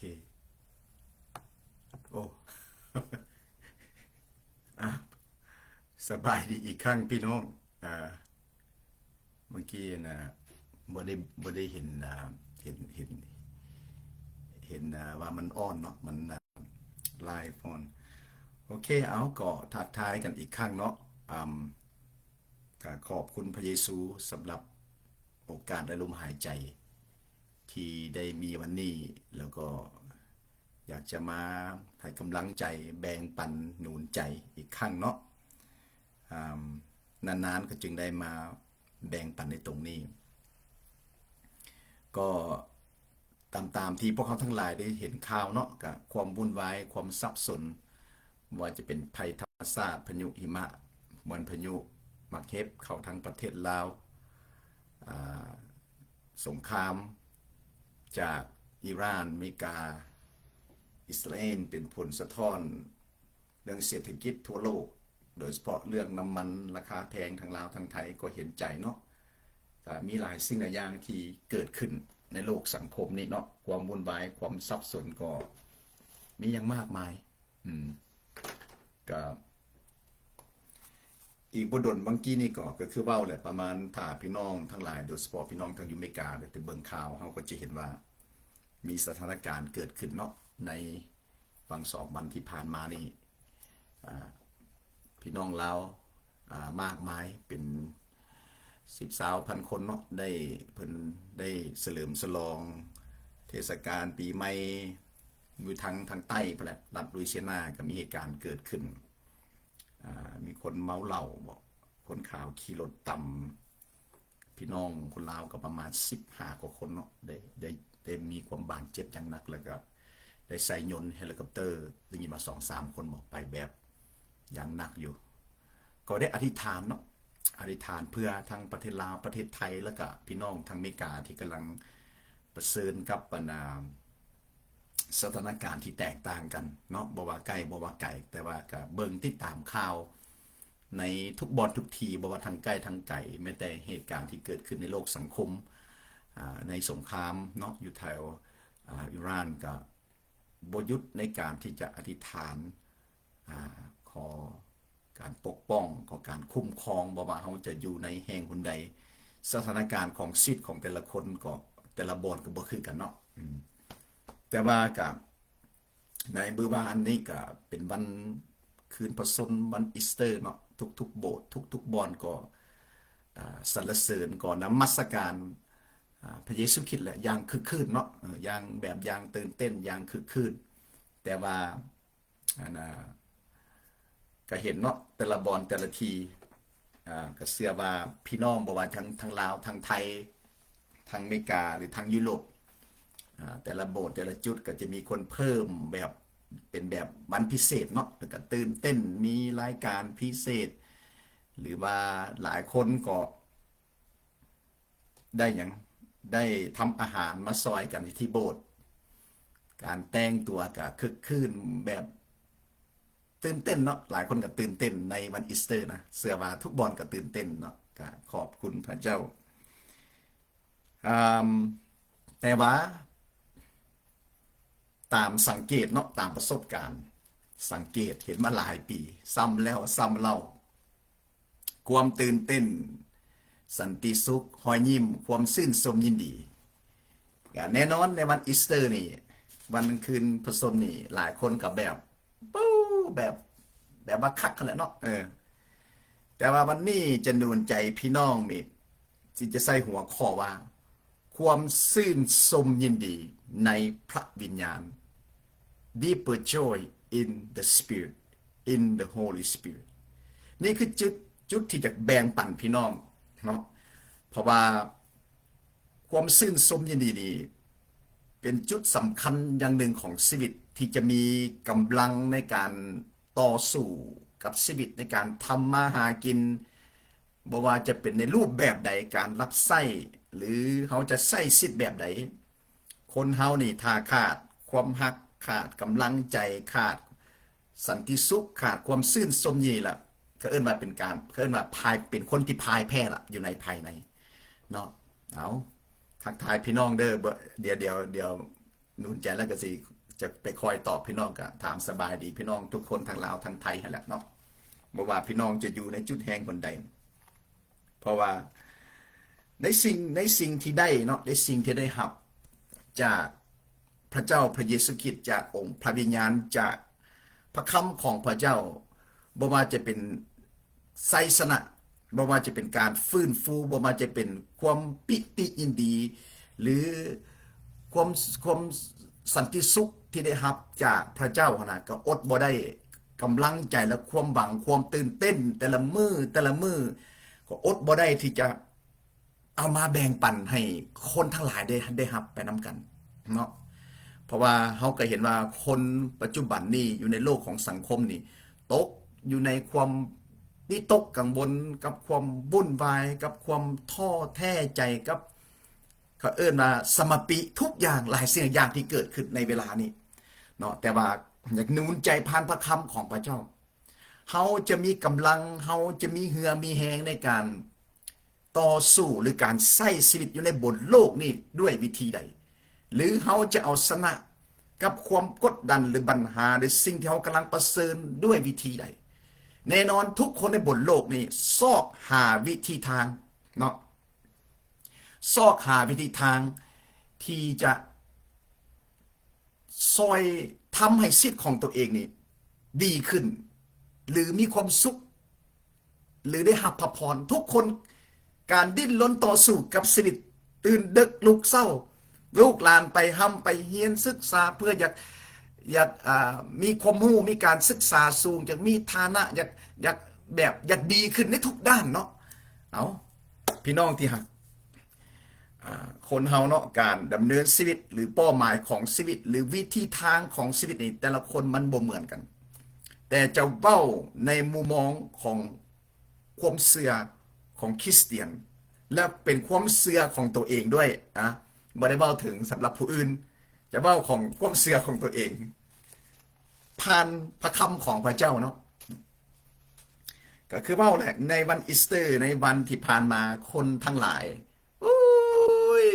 ເຄ ໂອ້ ອ່ະ ສະບາຍດີອີກຄັ້ງພີ່ນ້ອງ. ອ່າ ເມື່ອກີ້ນະ ບໍ່ໄດ້ ບໍ່ໄດ້ເຫັນ ອ່າ ເຫັນ ເຫັນ ເຫັນ ອ່າ ວ່າມັນອອນເນາະ ມັນ ອ່າ ໄລຟ໌ອອນ. ໂອເຄ ເອົາ ກໍທັກທາຍກັນອີກຄັ້ງເນາະ. ອ່າ ກໍຂອບຄຸນພະເຢຊູສຳລັບໂອກາດ ແລະ ລົມຫາຍໃຈທີ່ໄດ້ມີວັນນີ້ ແລ້ວກໍ ຢາກຈະມາໃຫ້ກຳລັງໃຈ ແບ່ງປັນໜູນໃຈອີກຄັ້ງເນາະ. ອ່າ ນານໆກໍຈຶ່ງໄດ້ມາແບ່ງປັນໃນຕົງນີ້. ກໍຕາມ ຕາມທີ່ພວກເຮົາທັງຫຼາຍໄດ້ເຫັນຂ່າວເນາະ, ກະຄວາມວຸ່ນວາຍ, ຄວາມສັບສົນ, ບໍ່ວ່າຈະເປັນໄພທຳມະຊາດ, ພາຍຸຫິມະ, ບ່ອນພາຍຸໝາກເຫັບເຂົ້າທາງປະເທດລາວ, ອ່າ ສົງຄາມຈາກອີຣານ, ເມກາ, ອິດສະຣາເອນ ເປັນຜົນສະທ້ອນເລື່ອງເສດຖະກິດທົ່ວໂລກ, ໂດຍສະເພາະເລື່ອງນ້ຳມັນລາຄາແພງ, ທັງລາວທັງໄທກໍເຫັນໃຈເນາະ. ກໍມີຫຼາຍສິ່ງຫຼາຍຢ່າງທີ່ເກີດຂຶ້ນໃນໂລກສັງຄົມນີ້ເນາະ, ຄວາມວຸ່ນວາຍ, ຄວາມສັບສົນກໍມີຢ່າງມາກມາຍ. ອືມ ກໍ ອີກບໍ່ດົນບາງກີ້ນີ້ກໍ ກໍຄືເວົ້າແຫຼະ ປະມານ ຖ້າພີ່ນ້ອງທັງຫຼາຍ ໂດຍສະເພາະພີ່ນ້ອງທາງຢູ່ເມກາ ໄດ້ໄປເບິ່ງຂ່າວ ເຮົາກໍຈະເຫັນວ່າມີສະຖານະການເກີດຂຶ້ນເນາະ ໃນຫວ່າງສອງວັນທີ່ຜ່ານມານີ້ ອ່າ ພີ່ນ້ອງລາວ ອ່າ ມາກມາຍ ເປັນສິບຊາວພັນຄົນເນາະ ໄດ້ ເພິ່ນໄດ້ສະເຫຼີມສະຫຼອງເທດສະການປີໃໝ່ ຢູ່ທາງ ທາງໃຕ້ພຸ້ນແຫຼະ ລັດລຸຍເຊຍນາ ກໍມີເຫດການເກີດຂຶ້ນ. ອ່າ ມີຄົນເມົາເຫຼົ້າບໍ ຄົນຂາວຂີ່ລົດຕຳ ພີ່ນ້ອງຄົນລາວກໍປະມານສິບຫ້າກວ່າຄົນເນາະ ໄດ້ ໄດ້ ໄດ້ມີຄວາມບາດເຈັບຢ່າງໜັກ ແລ້ວກໍໄດ້ໃສ່ຍົນເຮລິຄອບເຕີ ໄດ້ຍິນວ່າສອງສາມຄົນບໍ ໄປແບບຢ່າງໜັກຢູ່. ກໍໄດ້ອະທິຖານເນາະ ອະທິຖານເພື່ອທັງປະເທດລາວ, ປະເທດໄທ ແລ້ວກະພີ່ນ້ອງທາງເມກາທີ່ກຳລັງປະເຊີນກັບ ອັນ ອ່າ ສະຖານະການທີ່ແຕກຕ່າງກັນເນາະ, ບໍ່ວ່າໃກ້ບໍ່ວ່າໄກ, ແຕ່ວ່າກະເບິ່ງຕິດຕາມຂ່າວໃນທຸກບ່ອນທຸກທີ່, ບໍ່ວ່າທາງໃກ້ທາງໄກ, ແມ້ແຕ່ເຫດການທີ່ເກີດຂຶ້ນໃນໂລກສັງຄົມ, ອາ, ໃນສົງຄາມເນາະ, ຢູ່ແຖວ, ອາ, ອີຣານ, ກະບໍ່ຢຸດໃນການທີ່ຈະອະທິຖານ, ອາ, ຂໍ ການປົກປ້ອງ, ຂອງການຄຸ້ມຄອງ, ບໍ່ວ່າເຮົາຈະຢູ່ໃນແຫ່ງຫົນໃດ, ສະຖານະການຂອງຊີວິດຂອງແຕ່ລະຄົນກໍ ແຕ່ລະບ່ອນກໍບໍ່ຄືກັນເນາະ. ອືມ ແຕ່ວ່າກະ ໃນມື້ວານນີ້ກະເປັນວັນຄືນພະຊົນ, ວັນອີສເຕີເນາະ, ທຸກໆໂບດ, ທຸກໆບ່ອນກໍ ອາ ສັນລະເສີນ, ກໍນະມັດສະການ ອາ ພະເຢຊູຄຣິດແຫຼະ ຢ່າງຄຶກຄື້ນເນາະ, ເອີ ຢ່າງແບບ ຢ່າງຕື່ນເຕັ້ນ, ຢ່າງຄຶກຄື້ນ. ແຕ່ວ່າ ອັນນ່າ ກະເຫັນເນາະ ແຕ່ລະບ່ອນແຕ່ລະທີ່ ອາ ກະເຊື່ອວ່າພີ່ນ້ອງບໍ່ວ່າທັງ ທັງລາວ ທັງໄທ ທັງເມກາ ຫຼື ທັງຢູໂຣບ ອາ ແຕ່ລະໂບດແຕ່ລະຈຸດກະຈະມີຄົນເພີ່ມແບບ ເປັນແບບວັນພິເສດເນາະ ແລ້ວກະຕື່ນເຕັ້ນ ມີລາຍການພິເສດ ຫຼືວ່າຫຼາຍຄົນກໍ ໄດ້ຫຍັງ ໄດ້ທຳອາຫານມາຊ່ອຍກັນທີ່ໂບດ, ການແຕ່ງຕົວກະຄຶກຄື້ນແບບຕື່ນເຕັ້ນເນາະ, ຫຼາຍຄົນກະຕື່ນເຕັ້ນໃນວັນອີສເຕີນະ, ເຊື່ອວ່າທຸກບ່ອນກະຕື່ນເຕັ້ນເນາະ, ກະຂອບຄຸນພະເຈົ້າ. ອາ ແຕ່ວ່າຕາມສັງເກດເນາະ, ຕາມປະສົບການ ສັງເກດເຫັນມາຫຼາຍປີ ຊ້ຳແລ້ວຊ້ຳເລົ່າ ຄວາມຕື່ນເຕັ້ນ, ສັນຕິສຸກ, ຮອຍຍິ້ມ, ຄວາມຊື່ນຊົມຍິນດີ. ກະແນ່ນອນໃນວັນອີສເຕີນີ້ ວັນຄືນພະຊົນນີ້ ຫຼາຍຄົນກໍແບບ ປູ້ ແບບ ແບບວ່າຄັກຫັ້ນແຫຼະເນາະ. ເອີ ແຕ່ວ່າວັນນີ້ຈະໜູນໃຈພີ່ນ້ອງນີ້ ຊິຈະໃສ່ຫົວຂໍ້ວ່າ ຄວາມຊື່ນຊົມຍິນດີໃນພະວິນຍານ Deeper joy in the Spirit, in the Holy Spirit. ນີ້ຄືຈຸດ ຈຸດທີ່ຈະແບ່ງປັນພີ່ນ້ອງເນາະ, ເພາະວ່າຄວາມຊື່ນຊົມຍິນດີນີ້ ເປັນຈຸດສຳຄັນຢ່າງໜຶ່ງຂອງຊີວິດ ທີ່ຈະມີກຳລັງໃນການຕໍ່ສູ້ກັບຊີວິດ ໃນການທຳມາຫາກິນ, ບໍ່ວ່າຈະເປັນໃນຮູບແບບໃດ ການຮັບໃຊ້ ຫຼື ເຮົາຈະໃຊ້ຊີວິດແບບໃດ. ຄົນເຮົານີ້ຖ້າຂາດຄວາມຮັກ, ຂາດກຳລັງໃຈ, ຂາດສັນຕິສຸກ, ຂາດຄວາມຊື່ນຊົມຍິນດີລະ ເຂົາເອີ້ນວ່າເປັນການ ເຂົາເອີ້ນວ່າພ່າຍ ເປັນຄົນທີ່ພ່າຍແພ້ລະ ຢູ່ໃນພາຍໃນເນາະ. ເອົາ ທັກທາຍພີ່ນ້ອງເດີ ດຽວ ດຽວ ດຽວ ໜູນໃຈແລ້ວກໍຊິຈະໄປຄອຍຕອບພີ່ນ້ອງ ກໍຖາມສະບາຍດີພີ່ນ້ອງທຸກຄົນ ທັງລາວທັງໄທຫັ້ນແຫຼະເນາະ ບໍ່ວ່າພີ່ນ້ອງຈະຢູ່ໃນຈຸດແຫ່ງບ່ອນໃດ. ເພາະວ່າໃນສິ່ງ ໃນສິ່ງທີ່ໄດ້ເນາະ ໃນສິ່ງທີ່ໄດ້ຮັບຈາກພະເຈົ້າພະເຢຊູຄຣິດ ຈາກອົງພະວິນຍານ ຈາກພະຄຳຂອງພະເຈົ້າ, ບໍ່ວ່າຈະເປັນໄຊຊະນະ, ບໍ່ວ່າຈະເປັນການຟື້ນຟູ, ບໍ່ວ່າຈະເປັນຄວາມປີຕິຍິນດີ ຫຼື ຄວາມ ຄວາມສັນຕິສຸກທີ່ໄດ້ຮັບຈາກພະເຈົ້າຫັ້ນນະ ກໍອົດບໍ່ໄດ້ ກຳລັງໃຈ ແລະ ຄວາມຫວັງ ຄວາມຕື່ນເຕັ້ນ ແຕ່ລະມື້ ແຕ່ລະມື້ ກໍອົດບໍ່ໄດ້ທີ່ຈະເອົາມາແບ່ງປັນໃຫ້ຄົນທັງຫຼາຍໄດ້ ໄດ້ຮັບໄປນຳກັນເນາະ. ເພາະວ່າເຮົາກໍເຫັນວ່າຄົນປັດຈຸບັນນີ້ຢູ່ໃນໂລກຂອງສັງຄົມນີ້ ຕົກຢູ່ໃນຄວາມວິຕົກກັງວົນ ກັບຄວາມວຸ່ນວາຍ ກັບຄວາມທໍ້ແທ້ໃຈ ກັບ ເຂົາເອີ້ນວ່າສະມະປິ ທຸກຢ່າງ ຫຼາຍສິ່ງຢ່າງທີ່ເກີດຂຶ້ນໃນເວລານີ້ເນາະ. ແຕ່ວ່າຢາກໜູນໃຈຜ່ານພະຄຳຂອງພະເຈົ້າ ເຮົາຈະມີກຳລັງ ເຮົາຈະມີເຫື່ອມີແຮງໃນການຕໍ່ສູ້ ຫຼື ການໃຊ້ຊີວິດຢູ່ໃນບົນໂລກນີ້ດ້ວຍວິທີໃດ? ຫຼື ເຮົາຈະເອົາຊະນະກັບຄວາມກົດດັນ ຫຼື ບັນຫາ ຫຼື ສິ່ງທີ່ເຮົາກຳລັງປະເຊີນດ້ວຍວິທີໃດ? ແນ່ນອນທຸກຄົນໃນບົນໂລກນີ້ຊອກຫາວິທີທາງເນາະ ຊອກຫາວິທີທາງທີ່ຈະຊ່ອຍທຳໃຫ້ຊີວິດຂອງຕົວເອງນີ້ດີຂຶ້ນ ຫຼື ມີຄວາມສຸກ ຫຼື ໄດ້ຮັບພະພອນ. ທຸກຄົນ ການດີ້ນລົນຕໍ່ສູ້ກັບຊີວິດ, ຕື່ນເດິກລຸກເຊົ້າ, ລູກຫຼານໄປຮ່ຳໄປຮຽນສຶກສາ ເພື່ອຢາກ ຢາກ ອ່າ ມີຄວາມຮູ້, ມີການສຶກສາສູງ, ຢາກມີຖານະ, ຢາກ ຢາກແບບ ຢາກດີຂຶ້ນໃນທຸກດ້ານເນາະ. ເອົາ ພີ່ນ້ອງທີ່ຮັກ ອ່າ ຄົນເຮົາເນາະ ການດຳເນີນຊີວິດ ຫຼື ເປົ້າໝາຍຂອງຊີວິດ ຫຼື ວິທີທາງຂອງຊີວິດນີ້ ແຕ່ລະຄົນມັນບໍ່ເໝືອນກັນ. ແຕ່ຈະເວົ້າໃນມຸມມອງຂອງຄວາມເຊື່ອຂອງຄຣິສຕຽນ ແລະ ເປັນຄວາມເຊື່ອຂອງຕົວເອງດ້ວຍນະ, ບໍ່ໄດ້ເວົ້າເຖິງສຳລັບຜູ້ອື່ນ, ຈະເວົ້າຂອງຄວາມເຊື່ອຂອງຕົວເອງ ຜ່ານພະຄຳຂອງພະເຈົ້າເນາະ. ກໍຄືເວົ້າແຫຼະ ໃນວັນອີສເຕີ ໃນວັນທີ່ຜ່ານມາ ຄົນທັງຫຼາຍ ໂອ້ຍ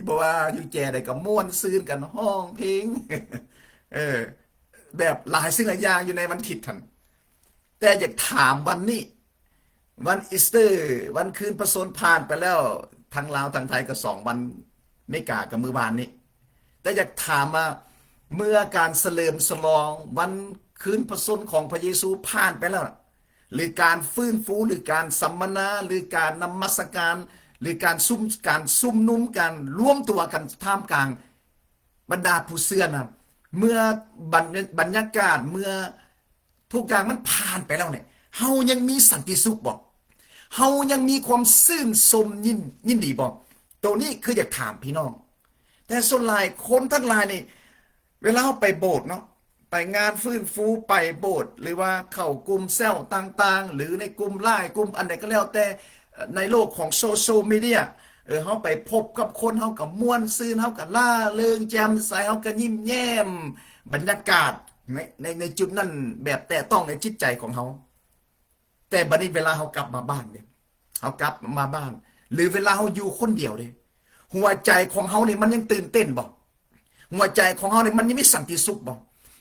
ບໍ່ວ່າຢູ່ແຈໃດກໍມ່ວນຊື່ນກັນ ຮ້ອງເພງ ເອີ ແບບຫຼາຍສິ່ງຫຼາຍຢ່າງຢູ່ໃນວັນທິດຫັ້ນ. ແຕ່ຢາກຖາມວັນນີ້ ວັນອີສເຕີ ວັນຄືນພະຊົນຜ່ານໄປແລ້ວ ທັງລາວທັງໄທກໍສອງວັນ ເມກາກໍມື້ວານນີ້. ແຕ່ຢາກຖາມວ່າ ເມື່ອການສະເຫຼີມສະຫຼອງວັນຄືນພະຊົນຂອງພະເຢຊູຜ່ານໄປແລ້ວ ຫຼື ການຟື້ນຟູ ຫຼື ການສຳມະນາ ຫຼື ການນະມັດສະການ ຫຼື ການຊຸມ ການຊຸມນຸມ ການລວມຕົວກັນທ່າມກາງບັນດາຜູ້ເຊື່ອນັ້ນ ເມື່ອບັນ ບັນຍາກາດ ເມື່ອ ທຸກຢ່າງມັນຜ່ານໄປແລ້ວນີ້ ເຮົາຍັງມີສັນຕິສຸກບໍ່? ເຮົາຍັງມີຄວາມຊື່ນຊົມຍິນ ຍິນດີບໍ່? ໂຕນີ້ຄືຢາກຖາມພີ່ນ້ອງ. ແຕ່ສ່ວນຫຼາຍຄົນທັງຫຼາຍນີ້ ເວລາເຮົາໄປໂບດເນາະ ໄປງານຟື້ນຟູ ໄປໂບດ ຫຼືວ່າເຂົ້າກຸ່ມແຊວຕ່າງໆ ຫຼືໃນກຸ່ມ Line ກຸ່ມອັນໃດກໍແລ້ວແຕ່ ໃນໂລກຂອງໂຊຊຽວມີເດຍ ເອີ ເຮົາໄປພົບກັບຄົນ ເຮົາກໍມ່ວນຊື່ນ ເຮົາກໍລ່າເລີງແຈ່ມໃສ ເຮົາກໍຍິ້ມແຍ້ມ ບັນຍາກາດ ໃນ ໃນ ໃນຈຸດນັ້ນແບບແຕະຕ້ອງໃນຈິດໃຈຂອງເຮົາ. ແຕ່ບັດນີ້ເວລາເຮົາກັບມາບ້ານເດ້ ເຮົາກັບມາບ້ານ ຫຼືເວລາເຮົາຢູ່ຄົນດຽວເດ້ ຫົວໃຈຂອງເຮົານີ້ມັນຍັງຕື່ນເຕັ້ນບໍ່? ຫົວໃຈຂອງເຮົານີ້ມັນຍັງມີສັນຕິສຸກບໍ່?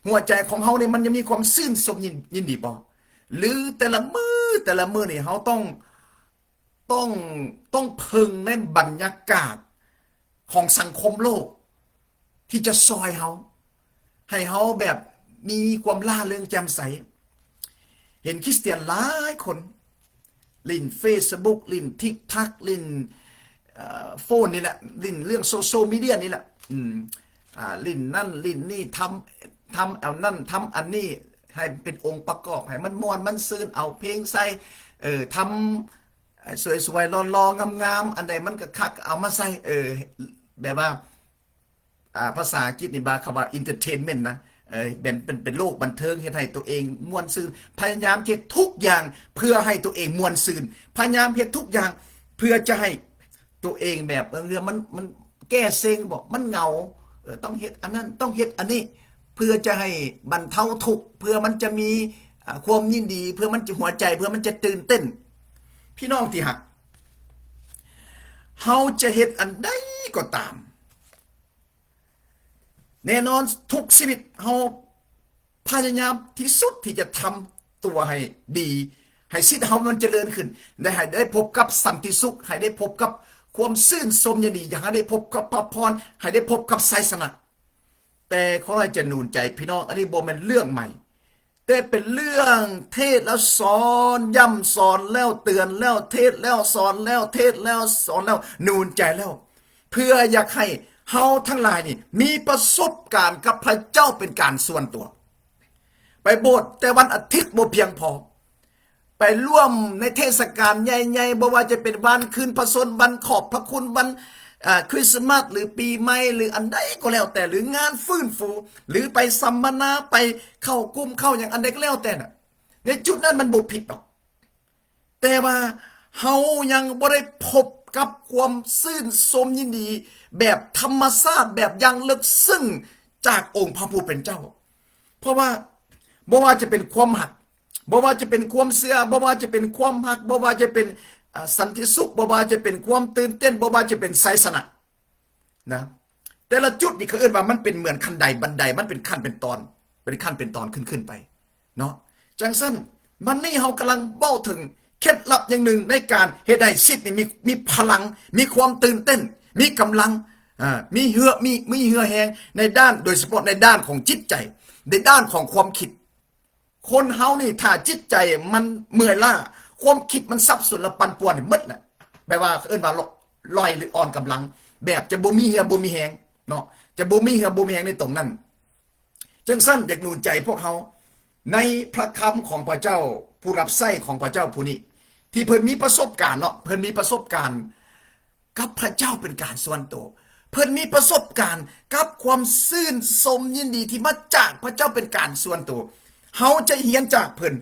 ຫົວໃຈຂອງເຮົານີ້ມັນຍັງມີຄວາມຊື່ນຊົມຍິນ ຍິນດີບໍ່? ຫຼືແຕ່ລະມື້ ແຕ່ລະມື້ນີ້ເຮົາຕ້ອງ ຕ້ອງ ຕ້ອງເພິ່ງໃນບັນຍາກາດຂອງສັງຄົມໂລກ ທີ່ຈະຊ່ອຍເຮົາ ໃຫ້ເຮົາແບບມີຄວາມລ່າເລີງແຈ່ມໃສ. ເຫັນຄຣິສຕຽນຫຼາຍຄົນຫຼິ້ນເຟສບຸກ ຫຼິ້ນທິກທັກ ຫຼິ້ນ ເອີ ໂຟນນີ້ແຫຼະ ຫຼິ້ນເລື່ອງໂຊຊຽວມີເດຍນີ້ແຫຼະ ອືມ ອ່າ ຫຼິ້ນນັ້ນຫຼິ້ນນີ້ ທຳ ທຳອັນນັ້ນ ທຳອັນນີ້ ໃຫ້ເປັນອົງປະກອບ ໃຫ້ມັນມ່ວນມັນຊື່ນ ເອົາເພງໃສ່ ເອີ ທຳ ສວຍໆ ຫຼໍ່ໆ ງາມໆ ອັນໃດມັນກະຄັກ ເອົາມາໃສ່ ເອີ ແບບວ່າ ອ່າ ພາສາອັງກິດນີ້ວ່າ ເຂົາວ່າ entertainment ນະ ເອີ ເປັນ ເປັນ ເປັນໂລກບັນເທີງ ເຮັດໃຫ້ຕົວເອງມ່ວນຊື່ນ ພະຍາຍາມເຮັດທຸກຢ່າງເພື່ອໃຫ້ຕົວເອງມ່ວນຊື່ນ ພະຍາຍາມເຮັດທຸກຢ່າງເພື່ອຈະໃຫ້ຕົວເອງແບບ ເອີ ມັນ ມັນແກ້ເຊັງບໍ ມັນເຫງົາ ເອີ ຕ້ອງເຮັດອັນນັ້ນ ຕ້ອງເຮັດອັນນີ້ ເພື່ອຈະໃຫ້ບັນເທົາທຸກ ເພື່ອມັນຈະມີ ອ່າ ຄວາມຍິນດີ ເພື່ອມັນຈະຫົວໃຈ ເພື່ອມັນຈະຕື່ນເຕັ້ນ. ພີ່ນ້ອງທີ່ຮັກ ເຮົາຈະເຮັດອັນໃດກໍຕາມ ແນ່ນອນທຸກຊີວິດເຮົາພະຍາຍາມທີ່ສຸດທີ່ຈະທຳຕົວໃຫ້ດີ ໃຫ້ຊີວິດເຮົາມັນຈະເລີນຂຶ້ນ ແລະ ໃຫ້ໄດ້ພົບກັບສັນຕິສຸກ ໃຫ້ໄດ້ພົບກັບຄວາມຊື່ນຊົມຍິນດີ ຢາກໃຫ້ໄດ້ພົບກັບພະພອນ ໃຫ້ໄດ້ພົບກັບໄຊຊະນະ. ແຕ່ຂໍໃຫ້ຈະໜູນໃຈພີ່ນ້ອງ ອັນນີ້ບໍ່ແມ່ນເລື່ອງໃໝ່ ແຕ່ເປັນເລື່ອງເທດແລ້ວສອນ ຢ້ຳສອນແລ້ວເຕືອນແລ້ວ ເທດແລ້ວສອນແລ້ວ ເທດແລ້ວສອນແລ້ວ ໜູນໃຈແລ້ວ ເພື່ອຢາກໃຫ້ເຮົາທັງຫຼາຍນີ້ມີປະສົບການກັບພະເຈົ້າເປັນການສ່ວນຕົວ. ໄປໂບດແຕ່ວັນອາທິດບໍ່ພຽງພໍ ໄປຮ່ວມໃນເທດສະການໃຫຍ່ໆ ບໍ່ວ່າຈະເປັນວັນຄືນພະຊົນ ວັນຂອບພະຄຸນ ວັນ ເອີ ຄຣິສຕະມັດ ຫຼື ປີໃໝ່ ຫຼື ອັນໃດກໍແລ້ວແຕ່ ຫຼື ງານຟື້ນຟູ ຫຼື ໄປສຳມະນາ ໄປເຂົ້າກຸ່ມເຂົ້າຫຍັງ ອັນໃດກໍແລ້ວແຕ່ນະ ໃນຈຸດນັ້ນມັນບໍ່ຜິດດອກ. ແຕ່ວ່າເຮົາຍັງບໍ່ໄດ້ພົບກັບຄວາມຊື່ນຊົມຍິນດີແບບທຳມະຊາດ ແບບຢ່າງເລິກເຊິ່ງຈາກອົງພະຜູ້ເປັນເຈົ້າ. ເພາະວ່າບໍ່ວ່າຈະເປັນຄວາມຮັກ ບໍ່ວ່າຈະເປັນຄວາມເຊື່ອ ບໍ່ວ່າຈະເປັນຄວາມຮັກ ບໍ່ວ່າຈະເປັນ ອາ ສັນຕິສຸກ ບໍ່ວ່າຈະເປັນຄວາມຕື່ນເຕັ້ນ ບໍ່ວ່າຈະເປັນໄຊຊະນະ ນະ ແຕ່ລະຈຸດນີ້ເຂົາເອີ້ນວ່າມັນເປັນເໝືອນຂັ້ນໄດບັນໄດ ມັນເປັນຂັ້ນເປັນຕອນ ເປັນຂັ້ນເປັນຕອນຂຶ້ນໆໄປເນາະ. ຈັ່ງຊັ້ນ ວັນນີ້ເຮົາກຳລັງເວົ້າເຖິງເຄັດລັບຢ່າງໜຶ່ງໃນການເຮັດໃຫ້ຊີວິດນີ້ມີ ມີພະລັງ ມີຄວາມຕື່ນເຕັ້ນ ມີກຳລັງ ອາ ມີເຫື່ອ ມີ ມີເຫື່ອແຮງໃນດ້ານ ໂດຍສະເພາະໃນດ້ານຂອງຈິດໃຈ ໃນດ້ານຂອງຄວາມຄິດ. ຄົນເຮົານີ້ຖ້າຈິດໃຈມັນເມື່ອຍລ້າ ຄວາມຄິດມັນສັບສົນ ແລະ ປັ່ນປ່ວນໝົດແຫຼະ ແບບວ່າເອີ້ນວ່າລ- ລ່ອຍ ຫຼື ອ່ອນກຳລັງ ແບບຈະບໍ່ມີເຫື່ອບໍ່ມີແຮງເນາະ ຈະບໍ່ມີເຫື່ອບໍ່ມີແຮງໃນຕົງນັ້ນ. ຈັ່ງຊັ້ນ ຢາກໜູນໃຈພວກເຮົາໃນພະຄຳຂອງພະເຈົ້າ ຜູ້ຮັບໃຊ້ຂອງພະເຈົ້າຜູ້ນີ້ ທີ່ເພິ່ນມີປະສົບການເນາະ ເພິ່ນມີປະສົບການ ກັບພະເຈົ້າເປັນການສ່ວນໂຕ ເພິ່ນມີປະສົບການກັບຄວາມຊື່ນຊົມຍິນດີທີ່ມາຈາກພະເຈົ້າເປັນການສ່ວນໂຕ. ເຮົາຈະຮຽນຈາກເພິ່ນ.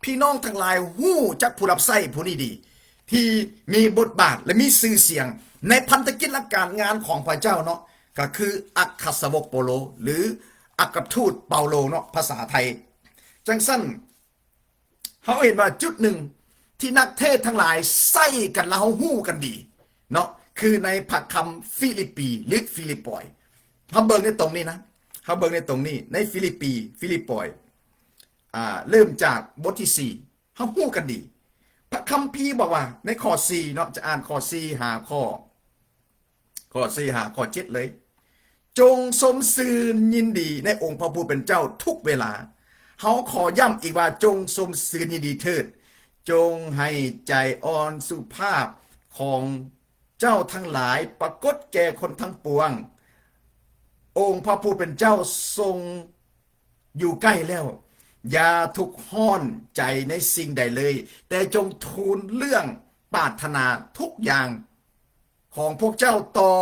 ພີ່ນ້ອງທັງຫຼາຍຮູ້ຈັກຜູ້ຮັບໃຊ້ຜູ້ນີ້ດີ ທີ່ມີບົດບາດ ແລະ ມີຊື່ສຽງໃນພັນທະກິດ ແລະ ການງານຂອງພະເຈົ້າເນາະ ກໍຄືອັກຄະສາວົກເປົາໂລ ຫຼື ອັກຄະທູດເປົາໂລເນາະ ພາສາໄທ. ຈັ່ງຊັ້ນ ເຮົາເຫັນວ່າຈຸດໜຶ່ງທີ່ນັກເທດທັງຫຼາຍໃຊ້ກັນ ແລະ ເຮົາຮູ້ກັນດີເນາະ ຄືໃນພະຄຳຟີລິບປີ ຫຼື ຟີລິບປອຍ. ເຮົາເບິ່ງໃນຕົງນີ້ນະ ເຮົາເບິ່ງໃນຕົງນີ້ ໃນຟີລິບປີ ຟີລິບປອຍ ອາ ເລີ່ມຈາກບົດທີສີ່ ເຮົາຮູ້ກັນດີ. ພະຄຳພີບອກວ່າໃນຂໍ້ສີ່ເນາະ ຈະອ່ານຂໍ້ສີ່ຫາຂໍ້ ຂໍ້ສີ່ຫາຂໍ້ເຈັດເລີຍ ຈົ່ງຊົມຊື່ນຍິນດີໃນອົງພະຜູ້ເປັນເຈົ້າທຸກເວລາ. ເຮົາຂໍຢ້ຳອີກວ່າ ຈົ່ງຊົມຊື່ນຍິນດີເຖີດ. ຈົ່ງໃຫ້ໃຈອ່ອນສຸພາບຂອງເຈົ້າທັງຫຼາຍປາກົດແກ່ຄົນທັງປວງ. ອົງພະຜູ້ເປັນເຈົ້າຊົງຢູ່ໃກ້ແລ້ວ. ຢ່າທຸກຮ້ອນໃຈໃນສິ່ງໃດເລີຍ, ແຕ່ຈົ່ງທູນເລື່ອງປາດຖະໜາທຸກຢ່າງ ຂອງພວກເຈົ້າຕໍ່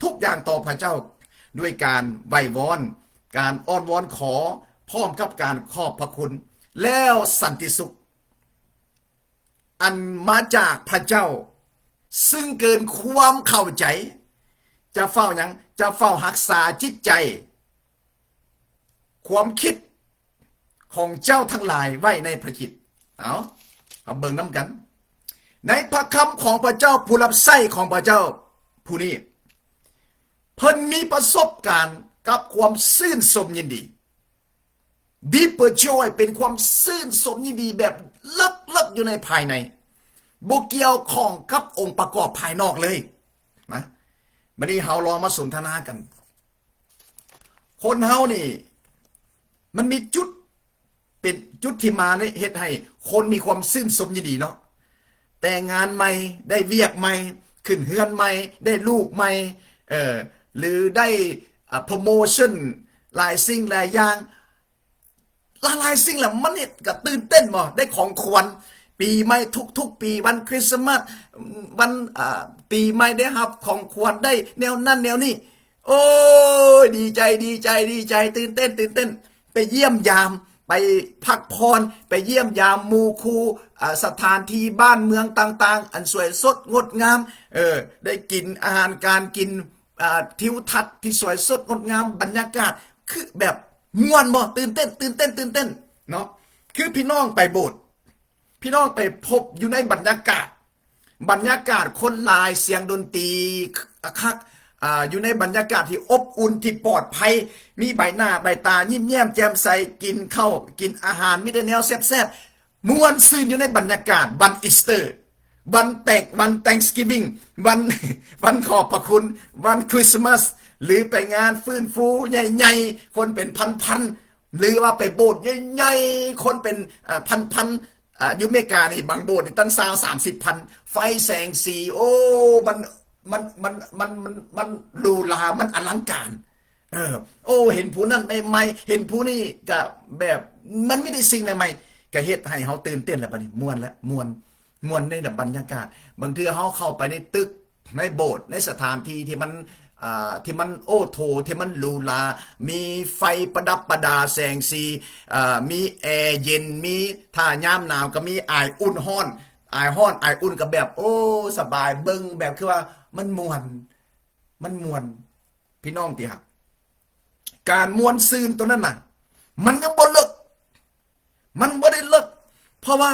ທຸກຢ່າງຕໍ່ພະເຈົ້າ ດ້ວຍການໄຫວ້ວອນ, ການອ້ອນວອນຂໍ, ພ້ອມກັບການຂອບພະຄຸນ ແລ້ວສັນຕິສຸກ ອັນມາຈາກພະເຈົ້າ ຊຶ່ງເກີນຄວາມເຂົ້າໃຈ ຈະເຝົ້າຫຍັງ? ຈະເຝົ້າຮັກສາຈິດໃຈ ຄວາມຄິດຂອງເຈົ້າທັງຫຼາຍໄວ້ໃນພະຄຣິດ. ເອົາ, ເຮົາເບິ່ງນຳກັນ. ໃນພະຄຳຂອງພະເຈົ້າ, ຜູ້ຮັບໃຊ້ຂອງພະເຈົ້າຜູ້ນີ້ ເພິ່ນມີປະສົບການກັບຄວາມຊື່ນຊົມຍິນດີ. Deep joy ເປັນຄວາມຊື່ນຊົມຍິນດີແບບເລິກໆຢູ່ໃນພາຍໃນ, ບໍ່ກ່ຽວຂ້ອງກັບອົງປະກອບພາຍນອກເລີຍນະ. ບັດນີ້ເຮົາລອງມາສົນທະນາກັນ. ຄົນເຮົານີ້ ມັນມີຈຸດ ເປັນຈຸດທີ່ມາເຮັດໃຫ້ຄົນມີຄວາມຊື່ນຊົມຍິນດີເນາະ. ແຕ່ງງານໃໝ່, ໄດ້ວຽກໃໝ່, ຂຶ້ນເຮືອນໃໝ່, ໄດ້ລູກໃໝ່, ເອີ ຫຼືໄດ້ ອາ ໂປຣໂມຊັນ ຫຼາຍສິ່ງຫຼາຍຢ່າງ ຫຼາຍໆສິ່ງລະ ມັນເຮັດກະຕື່ນເຕັ້ນບໍ່? ໄດ້ຂອງຂວັນປີໃໝ່ທຸກໆປີ, ວັນຄຣິສຕະມັດ, ວັນ ອາ ປີໃໝ່ ໄດ້ຮັບຂອງຂວັນ, ໄດ້ແນວນັ້ນແນວນີ້. ໂອ້ຍ ດີໃຈ ດີໃຈ ດີໃຈ, ຕື່ນເຕັ້ນ ຕື່ນເຕັ້ນ. ໄປຢ້ຽມຢາມ, ໄປພັກຜ່ອນ, ໄປຢ້ຽມຢາມໝູ່ຄູ່, ອາ ສະຖານທີ່ບ້ານເມືອງຕ່າງໆ ອັນສວຍສົດງົດງາມ, ເອີ ໄດ້ກິນອາຫານການກິນ, ອາ ທິວທັດທີ່ສວຍສົດງົດງາມ, ບັນຍາກາດຄືແບບມ່ວນບໍ່? ຕື່ນເຕັ້ນ ຕື່ນເຕັ້ນ ຕື່ນເຕັ້ນເນາະ. ຄືພີ່ນ້ອງໄປໂບດ, ພີ່ນ້ອງໄປພົບຢູ່ໃນບັນຍາກາດ, ບັນຍາກາດຄົນຫຼາຍ, ສຽງດົນຕີຄັກ, ອ່າ ຢູ່ໃນບັນຍາກາດທີ່ອົບອຸ່ນ ທີ່ປອດໄພ ມີໃບໜ້າໃບຕາຍິ້ມແຍ້ມແຈ່ມໃສ ກິນເຂົ້າກິນອາຫານ ມີແຕ່ແນວແຊບໆ ມ່ວນຊື່ນຢູ່ໃນບັນຍາກາດວັນອີສເຕີ ວັນແຕກ ວັນ Thanksgiving ວັນ ວັນຂອບພະຄຸນ ວັນຄຣິສມາສ ຫຼືໄປງານຟື້ນຟູໃຫຍ່ໆ ຄົນເປັນພັນໆ ຫຼືວ່າໄປໂບດໃຫຍ່ໆ ຄົນເປັນ ເອີ່ ພັນໆ ອ່າ ຢູ່ເມການີ້ບາງໂບດນີ້ຕັ້ງຊາວສາມສິບພັນ ໄຟແສງສີ ໂອ້ ມັນ ມັນ ມັນ ມັນ ມັນ ມັນຫຼູຫຼາ ມັນອະລັງການ ເອີ ໂອ້ ເຫັນຜູ້ນັ້ນໃໝ່ໆ ເຫັນຜູ້ນີ້ກະແບບ ມັນມີແຕ່ສິ່ງໃໝ່ໆ ກະເຮັດໃຫ້ເຮົາຕື່ນເຕັ້ນແລ້ວ ບັດນີ້ມ່ວນແລ້ວ ມ່ວນ ມ່ວນໃນບັນຍາກາດ ບາງເທື່ອເຮົາເຂົ້າໄປໃນຕຶກ ໃນໂບດ ໃນສະຖານທີ່ທີ່ມັນ ອ່າ ທີ່ມັນໂອ້ໂຖ ທີ່ມັນຫຼູຫຼາ ມີໄຟປະດັບປະດາແສງສີ ອ່າ ມີແອເຢັນ ມີ ຖ້າຍາມໜາວກໍມີອາຍອຸ່ນຮ້ອນ ອາຍຮ້ອນ ອາຍອຸ່ນ ກໍແບບ ໂອ້ ສະບາຍ ເບິ່ງແບບຄືວ່າມັນມ່ວນ ມັນມ່ວນ ພີ່ນ້ອງທີ່ຮັກ ການມ່ວນຊື່ນໂຕນັ້ນນະ ມັນຍັງບໍ່ເລິກ ມັນບໍ່ໄດ້ເລິກ ເພາະວ່າ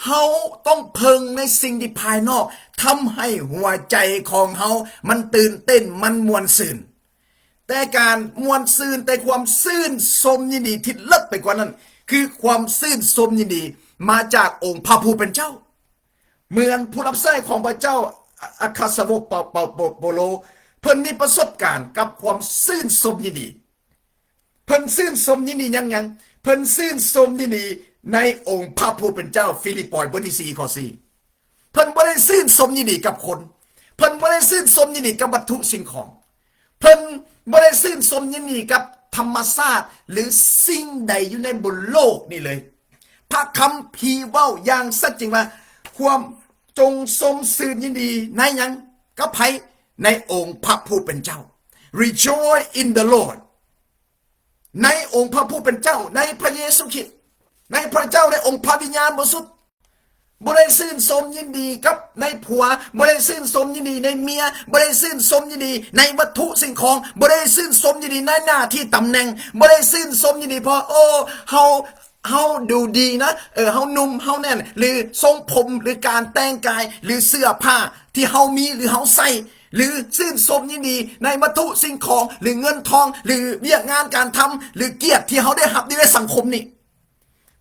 ເຮົາຕ້ອງເພິ່ງໃນສິ່ງທີ່ພາຍນອກ ທຳໃຫ້ຫົວໃຈຂອງເຮົາມັນຕື່ນເຕັ້ນ ມັນມ່ວນຊື່ນ ແຕ່ການມ່ວນຊື່ນ ແຕ່ຄວາມຊື່ນຊົມຍິນດີທີ່ເລິກໄປກວ່ານັ້ນ ຄືຄວາມຊື່ນຊົມຍິນດີມາຈາກອົງພະຜູ້ເປັນເຈົ້າ. ເໝືອນຜູ້ຮັບໃຊ້ຂອງພະເຈົ້າ ອາ ອາຄາສາວົກ ເປົາ ເປົາ ເປົາ ເປົາໂລ ເພິ່ນມີປະສົບການກັບຄວາມຊື່ນຊົມຍິນດີ. ເພິ່ນຊື່ນຊົມຍິນດີຫຍັງ? ເພິ່ນຊື່ນຊົມຍິນດີໃນອົງພະຜູ້ເປັນເຈົ້າ. ຟີລິບປອຍ ບົດທີສີ່ ຂໍ້ສີ່ ເພິ່ນບໍ່ໄດ້ຊື່ນຊົມຍິນດີກັບຄົນ. ເພິ່ນບໍ່ໄດ້ຊື່ນຊົມຍິນດີກັບວັດຖຸສິ່ງຂອງ. ເພິ່ນບໍ່ໄດ້ຊື່ນຊົມຍິນດີກັບທຳມະຊາດ ຫຼື ສິ່ງໃດຢູ່ໃນບົນໂລກນີ້ເລີຍ. ພະຄຳພີເວົ້າຢ່າງຊັດເຈນວ່າ ຄວາມ ຈົ່ງຊົມຊື່ນຍິນດີໃນຫຍັງ? ກັບໃຜ? ໃນອົງພະຜູ້ເປັນເຈົ້າ. Rejoice in the Lord. ໃນອົງພະຜູ້ເປັນເຈົ້າ, ໃນພະເຢຊູຄຣິດ, ໃນພະເຈົ້າ, ໃນອົງພະວິນຍານບໍລິສຸດ. ບໍ່ໄດ້ຊື່ນຊົມຍິນດີກັບນາຍຜົວ, ບໍ່ໄດ້ຊື່ນຊົມຍິນດີໃນເມຍ, ບໍ່ໄດ້ຊື່ນຊົມຍິນດີໃນວັດຖຸສິ່ງຂອງ, ບໍ່ໄດ້ຊື່ນຊົມຍິນດີໃນໜ້າທີ່ຕຳແໜ່ງ, ບໍ່ໄດ້ຊື່ນຊົມຍິນດີເພາະ ໂອ້ ເຮົາ ເຮົາດູດີນະ, ເອີ ເຮົາໜຸ່ມ ເຮົາແໜ້ນ ຫຼື ຊົງຜົມ ຫຼື ການແຕ່ງກາຍ ຫຼື ເສື້ອຜ້າທີ່ເຮົາມີ ຫຼື ເຮົາໃສ່ ຫຼື ຊື່ນຊົມຍິນດີໃນວັດຖຸສິ່ງຂອງ ຫຼື ເງິນທອງ ຫຼື ວຽກງານການທຳ ຫຼື ກຽດທີ່ເຮົາໄດ້ຮັບຢູ່ໃນສັງຄົມນີ້.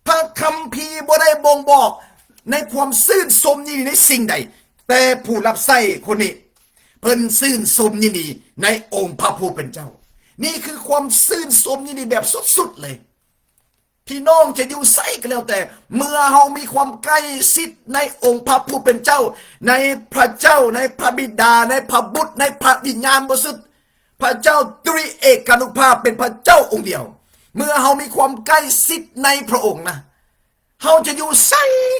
ພະຄຳພີບໍ່ໄດ້ບົ່ງບອກໃນຄວາມຊື່ນຊົມຍິນດີໃນສິ່ງໃດ, ແຕ່ຜູ້ຮັບໃຊ້ຄົນນີ້ ເພິ່ນຊື່ນຊົມຍິນດີໃນອົງພະຜູ້ເປັນເຈົ້າ. ນີ້ຄືຄວາມຊື່ນຊົມຍິນດີແບບສຸດໆເລີຍ. ພີ່ນ້ອງຈະຢູ່ໃສກໍແລ້ວແຕ່, ເມື່ອເຮົາມີຄວາມໃກ້ຊິດໃນອົງພະຜູ້ເປັນເຈົ້າ, ໃນພະເຈົ້າ, ໃນພະບິດາ, ໃນພະບຸດ, ໃນພະວິນຍານບໍລິສຸດ, ພະເຈົ້າຕຣິເອການຸພາບເປັນພະເຈົ້າອົງດຽວ. ເມື່ອເຮົາມີຄວາມໃກ້ຊິດໃນພະອົງນະ, ເຮົາຈະຢູ່ໃສ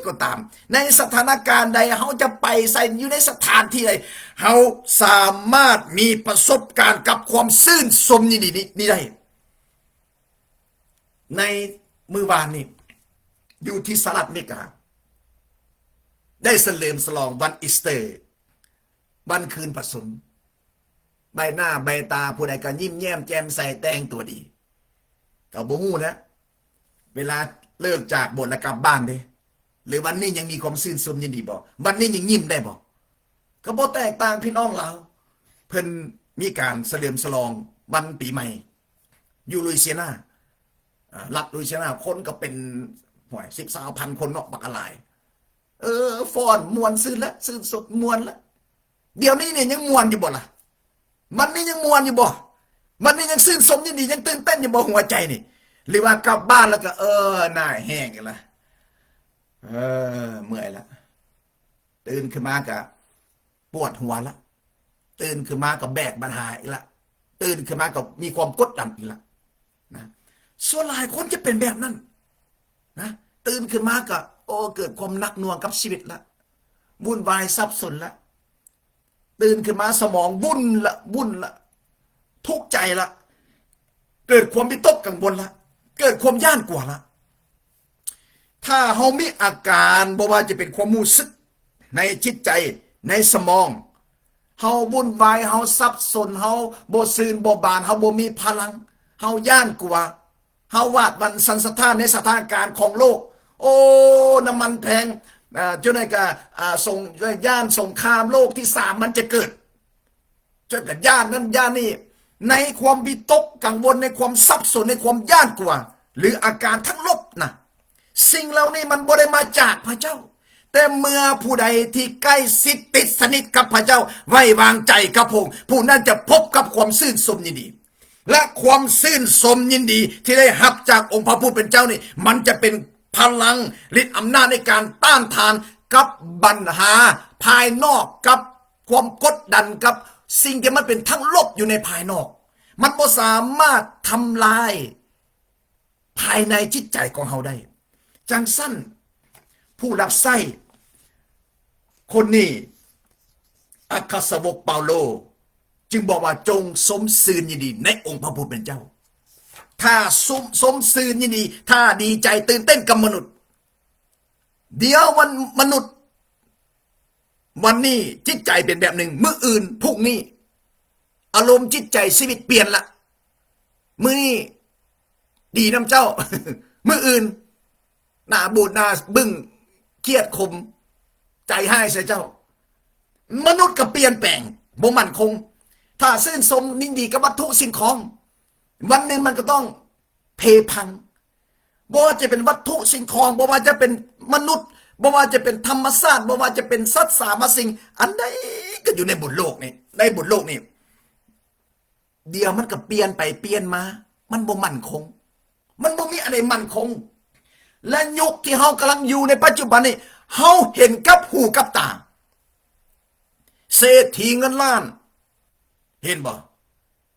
ກໍຕາມ, ໃນສະຖານະການໃດ, ເຮົາຈະໄປໃສ, ຢູ່ໃນສະຖານທີ່ໃດ, ເຮົາສາມາດມີປະສົບການກັບຄວາມຊື່ນຊົມຍິນດີນີ້ໄດ້. ໃນມື້ວານນີ້ ຢູ່ທີ່ສະຫະລັດອາເມລິກາ ໄດ້ສະເຫຼີມສະຫຼອງວັນອີສເຕີ ວັນຄືນພະຊົນ. ໃບໜ້າໃບຕາຜູ້ໃດກໍຍິ້ມແຍ້ມແຈ່ມໃສ ແຕ່ງຕົວດີ. ກໍບໍ່ຮູ້ນະ ເວລາເລີກຈາກໂບດແລ້ວກັບບ້ານເດ້ ຫຼືວັນນີ້ຍັງມີຄວາມຊື່ນຊົມຍິນດີບໍ່? ວັນນີ້ຍັງຍິ້ມໄດ້ບໍ່? ກໍບໍ່ແຕກຕ່າງພີ່ນ້ອງລາວ. ເພິ່ນມີການສະເຫຼີມສະຫຼອງວັນປີໃໝ່ຢູ່ລຸຍຊີຍານາ ອ່າ ລັດລຸຍຊີຍານາ ຄົນກໍເປັນ ຫ້ວຍ ສິບຊາວພັນຄົນເນາະ ບັກຫຼາຍ. ເອີ ຟ້ອນມ່ວນຊື່ນລະ ຊື່ນສົດມ່ວນລະ. ດຽວນີ້ນີ້ຍັງມ່ວນຢູ່ບໍ່ລະ? ວັນນີ້ຍັງມ່ວນຢູ່ບໍ່? ວັນນີ້ຍັງຊື່ນຊົມຍິນດີ ຍັງຕື່ນເຕັ້ນຢູ່ບໍ່ ຫົວໃຈນີ້? ຫຼືວ່າກັບບ້ານແລ້ວກໍ ເອີ ໜ້າແຫ້ງອີກລະ ເອີ ເມື່ອຍລະ. ຕື່ນຂຶ້ນມາກໍປວດຫົວລະ, ຕື່ນຂຶ້ນມາກໍແບກບັນຫາອີກລະ, ຕື່ນຂຶ້ນມາກໍມີຄວາມກົດດັນອີກລະນະ. ສ່ວນຫຼາຍຄົນຈະເປັນແບບນັ້ນນະ, ຕື່ນຂຶ້ນມາກໍ ໂອ້ ເກີດຄວາມໜັກໜ່ວງກັບຊີວິດລະ, ວຸ່ນວາຍສັບສົນລະ, ຕື່ນຂຶ້ນມາສະໝອງວຸ່ນລະ ວຸ່ນລະ, ທຸກໃຈລະ, ເກີດຄວາມວິຕົກກັງວົນລະ, ເກີດຄວາມຢ້ານກົວລະ. ຖ້າເຮົາມີອາການ ບໍ່ວ່າຈະເປັນຄວາມຮູ້ສຶກໃນຈິດໃຈ ໃນສະໝອງ, ເຮົາວຸ່ນວາຍ ເຮົາສັບສົນ ເຮົາບໍ່ຊື່ນບໍ່ບານ ເຮົາບໍ່ມີພະລັງ ເຮົາຢ້ານກົວ ເຮົາຫວາດຫວັ່ນສັ່ນສະທ້ານໃນສະຖານະການຂອງໂລກ. ໂອ້ ນ້ຳມັນແພງ, ອາ ຈັ່ງໃດກະ ອາ ສົງ ຢ້ານສົງຄາມໂລກທີສາມມັນຈະເກີດ. ເຈົ້າກໍຢ້ານນັ້ນຢ້ານນີ້ ໃນຄວາມວິຕົກກັງວົນ ໃນຄວາມສັບສົນ ໃນຄວາມຢ້ານກົວ ຫຼືອາການທັງລົບນະ. ສິ່ງເຫຼົ່ານີ້ມັນບໍ່ໄດ້ມາຈາກພະເຈົ້າ, ແຕ່ເມື່ອຜູ້ໃດທີ່ໃກ້ຊິດຕິດສະໜິດກັບພະເຈົ້າ ໄວ້ວາງໃຈກັບພະອົງ, ຜູ້ນັ້ນຈະພົບກັບຄວາມຊື່ນຊົມຍິນດີ ແລະ ຄວາມຊື່ນຊົມຍິນດີທີ່ໄດ້ຮັບຈາກອົງພະຜູ້ເປັນເຈົ້ານີ້ ມັນຈະເປັນພະລັງ, ລິດອຳນາດໃນການຕ້ານທານກັບບັນຫາພາຍນອກ, ກັບຄວາມກົດດັນ, ກັບສິ່ງທີ່ມັນເປັນທັງລົບຢູ່ໃນພາຍນອກ. ມັນບໍ່ສາມາດທຳລາຍ ພາຍໃນຈິດໃຈຂອງເຮົາໄດ້. ຈັ່ງຊັ້ນ ຜູ້ຮັບໃຊ້ຄົນນີ້ ອັກຄະສາວົກເປົາໂລຈຶ່ງບອກວ່າ ຈົ່ງຊົມຊື່ນຍິນດີໃນອົງພະຜູ້ເປັນເຈົ້າ. ຖ້າຊົມ ຊົມຊື່ນຍິນດີ, ຖ້າດີໃຈຕື່ນເຕັ້ນກັບມະນຸດ, ດຽວວັນ ມະນຸດ ວັນນີ້ຈິດໃຈເປັນແບບໜຶ່ງ, ມື້ອື່ນ ພຸ້ງນີ້ ອາລົມຈິດໃຈຊີວິດປ່ຽນລະ. ມື້ນີ້ດີນຳເຈົ້າ, ມື້ອື່ນໜ້າບູດໜ້າບຶ້ງ, ຄຽດຂົມ, ໃຈຮ້າຍໃສ່ເຈົ້າ. ມະນຸດກໍປ່ຽນແປງ, ບໍ່ໝັ້ນຄົງ. ຖ້າຊື່ນຊົມຍິນດີກັບວັດຖຸສິ່ງຂອງ, ວັນໜຶ່ງມັນກໍຕ້ອງເພພັງ. ບໍ່ວ່າຈະເປັນວັດຖຸສິ່ງຂອງ, ບໍ່ວ່າຈະເປັນມະນຸດ, ບໍ່ວ່າຈະເປັນທຳມະຊາດ, ບໍ່ວ່າຈະເປັນສັດສາມະສິ່ງ, ອັນໃດກໍຢູ່ໃນບົນໂລກນີ້, ໃນບົນໂລກນີ້ ດຽວມັນກໍປ່ຽນໄປປ່ຽນມາ, ມັນບໍ່ໝັ້ນຄົງ, ມັນບໍ່ມີອັນໃດໝັ້ນຄົງ. ແລະ ຍຸກທີ່ເຮົາກຳລັງຢູ່ໃນປັດຈຸບັນນີ້, ເຮົາເຫັນກັບຫູກັບຕາ ເສດຖີເງິນລ້ານ, ເຫັນບໍ່?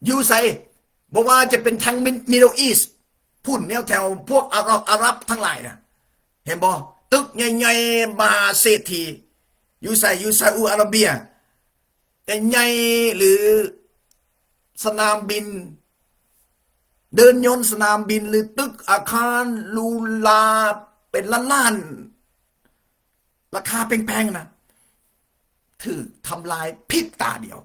ຢູ່ໃສ? ບໍ່ວ່າຈະເປັນທາງມິດ Middle East ພຸ້ນ, ແນວແຖວພວກອາຣັບ ອາຣັບທັງຫຼາຍນະ, ເຫັນບໍ່? ຕຶກໃຫຍ່ໆ ມະຫາເສດຖີ ຢູ່ໃສ? ຢູ່ຊາອຸອາຣະເບຍ ໃຫຍ່ໆ ຫຼືສະໜາມບິນ, ເດີ່ນຍົນ, ສະໜາມບິນ ຫຼືຕຶກອາຄານຫຼູຫຼາເປັນລ້ານໆ ລາຄາແພງໆ ນະ, ຖືກທຳລາຍພິບຕາດຽວ.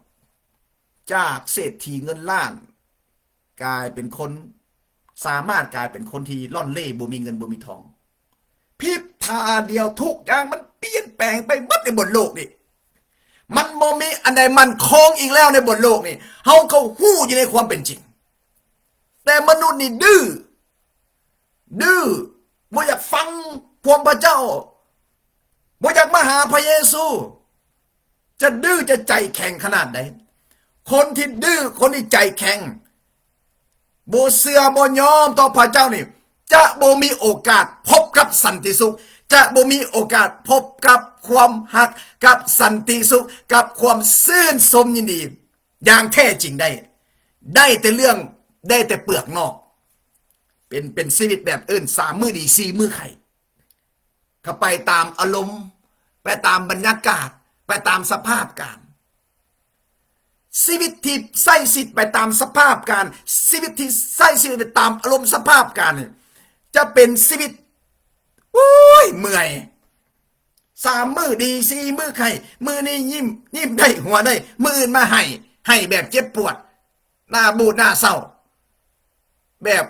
ຈາກເສດຖີເງິນລ້ານ ກາຍເປັນຄົນ ສາມາດກາຍເປັນຄົນທີ່ລ່ອນເລ່ ບໍ່ມີເງິນບໍ່ມີທອງ. ພິບຕາດຽວ ທຸກຢ່າງມັນປ່ຽນແປງໄປໝົດໃນບົນໂລກນີ້. ມັນບໍ່ມີອັນໃດໝັ້ນຄົງອີກແລ້ວໃນບົນໂລກນີ້. ເຮົາກໍຮູ້ຢູ່ໃນຄວາມເປັນຈິງ. ແຕ່ມະນຸດນີ້ດື້, ດື້, ບໍ່ຢາກຟັງຄວາມພະເຈົ້າ, ບໍ່ຢາກມາຫາພະເຢຊູ. ຈະດື້ຈະໃຈແຂງຂະໜາດໃດ? ຄົນທີ່ດື້, ຄົນທີ່ໃຈແຂງ, ບໍ່ເຊື່ອບໍ່ຍອມຕໍ່ພະເຈົ້ານີ້ ຈະບໍ່ມີໂອກາດພົບກັບສັນຕິສຸກ, ຈະບໍ່ມີໂອກາດພົບກັບຄວາມຮັກ, ກັບສັນຕິສຸກ, ກັບຄວາມຊື່ນຊົມຍິນດີຢ່າງແທ້ຈິງໄດ້. ໄດ້ແຕ່ເລື່ອງ, ໄດ້ແຕ່ເປືອກນອກ. ເປັນ, ເປັນຊີວິດແບບເອີ້ນສາມມື້ດີ ສີ່ມື້ໄຂ້. ກໍໄປຕາມອາລົມ, ໄປຕາມບັນຍາກາດ, ໄປຕາມສະພາບການ. ຊີວິດທີ່ໃຊ້ຊີວິດໄປຕາມສະພາບການ, ຊີວິດທີ່ໃຊ້ຊີວິດໄປຕາມອາລົມສະພາບການນີ້ ຈະເປັນຊີວິດ, ໂອ້ຍ, ເມື່ອຍ. ສາມມື້ດີ, ສີ່ມື້ໄຂ້, ມື້ນີ້ຍິ້ມ, ຍິ້ມໄດ້, ຫົວໄດ້, ມື້ອື່ນມາໄຫ້, ໄຫ້ແບບເຈັບປວດ, ໜ້າບູດ, ໜ້າເສົ້າ. ແບບ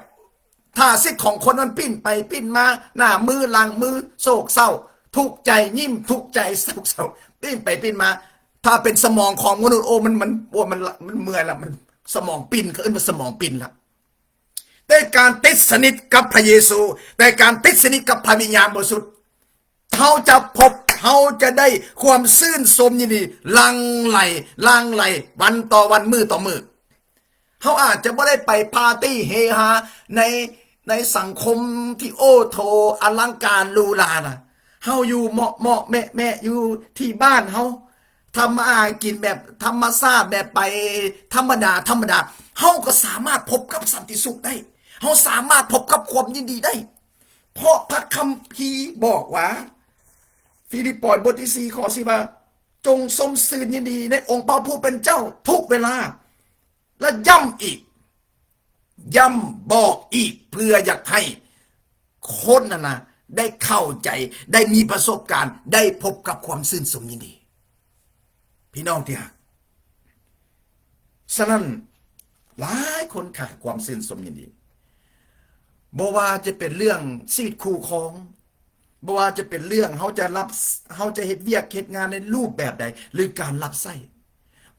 ທ່າຊິດຂອງຄົນມັນປິ່ນໄປປິ່ນມາ, ໜ້າມືຫຼັງມື, ໂສກເສົ້າ, ທຸກໃຈ, ຍິ້ມ, ທຸກໃຈ, ໂສກເສົ້າ, ປິ່ນໄປປິ່ນມາ. ຖ້າເປັນສະໝອງຂອງມະນຸດ, ໂອ້, ມັນ, ມັນ, ໂອ້, ມັນ, ມັນເມື່ອຍລະ, ມັນສະໝອງປິ່ນ, ເຂົາເອີ້ນວ່າສະໝອງປິ່ນລະ. ແຕ່ການຕິດສະໜິດກັບພະເຢຊູ, ແຕ່ການຕິດສະໜິດກັບພະວິນຍານບໍລິສຸດ, ເຮົາຈະພົບ, ເຮົາຈະໄດ້ຄວາມຊື່ນຊົມຍິນດີຫຼັ່ງໄຫຼ, ຫຼັ່ງໄຫຼ, ວັນຕໍ່ວັນ, ມື້ຕໍ່ມື້. ເຮົາອາດຈະບໍ່ໄດ້ໄປປາຕີ້ເຮຮາໃນ, ໃນສັງຄົມທີ່ໂອ້ໂຖອະລັງການຫຼູຫຼານະ. ເຮົາຢູ່ເມາະໆແມະໆ ຢູ່ທີ່ບ້ານເຮົາ, ທຳມາຫາກິນແບບທຳມະຊາດ, ແບບໄປທຳມະດາ, ທຳມະດາ. ເຮົາກໍສາມາດພົບກັບສັນຕິສຸກໄດ້. ເຮົາສາມາດພົບກັບຄວາມຍິນດີໄດ້. ເພາະພະຄຳພີບອກວ່າ, ຟີລິບປອຍບົດທີສີ່ ຂໍ້ສີ່ ວ່າ, ຈົ່ງຊົມຊື່ນຍິນດີໃນອົງພະຜູ້ເປັນເຈົ້າທຸກເວລາ. ແລະ ຢ້ຳອີກ, ຢ້ຳບອກອີກ, ເພື່ອຢາກໃຫ້ຄົນນັ້ນນະ ໄດ້ເຂົ້າໃຈ, ໄດ້ມີປະສົບການ, ໄດ້ພົບກັບຄວາມຊື່ນຊົມຍິນດີ. ພີ່ນ້ອງທີ່ຮັກ, ສະນັ້ນ ຫຼາຍຄົນຂາດຄວາມຊື່ນຊົມຍິນດີ. ບໍ່ວ່າຈະເປັນເລື່ອງຊີວິດຄູ່ຄອງ, ບໍ່ວ່າຈະເປັນເລື່ອງເຮົາຈະຮັບ, ເຮົາຈະເຮັດວຽກເຮັດງານໃນຮູບແບບໃດ ຫຼື ການຮັບໃຊ້,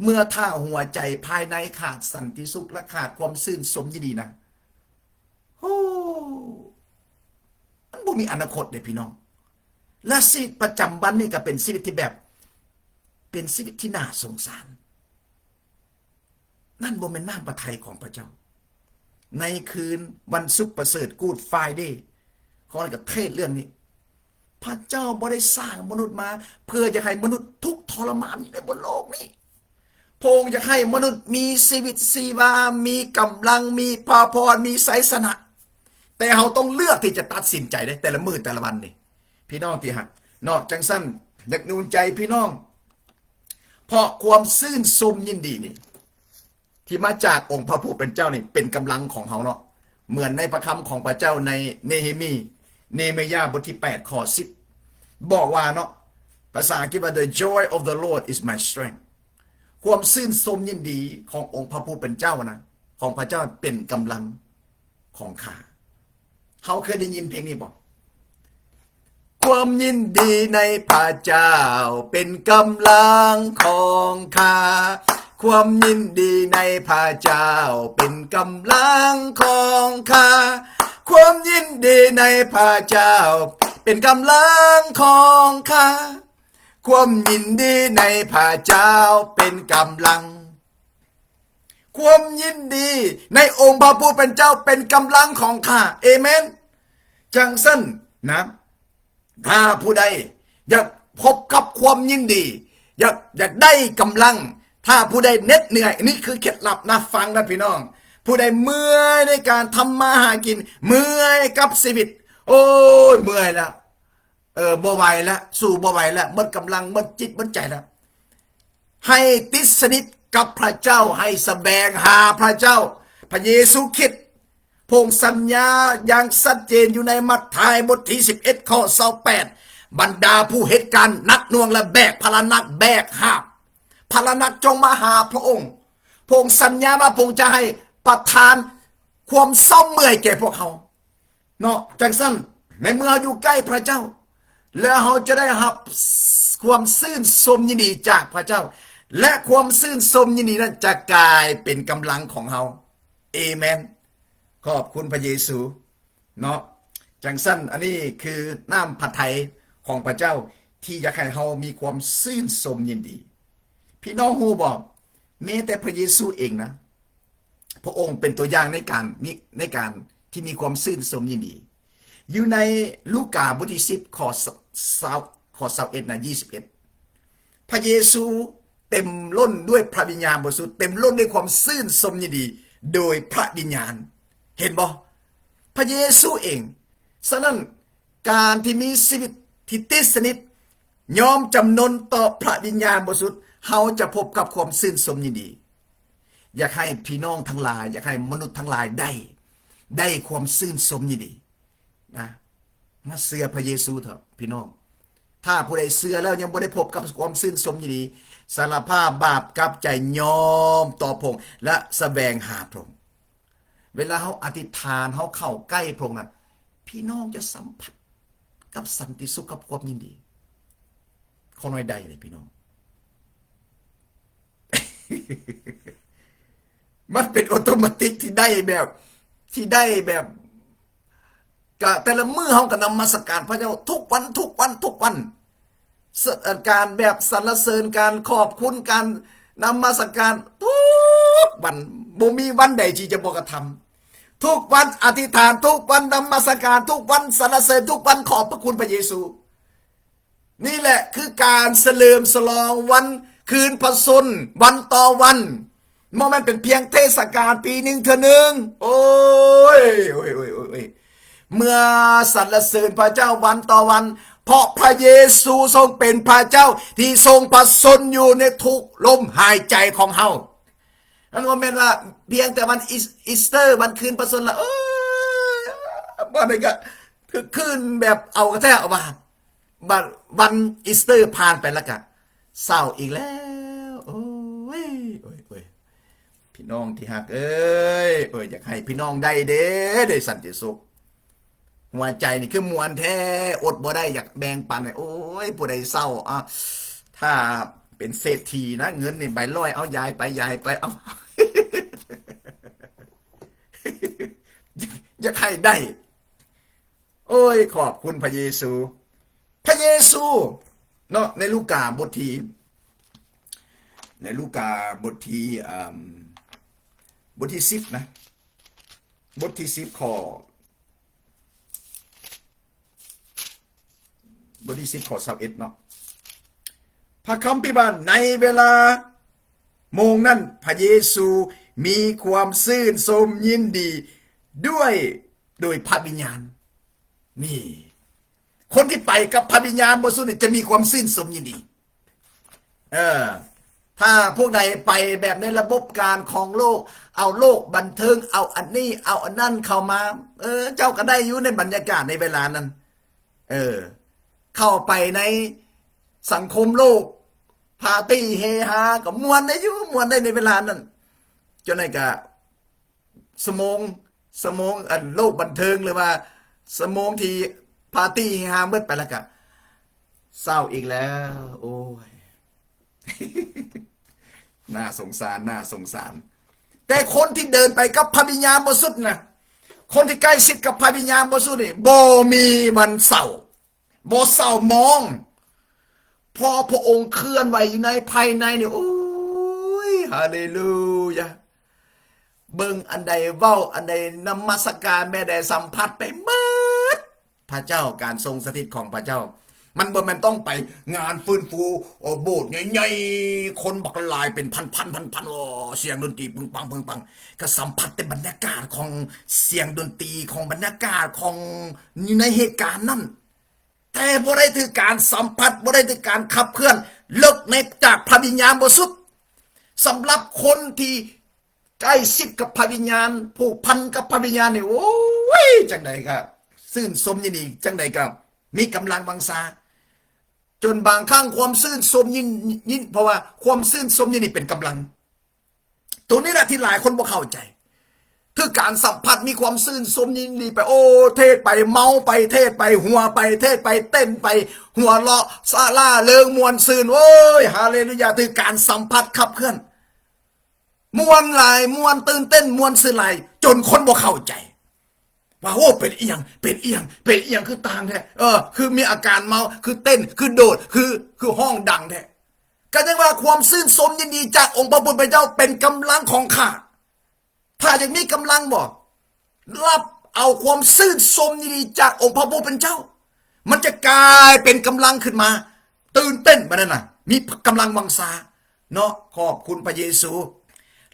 ເມື່ອຖ້າຫົວໃຈພາຍໃນຂາດສັນຕິສຸກ ແລະ ຂາດຄວາມຊື່ນຊົມຍິນດີນະ ໂອ້ ມັນບໍ່ມີອະນາຄົດເດ້ພີ່ນ້ອງ. ແລະ ຊີວິດປະຈຳວັນນີ້ກໍເປັນຊີວິດທີ່ແບບ ເປັນຊີວິດທີ່ໜ້າສົງສານ. ນັ້ນບໍ່ແມ່ນນ້ຳພະໄທຂອງພະເຈົ້າ. ໃນຄືນວັນສຸກປະເສີດ Good Friday ຂ້ອຍກໍເທດເລື່ອງນີ້. ພະເຈົ້າບໍ່ໄດ້ສ້າງມະນຸດມາເພື່ອຢາກໃຫ້ມະນຸດທຸກທໍລະມານຢູ່ໃນບົນໂລກນີ້. ພະອົງຢາກໃຫ້ມະນຸດມີຊີວິດຊີວາ, ມີກຳລັງ, ມີພະພອນ, ມີໄຊຊະນະ. ແຕ່ເຮົາຕ້ອງເລືອກທີ່ຈະຕັດສິນໃຈເດ້ ແຕ່ລະມື້ແຕ່ລະວັນນີ້ ພີ່ນ້ອງທີ່ຮັກເນາະ. ຈັ່ງຊັ້ນ ຢາກໜູນໃຈພີ່ນ້ອງ ເພາະຄວາມຊື່ນຊົມຍິນດີນີ້ ທີ່ມາຈາກອົງພະຜູ້ເປັນເຈົ້ານີ້ ເປັນກຳລັງຂອງເຮົາເນາະ. ເໝືອນໃນພະຄຳຂອງພະເຈົ້າໃນເນເຮມີ ເນເຮມຍາ ບົດທີແປດ ຂໍ້ສິບ ບອກວ່າເນາະ, ພາສາອັງກິດວ່າ The joy of the Lord is my strength. ຄວາມຊື່ນຊົມຍິນດີຂອງອົງພະຜູ້ເປັນເຈົ້ານະ ຂອງພະເຈົ້າເປັນກຳລັງຂອງຂ້າ. ເຮົາເຄີຍໄດ້ຍິນເພງນີ້ບໍ່? ຄວາມຍິນດີໃນພະເຈົ້າເປັນກຳລັງຂອງຂ້າ, ຄວາມຍິນດີໃນພະເຈົ້າເປັນກຳລັງຂອງຂ້າ, ຄວາມຍິນດີໃນພະເຈົ້າເປັນກຳລັງຂອງຂ້າ, ຄວາມຍິນດີໃນພະເຈົ້າເປັນກຳລັງ ຄວາມຍິນດີໃນອົງພະຜູ້ເປັນເຈົ້າເປັນກຳລັງຂອງຂ້າ. ເອເມນ. ຈັ່ງຊັ້ນນະ, ຖ້າຜູ້ໃດຢາກພົບກັບຄວາມຍິນດີ, ຢາກ, ຢາກໄດ້ກຳລັງ, ຖ້າຜູ້ໃດເໜັດເໜື່ອຍ, ນີ້ຄືເຄັດລັບນະ, ຟັງນະພີ່ນ້ອງ, ຜູ້ໃດເມື່ອຍໃນການທຳມາຫາກິນ, ເມື່ອຍກັບຊີວິດ, ໂອ້ຍ ເມື່ອຍແລ້ວ, ເອີ ບໍ່ໄຫວແລ້ວ, ສູ້ບໍ່ໄຫວແລ້ວ, ໝົດກຳລັງ, ໝົດຈິດ, ໝົດໃຈແລ້ວ. ໃຫ້ຕິດສະໜິດກັບພະເຈົ້າ, ໃຫ້ສະແຫວງຫາພະເຈົ້າ, ພະເຢຊູຄຣິດ. ພະອົງສັນຍາຢ່າງຊັດເຈນຢູ່ໃນມັດທາຍບົດທີສິບເອັດ ຂໍ້ຊາວແປດ, ບັນດາຜູ້ເຮັດການໜັກໜ່ວງ ແລະ ແບກພາລະໜັກ, ແບກຫາບພາລະໜັກ, ຈົ່ງມາຫາພະອົງ. ພະອົງສັນຍາວ່າພະອົງຈະໃຫ້ປະທານຄວາມເຊົາເມື່ອຍແກ່ພວກເຮົາ. ເນາະ, ຈັ່ງຊັ້ນ ໃນເມື່ອເຮົາຢູ່ໃກ້ພະເຈົ້າ ແລ້ວເຮົາຈະໄດ້ຮັບຄວາມຊື່ນຊົມຍິນດີຈາກພະເຈົ້າ ແລະ ຄວາມຊື່ນຊົມຍິນດີນັ້ນຈະກາຍເປັນກຳລັງຂອງເຮົາ. ເອເມນ. ຂອບຄຸນພະເຢຊູເນາະ. ຈັ່ງຊັ້ນ ອັນນີ້ຄືນ້ຳພະໄທຂອງພະເຈົ້າ ທີ່ຢາກໃຫ້ເຮົາມີຄວາມຊື່ນຊົມຍິນດີ. ພີ່ນ້ອງຮູ້ບໍ່? ແມ້ແຕ່ພະເຢຊູເອງນະ, ພະອົງເປັນຕົວຢ່າງໃນການມີ, ໃນການທີ່ມີຄວາມຊື່ນຊົມຍິນດີ. ຢູ່ໃນລູກາບົດທີສິບ ຂໍ້ຊາວ, ຂໍ້ຊາວເອັດນະ, ຍີ່ສິບເອັດ, ພະເຢຊູເຕັມລົ້ນດ້ວຍພະວິນຍານບໍລິສຸດ, ເຕັມລົ້ນດ້ວຍຄວາມຊື່ນຊົມຍິນດີໂດຍພະວິນຍານ. ເຫັນບໍ່? ພະເຢຊູເອງ. ສະນັ້ນ ການທີ່ມີຊີວິດທີ່ຕິດສະໜິດ ຍອມຈຳນົນຕໍ່ພະວິນຍານບໍລິສຸດ, ເຮົາຈະພົບກັບຄວາມຊື່ນຊົມຍິນດີ. ຢາກໃຫ້ພີ່ນ້ອງທັງຫຼາຍ, ຢາກໃຫ້ມະນຸດທັງຫຼາຍໄດ້, ໄດ້ຄວາມຊື່ນຊົມຍິນດີນະ. ມາເຊື່ອພະເຢຊູເຖາະພີ່ນ້ອງ. ຖ້າຜູ້ໃດເຊື່ອແລ້ວຍັງບໍ່ໄດ້ພົບກັບຄວາມຊື່ນຊົມຍິນດີ, ສາລະພາບບາບ, ກັບໃຈ, ຍອມຕໍ່ພະອົງ ແລະ ສະແຫວງຫາພະອົງ. ເວລາເຮົາອະທິຖານ, ເຮົາເຂົ້າໃກ້ພະອົງນັ້ນ, ພີ່ນ້ອງຈະສຳຜັດກັບສັນຕິສຸກ, ກັບຄວາມຍິນດີ. ຂໍໜ້ອຍໄດ້ເລີຍພີ່ນ້ອງ. ມັນເປັນໂອໂຕມາຕິກທີ່ໄດ້ແບບ, ທີ່ໄດ້ແບບ, ກະແຕ່ລະມື້ເຮົາກະນຳມະສະການພະເຈົ້າທຸກວັນ, ທຸກວັນ, ທຸກວັນ. ສະ, ການແບບສັນລະເສີນ, ການຂອບຄຸນ, ການນຳມະສະການທຸກວັນ, ບໍ່ມີວັນໃດທີ່ຈະບໍ່ກະທຳ. ທຸກວັນອະທິຖານ, ທຸກວັນນຳມະສະການ, ທຸກວັນສັນລະເສີນ, ທຸກວັນຂອບພະຄຸນພະເຢຊູ. ນີ້ແຫຼະຄືການສະເຫຼີມສະຫຼອງວັນຄືນພະຊົນວັນຕໍ່ວັນ. ບໍ່ແມ່ນເປັນພຽງເທດສະການປີໜຶ່ງເທື່ອໜຶ່ງ. ໂອ້ຍ, ໂອ້ຍ, ໂອ້ຍ, ໂອ້ຍ, ໂອ້ຍ. ເມື່ອສັນລະເສີນພະເຈົ້າວັນຕໍ່ວັນ, ເພາະພະເຢຊູຊົງເປັນພະເຈົ້າທີ່ຊົງພະຊົນຢູ່ໃນທຸກລົມຫາຍໃຈຂອງເຮົາ. ນັ້ນບໍ່ແມ່ນວ່າພຽງແຕ່ວັນອີສ, ອີສເຕີ, ວັນຄືນພະຊົນລະ, ເອີຍ, ບໍ່ໄດ້ກະຄືນແບບເອົາກະແທກເອົາວ່າ. ບັດວັນອີສເຕີຜ່ານໄປແລ້ວກະເສົ້າອີກແລ້ວ. ໂອ້ຍ, ໂອ້ຍ, ໂອ້ຍ. ພີ່ນ້ອງທີ່ຮັກເອີຍ, ໂອ້ຍ, ຢາກໃຫ້ພີ່ນ້ອງໄດ້ເດ້, ໄດ້ສັນຕິສຸກ. ຫົວໃຈນີ້ຄືມ່ວນແທ້, ອົດບໍ່ໄດ້, ຢາກແບ່ງປັນໃຫ້. ໂອ້ຍ, ຜູ້ໃດເສົ້າ, ອາ, ຖ້າ ເປັນເສດຖີນະ ເງິນນີ້ໃບຮ້ອຍ ເອົາ ຢາຍໄປ ຢາຍໄປ ເອົາ ຢາກໃຫ້ໄດ້. ໂອ້ຍ ຂອບຄຸນພະເຢຊູ. ພະເຢຊູເນາະ ໃນລູກາບົດທີ ໃນລູກາບົດທີ ເອີ່ມ ບົດທີສິບນະ ບົດທີສິບ ຂໍ້ ບົດທີສິບ ຂໍ້ຊາວເອັດເນາະ ພະຄຳພີວ່າ ໃນເວລາໂມງນັ້ນ ພະເຢຊູມີຄວາມຊື່ນຊົມຍິນດີດ້ວຍ ໂດຍພະວິນຍານ. ນີ້ ຄົນທີ່ໄປກັບພະວິນຍານບໍລິສຸດນີ້ ຈະມີຄວາມຊື່ນຊົມຍິນດີ. ເອີ ຖ້າພວກໃດໄປແບບໃນລະບົບການຂອງໂລກ ເອົາໂລກບັນເທີງ ເອົາອັນນີ້ ເອົາອັນນັ້ນເຂົ້າມາ ເອີ ເຈົ້າກໍໄດ້ຢູ່ໃນບັນຍາກາດໃນເວລານັ້ນ. ເອີ ເຂົ້າໄປໃນສັງຄົມໂລກ ປາຕີ້ເຮຮາ ກໍມ່ວນໄດ້ຢູ່ ມ່ວນໄດ້ໃນເວລານັ້ນ. ຈັ່ງໃດກໍ ສະໂມງ ສະໂມງອັນໂລກບັນເທີງ ຫຼືວ່າສະໂມງທີ່ປາຕີ້ເຮຮາໝົດໄປແລ້ວກະເສົ້າອີກແລ້ວ. ໂອ້ຍ ໜ້າສົງສານ ໜ້າສົງສານ. ແຕ່ຄົນທີ່ເດີນໄປກັບພະວິນຍານບໍລິສຸດນະ ຄົນທີ່ໃກ້ຊິດກັບພະວິນຍານບໍລິສຸດນີ້ ບໍ່ມີວັນເສົ້າ. ບໍ່ເສົ້າໝອງ ເພາະພະອົງເຄື່ອນໄຫວຢູ່ໃນພາຍໃນນີ້ ໂອ້ຍ ຮາເລລູຢາ. ເບິ່ງອັນໃດ ເວົ້າອັນໃດ ນະມັດສະການແບບໃດ ສຳຜັດໄປໝົດ. ພະເຈົ້າ ການຊົງສະຖິດຂອງພະເຈົ້າ ມັນບໍ່ແມ່ນຕ້ອງໄປງານຟື້ນຟູ ໂອ້ ໂບດໃຫຍ່ໆ ຄົນບັກຫຼາຍເປັນພັນໆ ພັນໆ ໂອ້ ສຽງດົນຕີປຶງປັງ ປຶງປັງ ກໍສຳຜັດແຕ່ບັນຍາກາດຂອງສຽງດົນຕີ ຂອງບັນຍາກາດຂອງ ຢູ່ໃນເຫດການນັ້ນ. ແຕ່ບໍ່ໄດ້ຖືກການສຳຜັດ ບໍ່ໄດ້ຖືກການຂັບເຄື່ອນເລິກໃນ ຈາກພະວິນຍານບໍລິສຸດ. ສຳລັບຄົນທີ່ໃກ້ຊິດກັບພະວິນຍານ ຜູກພັນກັບພະວິນຍານນີ້ ໂອ້ຍ ຈັ່ງໃດກໍຊື່ນຊົມຍິນດີ ຈັ່ງໃດກໍມີກຳລັງວັງຊາ ຈົນບາງຄັ້ງຄວາມຊື່ນຊົມຍິນ ຍິນ ເພາະວ່າຄວາມຊື່ນຊົມຍິນດີເປັນກຳລັງ. ໂຕນີ້ແຫຼະທີ່ຫຼາຍຄົນບໍ່ເຂົ້າໃຈ ຄືການສຳຜັດ ມີຄວາມຊື່ນຊົມຍິນດີໄປ ໂອ້ ເທດໄປ ເມົາໄປ ເທດໄປ ຫົວໄປ ເທດໄປ ເຕັ້ນໄປ ຫົວເລາະ ສະລ່າເລີງ ມ່ວນຊື່ນ ໂອ້ຍ ຮາເລລູຢາ ຖືກການສຳຜັດຂັບເຄື່ອນ ມ່ວນຫຼາຍ ມ່ວນຕື່ນເຕັ້ນ ມ່ວນຊື່ນຫຼາຍ ຈົນຄົນບໍ່ເຂົ້າໃຈວ່າ ໂອ້ ເປັນອີ່ຫຍັງ ເປັນອີ່ຫຍັງ ເປັນອີ່ຫຍັງຄືຕ່າງແທ້ ເອີ ຄືມີອາການເມົາ ຄືເຕັ້ນ ຄືໂດດ ຄື ຄືຮ້ອງດັງແທ້. ກໍຍັງວ່າຄວາມຊື່ນຊົມຍິນດີຈາກອົງພະຜູ້ເປັນເຈົ້າເປັນກຳລັງຂອງຂ້າ. ຖ້າຢາກມີກຳລັງບໍ່? ຮັບເອົາຄວາມຊື່ນຊົມຍິນດີຈາກອົງພະຜູ້ເປັນເຈົ້າ. ມັນຈະກາຍເປັນກຳລັງຂຶ້ນມາ. ຕື່ນເຕັ້ນບາດນັ້ນນະ. ມີກຳລັງວັງຊາເນາະ. ຂອບຄຸນພະເຢຊູ.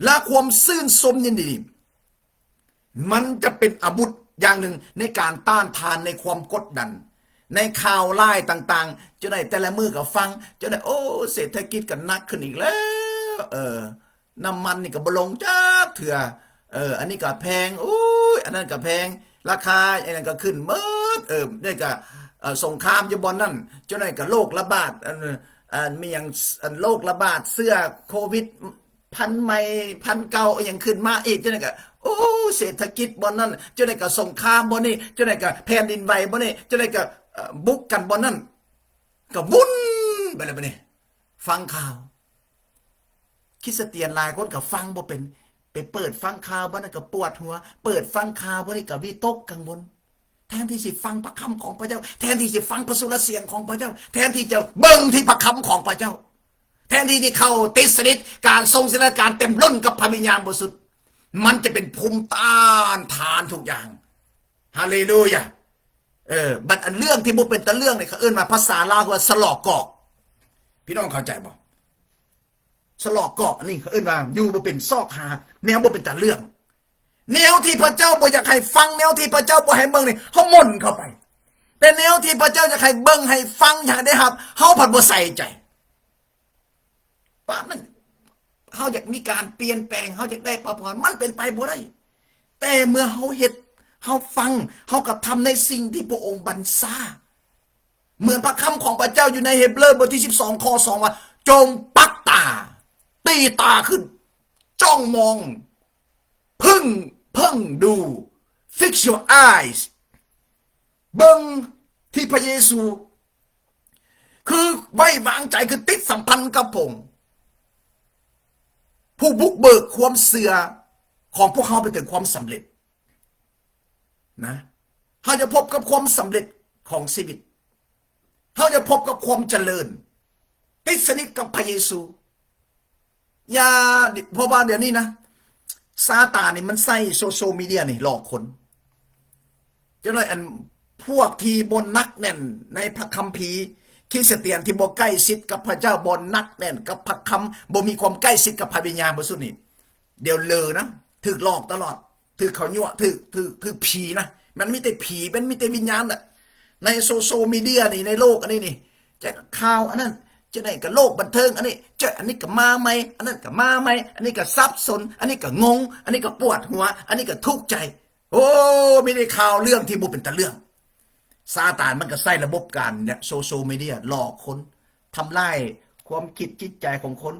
ແລະ ຄວາມຊື່ນຊົມຍິນດີ ມັນຈະເປັນອາວຸດຢ່າງໜຶ່ງໃນການຕ້ານທານໃນຄວາມກົດດັນ ໃນຂ່າວຮ້າຍຕ່າງໆ ຈັ່ງໃດແຕ່ລະມື້ກໍຟັງ ຈັ່ງໃດ ໂອ້ ເສດຖະກິດກໍໜັກຂຶ້ນອີກແລ້ວ ເອີ ນ້ຳມັນນີ້ກໍບໍ່ລົງຈັກເທື່ອ ເອີ ອັນນີ້ກໍແພງ ໂອ້ຍ ອັນນັ້ນກໍແພງ ລາຄາອັນນັ້ນກໍຂຶ້ນໝົດ ເອີ ນີ້ກໍ ເອີ ສົງຄາມຢູ່ບ່ອນນັ້ນ ຈັ່ງໃດກໍໂລກລະບາດ ອັນ ອັນມີຫຍັງ ອັນໂລກລະບາດເຊື້ອໂຄວິດ ພັນໃໝ່ ພັນເກົ່າ ອີ່ຫຍັງຂຶ້ນມາອີກ ຈັ່ງໃດກໍ ໂອ້ ເສດຖະກິດບ່ອນນັ້ນ ຈັ່ງໃດກໍສົງຄາມບ່ອນນີ້ ຈັ່ງໃດກໍແຜ່ນດິນໄຫວບ່ອນນີ້ ຈັ່ງໃດກໍ ເອີ ບຸກກັນບ່ອນນັ້ນ ກໍວຸ່ນໄປແລ້ວບາດນີ້. ຟັງຂ່າວ ຄຣິສຕຽນຫຼາຍຄົນກໍຟັງບໍ່ເປັນ ໄປເປີດຟັງຂ່າວບ່ອນນັ້ນກໍປວດຫົວ ເປີດຟັງຂ່າວບ່ອນນີ້ກໍວິຕົກກັງວົນ. ແທນທີ່ຊິຟັງພະຄຳຂອງພະເຈົ້າ ແທນທີ່ຊິຟັງພະສຸລະສຽງຂອງພະເຈົ້າ ແທນທີ່ຈະເບິ່ງທີ່ພະຄຳຂອງພະເຈົ້າ ແທນທີ່ຈະເຂົ້າຕິດສະໜິດການຊົງສະຖານະການເຕັມລົ້ນກັບພະວິນຍານບໍລິສຸດ ມັນຈະເປັນພູມຕ້ານທານທຸກຢ່າງ. ຮາເລລູຢາ. ເອີ ບັດອັນເລື່ອງທີ່ບໍ່ເປັນຕາເລື່ອງນີ້ ເຂົາເອີ້ນວ່າ ພາສາລາວວ່າສະຫຼອກກອກ. ພີ່ນ້ອງເຂົ້າໃຈບໍ່? ສະຫຼອກກອກ ອັນນີ້ເຂົາເອີ້ນວ່າຢູ່ບໍ່ເປັນ ຊອກຫາແນວບໍ່ເປັນຕາເລື່ອງ. ແນວທີ່ພະເຈົ້າບໍ່ຢາກໃຫ້ຟັງ ແນວທີ່ພະເຈົ້າບໍ່ໃຫ້ເບິ່ງນີ້ ເຮົາໝົນເຂົ້າໄປ ແຕ່ແນວທີ່ພະເຈົ້າຢາກໃຫ້ເບິ່ງໃຫ້ຟັງ ຢາກໃຫ້ໄດ້ຮັບ ເຮົາພັດບໍ່ໃສ່ໃຈ. ປານນັ້ນ ເຮົາຢາກມີການປ່ຽນແປງ ເຮົາຢາກໄດ້ພະພອນ ມັນເປັນໄປບໍ່ໄດ້. ແຕ່ເມື່ອເຮົາເຮັດ ເຮົາຟັງ ເຮົາກະທຳໃນສິ່ງທີ່ພະອົງບັນຊາ ເໝືອນພະຄຳຂອງພະເຈົ້າຢູ່ໃນເຮບເຣີ ບົດທີສິບສອງ ຂໍ້ສອງ ວ່າ ຈົ່ງປັກຕາ ຕີຕາຂຶ້ນ ຈ້ອງມອງ ເພິ່ງ ເພິ່ງດູ fix your eyes ເບິ່ງທີ່ພະເຢຊູ. ຄືໄວ້ວາງໃຈ ຄືຕິດສຳພັນກັບພະອົງ ຜູ້ບຸກເບີກຄວາມເຊື່ອຂອງພວກເຮົາໄປເຖິງຄວາມສຳເລັດນະ. ເຮົາຈະພົບກັບຄວາມສຳເລັດຂອງຊີວິດ. ເຮົາຈະພົບກັບຄວາມຈະເລີນ. ຕິດສະໜິດກັບພະເຢຊູ. ຢ່າ ເພາະວ່າດຽວນີ້ນະ ຊາຕານນີ້ມັນໃຊ້ໂຊຊຽວມີເດຍນີ້ຫຼອກຄົນ. ຈັ່ງໃດ ອັນພວກທີ່ບໍ່ໜັກແໜ້ນໃນພະຄຳພີຄຣິສຕຽນ ທີ່ບໍ່ໃກ້ຊິດກັບພະເຈົ້າ, ບໍ່ໜັກແໜ້ນກັບພະຄຳ, ບໍ່ມີຄວາມໃກ້ຊິດກັບພະວິນຍານບໍລິສຸດນີ້ ດຽວເລີນະ, ຖືກຫຼອກຕະຫຼອດ, ຖືກເຂົາຍົວະ, ຖືກ ຖືກ ຖືກຜີນະ. ມັນມີແຕ່ຜີ, ມັນມີແຕ່ວິນຍານນະ. ໃນໂຊຊຽວມີເດຍນີ້, ໃນໂລກອັນນີ້ນີ້, ຈະຂ່າວອັນນັ້ນ, ຈະໄດ້ກະໂລກບັນເທີງອັນນີ້, ຈະອັນນີ້ກະມາໃໝ່, ອັນນັ້ນກະມາໃໝ່, ອັນນີ້ກະສັບສົນ, ອັນນີ້ກະງົງ, ອັນນີ້ກະປວດຫົວ, ອັນນີ້ກະທຸກໃຈ. ໂອ້ ມີແຕ່ຂ່າວເລື່ອງທີ່ບໍ່ເປັນຕາເລື່ອງ. ຊາຕານມັນກໍໃຊ້ລະບົບການໂຊຊຽວມີເດຍຫຼອກຄົນ, ທຳລາຍຄວາມຄິດຈິດໃຈຂອງຄົນ.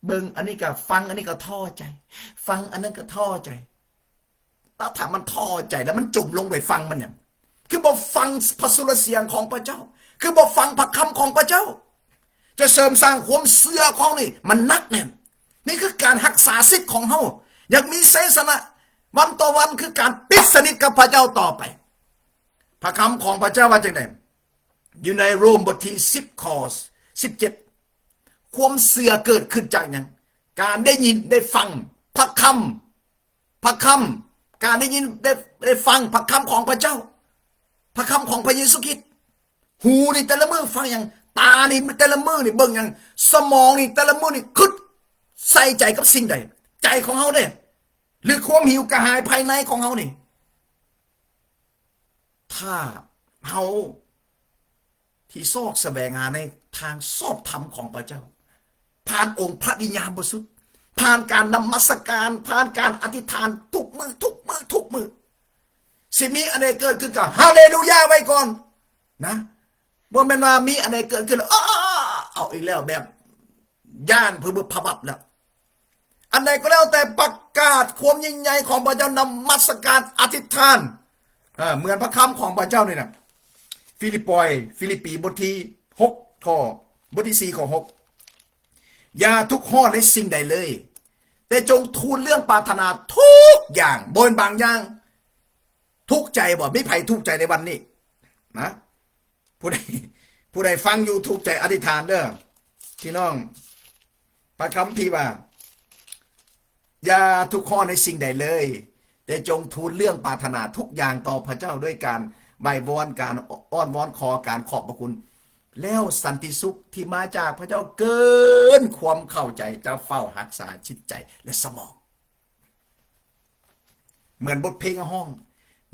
ເບິ່ງອັນນີ້ກໍຟັງ, ອັນນີ້ກໍທໍ້ໃຈ, ຟັງອັນນັ້ນກໍທໍ້ໃຈ. ແລ້ວຖ້າມັນທໍ້ໃຈແລ້ວມັນຈົມລົງໄປ, ຟັງມັນຫຍັງ? ຄືບໍ່ຟັງພະສຸລະສຽງຂອງພະເຈົ້າ? ຄືບໍ່ຟັງພະຄຳຂອງພະເຈົ້າ? ຈະເສີມສ້າງຄວາມເຊື່ອຂອງນີ້ມັນໜັກແໜ້ນ. ນີ້ຄືການຮັກສາສິດຂອງເຮົາ ຢາກມີໄຊຊະນະວັນຕໍ່ວັນ, ຄືການຕິດສະໜິດກັບພະເຈົ້າຕໍ່ໄປ. ພະຄຳຂອງພະເຈົ້າວ່າຈັ່ງໃດ? ຢູ່ໃນໂຣມບົດທີສິບ ຂໍ້ສິບເຈັດ ຄວາມເຊື່ອເກີດຂຶ້ນຈາກຫຍັງ? ການໄດ້ຍິນໄດ້ຟັງພະຄຳ, ພະຄຳ, ການໄດ້ຍິນໄດ້ ໄດ້ຟັງພະຄຳຂອງພະເຈົ້າ, ພະຄຳຂອງພະເຢຊູຄຣິດ. ຫູນີ້ແຕ່ລະມື້ຟັງຫຍັງ? ຕານີ້ແຕ່ລະມື້ນີ້ເບິ່ງຫຍັງ? ສະໝອງນີ້ແຕ່ລະມື້ນີ້ຄິດໃສ່ໃຈກັບສິ່ງໃດ? ໃຈຂອງເຮົາເດ້ ຫຼືຄວາມຫິວກະຫາຍພາຍໃນຂອງເຮົານີ້? ຖ້າເຮົາທີ່ຊອກສະແຫວງຫາໃນທາງຊອບທຳຂອງພະເຈົ້າ ຜ່ານອົງພະວິນຍານບໍລິສຸດ, ຜ່ານການນະມັດສະການ, ຜ່ານການອະທິຖານທຸກມື້, ທຸກມື້, ທຸກມື້. ຊິມີອັນໃດເກີດຂຶ້ນກໍຮາເລລູຢາໄວ້ກ່ອນນະ. ບໍ່ແມ່ນວ່າມີອັນໃດເກີດຂຶ້ນແລ້ວ ອ້າ ເອົາອີກແລ້ວ, ແບບຢ້ານຜຶບໆພັບໆແລ້ວ. ອັນໃດກໍແລ້ວແຕ່ ປະກາດຄວາມຍິ່ງໃຫຍ່ຂອງພະເຈົ້າ, ນະມັດສະການ, ອະທິຖານ ເອີ ເໝືອນພະຄຳຂອງພະເຈົ້ານີ້ນະ. ຟີລິບປອຍ, ຟີລິບປີ ບົດທີຫົກ ຂໍ້ ບົດທີສີ່ ຂໍ້ຫົກ ຢ່າທຸກຮ້ອນໃນສິ່ງໃດເລີຍ, ແຕ່ຈົ່ງທູນເລື່ອງປາດຖະໜາທຸກຢ່າງ. ບໍ່ແມ່ນບາງຢ່າງ. ທຸກໃຈບໍ່? ມີໃຜທຸກໃຈໃນວັນນີ້ນະ? ຜູ້ໃດ ຜູ້ໃດຟັງຢູ່ ທຸກໃຈອະທິຖານເດີ້ ພີ່ນ້ອງ. ພະຄຳພີວ່າ ຢ່າທຸກຮ້ອນໃນສິ່ງໃດເລີຍ, ແຕ່ຈົ່ງທູນເລື່ອງປາດຖະໜາທຸກຢ່າງຕໍ່ພະເຈົ້າ ດ້ວຍການໄຫວ້ວອນ, ການອ້ອນວອນ, ຂໍການຂອບພະຄຸນ, ແລ້ວສັນຕິສຸກທີ່ມາຈາກພະເຈົ້າເກີນຄວາມເຂົ້າໃຈ ຈະເຝົ້າຮັກສາຈິດໃຈ ແລະ ສະໝອງ. ເໝືອນບົດເພງເຮົາຮ້ອງ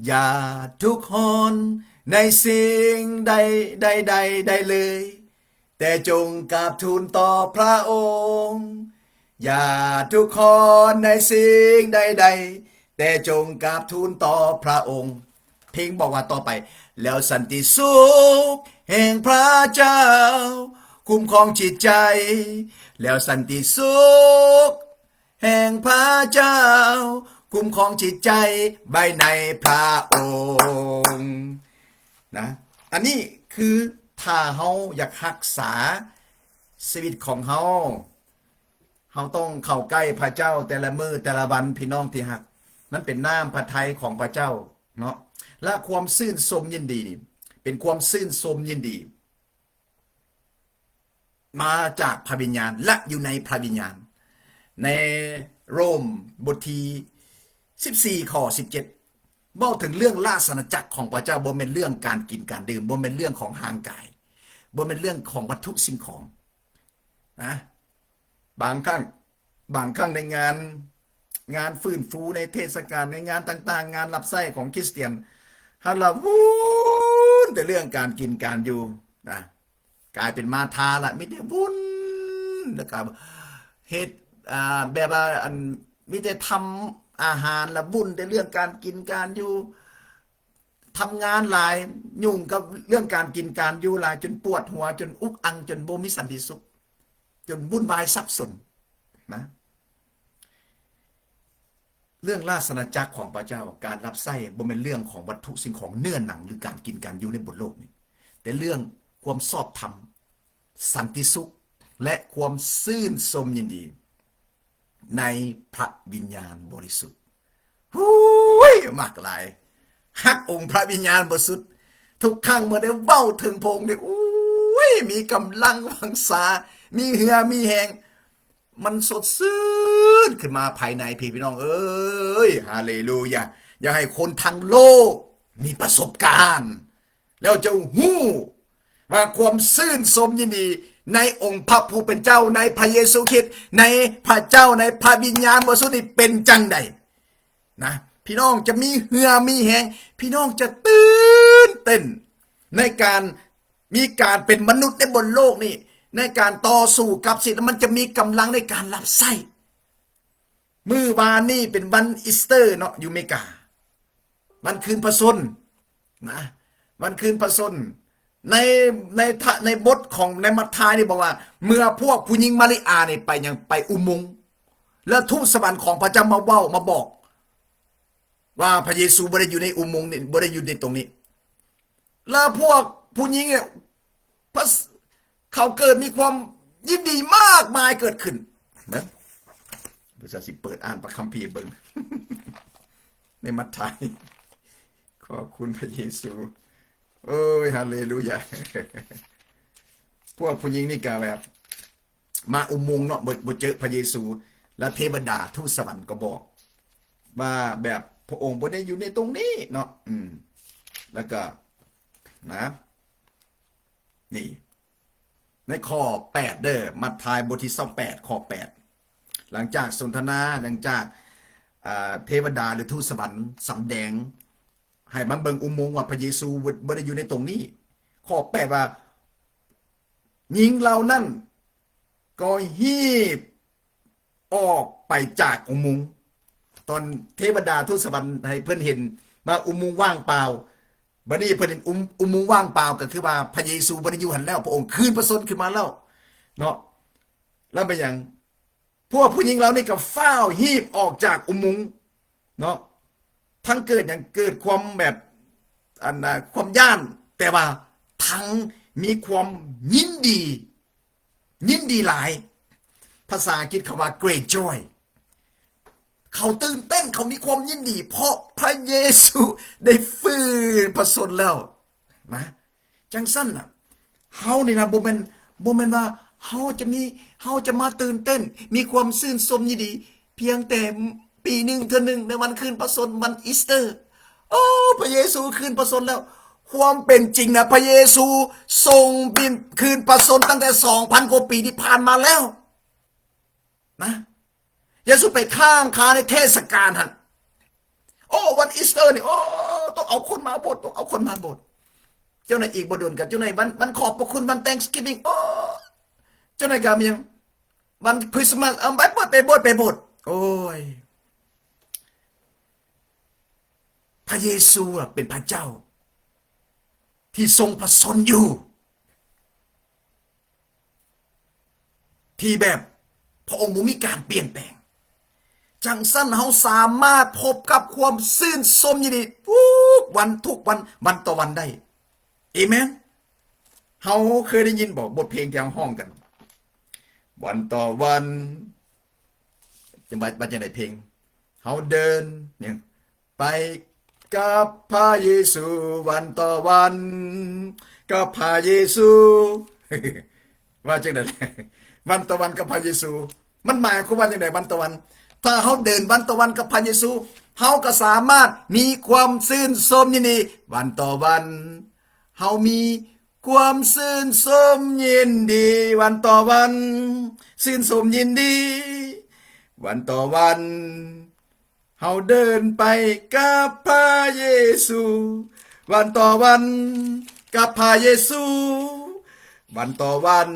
ຢ່າທຸກຮ້ອນໃນສິ່ງໃດ ໃດໆ ໃດເລີຍ, ແຕ່ຈົ່ງກາບທູນຕໍ່ພະອົງ. ຢ່າທຸກຮ້ອນໃນສິ່ງໃດໆ, ແຕ່ຈົ່ງກາບທູນຕໍ່ພະອົງ. ເພງບອກວ່າຕໍ່ໄປ, ແລ້ວສັນຕິສຸກແຫ່ງພະເຈົ້າຄຸ້ມຄອງຈິດໃຈ, ແລ້ວສັນຕິສຸກ ແຫ່ງພະເຈົ້າຄຸ້ມຄອງຈິດໃຈໄວ້ໃນພະອົງນະ. ອັນນີ້ຄືຖ້າເຮົາຢາກຮັກສາຊີວິດຂອງເຮົາ, ເຮົາຕ້ອງເຂົ້າໃກ້ພະເຈົ້າແຕ່ລະມື້ແຕ່ລະວັນ, ພີ່ນ້ອງທີ່ຮັກ. ມັນເປັນນ້ຳພະໄທຂອງພະເຈົ້າເນາະ, ແລະ ຄວາມຊື່ນຊົມຍິນດີ, ເປັນຄວາມຊື່ນຊົມຍິນດີ ມາຈາກພະວິນຍານ ແລະ ຢູ່ໃນພະວິນຍານ. ໃນໂຣມບົດທີສິບສີ່ ຂໍ້ສິບເຈັດ ເວົ້າເຖິງເລື່ອງລາຊະອານາຈັກຂອງພະເຈົ້າ, ບໍ່ແມ່ນເລື່ອງການກິນການດື່ມ, ບໍ່ແມ່ນເລື່ອງຂອງຮ່າງກາຍ, ບໍ່ແມ່ນເລື່ອງຂອງວັດຖຸສິ່ງຂອງນະ. ບາງຄັ້ງ ບາງຄັ້ງໃນງານ, ງານຟື້ນຟູ, ໃນເທດສະການ, ໃນງານຕ່າງໆ, ງານຮັບໃຊ້ຂອງຄຣິສຕຽນ, ຫັ້ນລະວຸ້ນແຕ່ເລື່ອງການກິນການຢູ່ນະ, ກາຍເປັນມາທາລະ, ມີແຕ່ວຸ້ນ ແລ້ວກໍເຮັດ, ອ່າ, ແບບວ່າ ອັນ, ມີແຕ່ທຳອາຫານລະ, ວຸ້ນແຕ່ເລື່ອງການກິນການຢູ່. ທຳງານຫຼາຍ, ຫຍຸ້ງກັບເລື່ອງການກິນການຢູ່ຫຼາຍ, ຈົນປວດຫົວ, ຈົນອຸກອັ່ງ, ຈົນບໍ່ມີສັນຕິສຸກ, ຈົນວຸ້ນວາຍສັບສົນນະ. ເລື່ອງລາຊະອານາຈັກຂອງພະເຈົ້າ, ການຮັບໃຊ້, ບໍ່ແມ່ນເລື່ອງຂອງວັດຖຸສິ່ງຂອງເນື້ອໜັງ ຫຼື ການກິນການຢູ່ໃນບົນໂລກນີ້, ແຕ່ເລື່ອງຄວາມຊອບທຳ, ສັນຕິສຸກ ແລະ ຄວາມຊື່ນຊົມຍິນດີໃນພະວິນຍານບໍລິສຸດ. ໂອ້ຍ ມັກຫຼາຍ ຮັກອົງພະວິນຍານບໍລິສຸດ. ທຸກຄັ້ງເມື່ອໄດ້ເວົ້າເຖິງພະອົງນີ້ ໂອ້ຍ ມີກຳລັງວັງຊາ ມີເຫື່ອມີແຮງ ມັນສົດຊື່ນຂຶ້ນມາພາຍໃນພີ້ ພີ່ນ້ອງເອີຍ. ຮາເລລູຢາ. ຢາກໃຫ້ຄົນທັງໂລກມີປະສົບການ ແລ້ວເຈົ້າຮູ້ວ່າຄວາມຊື່ນຊົມຍິນດີໃນອົງພະຜູ້ເປັນເຈົ້າ, ໃນພະເຢຊູຄຣິດ, ໃນພະເຈົ້າ, ໃນພະວິນຍານບໍລິສຸດນີ້ເປັນຈັ່ງໃດນະ. ພີ່ນ້ອງຈະມີເຫື່ອມີແຮງ, ພີ່ນ້ອງຈະຕື່ນເຕັ້ນໃນການ ມີການເປັນມະນຸດໃນບົນໂລກນີ້ ໃນການຕໍ່ສູ້ກັບສິ່ງ ມັນຈະມີກຳລັງໃນການຮັບໃຊ້. ມື້ວານນີ້ເປັນວັນອີສເຕີເນາະ ຢູ່ເມກາ ວັນຄືນພະຊົນນະ ວັນຄືນພະຊົນ. ໃນ ໃນ ໃນບົດຂອງໃນມັດທາຍນີ້ບອກວ່າ ເມື່ອພວກຜູ້ຍິງມາຣິອານີ້ໄປຫຍັງ ໄປອຸໂມງ ແລ້ວທູດສະຫວັນຂອງພະເຈົ້າມາເວົ້າ ມາບອກ ວ່າພະເຢຊູບໍ່ໄດ້ຢູ່ໃນອຸໂມງນີ້ ບໍ່ໄດ້ຢູ່ໃນຕົງນີ້ ແລ້ວພວກຜູ້ຍິງເນຍ ພະ ເຂົາເກີດມີຄວາມຍິນດີມາກມາຍເກີດຂຶ້ນ. ເບິ່ງ ພະເຈົ້າຊິເປີດອ່ານພະຄຳພີເບິ່ງ ໃນມັດທາຍ. ຂອບຄຸນພະເຢຊູ. ໂອ້ຍ ຮາເລລູຢາ. ພວກຜູ້ຍິງນີ້ກະແບບ ມາອຸໂມງເນາະ ບໍ່ ບໍ່ເຈີພະເຢຊູ ແລ້ວເທວະດາທູດສະຫວັນກໍບອກວ່າ ແບບ ພະອົງບໍ່ໄດ້ຢູ່ໃນຕົງນີ້ເນາະ. ອືມ ແລ້ວກໍ ນະ ນີ້ ໃນຂໍ້ແປດເດີ ມັດທາຍບົດທີຊາວແປດ ຂໍ້ແປດ ຫຼັງຈາກສົນທະນາ ຫຼັງຈາກ ອ່າ ເທວະດາ ຫຼື ທູດສະຫວັນສຳແດງໃຫ້ມັນເບິ່ງອຸໂມງວ່າ ພະເຢຊູບໍ່ ບໍ່ໄດ້ຢູ່ໃນຕົງນີ້. ຂໍ້ແປດວ່າ ຍິງເຫຼົ່ານັ້ນກໍຮີບອອກໄປຈາກອຸໂມງ. ຕອນເທວະດາທູດສະຫວັນໃຫ້ເພິ່ນເຫັນວ່າອຸໂມງວ່າງເປົ່າ, ບັດນີ້ເພິ່ນເຫັນອຸ ອຸໂມງວ່າງເປົ່າ ກໍຄືວ່າພະເຢຊູບໍ່ໄດ້ຢູ່ຫັ້ນແລ້ວ, ພະອົງຄືນພະຊົນຂຶ້ນມາແລ້ວເນາະ. ແລ້ວເປັນຫຍັງ? ພວກຜູ້ຍິງເຫຼົ່ານີ້ກໍຟ້າວຮີບອອກຈາກອຸໂມງເນາະ. ທັງເກີດຫຍັງ? ເກີດຄວາມແບບ ອັນນະ ຄວາມຢ້ານ, ແຕ່ວ່າທັງມີຄວາມຍິນດີ, ຍິນດີຫຼາຍ. ພາສາອັງກິດເຂົາວ່າ great joy. ເຂົາຕື່ນເຕັ້ນ, ເຂົາມີຄວາມຍິນດີ ເພາະພະເຢຊູໄດ້ຟື້ນພະຊົນແລ້ວ. ນະ ຈັ່ງຊັ້ນນະ ເຮົານີ້ນະ ບໍ່ແມ່ນ ບໍ່ແມ່ນວ່າເຮົາຈະມີ ເຮົາຈະມາຕື່ນເຕັ້ນ ມີຄວາມຊື່ນຊົມຍິນດີ ພຽງແຕ່ປີໜຶ່ງເທື່ອໜຶ່ງ ໃນວັນຄືນພະຊົນ ວັນອີສເຕີ. ໂອ້ ພະເຢຊູຄືນພະຊົນແລ້ວ. ຄວາມເປັນຈິງນະ ພະເຢຊູຊົງບິນຄືນພະຊົນຕັ້ງແຕ່ສອງພັນກວ່າປີທີ່ຜ່ານມາແລ້ວ. ນະ ເຢຊູໄປຄ້າງຄາໃນເທດສະການຫັ້ນ. ໂອ້ ວັນອີສເຕີນີ້ ໂອ້ ຕ້ອງເອົາຄົນມາໂບດ ຕ້ອງເອົາຄົນມາໂບດ. ເຈົ້ານາຍອີກບໍ່ດົນກັນ ເຈົ້ານາຍວັນ ວັນຂອບພະຄຸນ ວັນ Thanksgiving ໂອ້ ເຈົ້ານາຍກະມີຫຍັງ ວັນຄຣິສມາສ ເອົາໄປໂບດ ໄປໂບດ ໄປໂບດ. ໂອ້ຍ ພະເຢຊູອະເປັນພະເຈົ້າທີ່ຊົງພະຊົນຢູ່ ທີ່ແບບພະອົງບໍ່ມີການປ່ຽນແປງ. ຈັ່ງຊັ້ນເຮົາສາມາດພົບກັບຄວາມຊື່ນຊົມຍິນດີທຸກວັນ ທຸກວັນ ວັນຕໍ່ວັນໄດ້. ເອເມນ. ເຮົາເຄີຍໄດ້ຍິນບໍ່ ບົດເພງທີ່ເຮົາຮ້ອງກັນ ວັນຕໍ່ວັນ ຈະວ່າ ວ່າຈັ່ງໃດເພງ? ເຮົາເດີນຫຍັງ ໄປກັບພະເຢຊູ ວັນຕໍ່ວັນ ກັບພະເຢຊູ ວ່າຈັ່ງໃດ? ວັນຕໍ່ວັນກັບພະເຢຊູ ມັນໝາຍຄວາມວ່າຈັ່ງໃດ ວັນຕໍ່ວັນ? ຖ້າເຮົາເດີນວັນຕໍ່ວັນກັບພະເຢຊູ ເຮົາກໍສາມາດມີຄວາມຊື່ນຊົມຍິນດີ ວັນຕໍ່ວັນ ເຮົາມີຄວາມຊື່ນຊົມຍິນດີ ວັນຕໍ່ວັນ ຊື່ນຊົມຍິນດີ ວັນຕໍ່ວັນ ເຮົາເດີນໄປກັບພະເຢຊູ ວັນຕໍ່ວັນ ກັບພະເຢຊູ ວັນຕໍ່ວັນ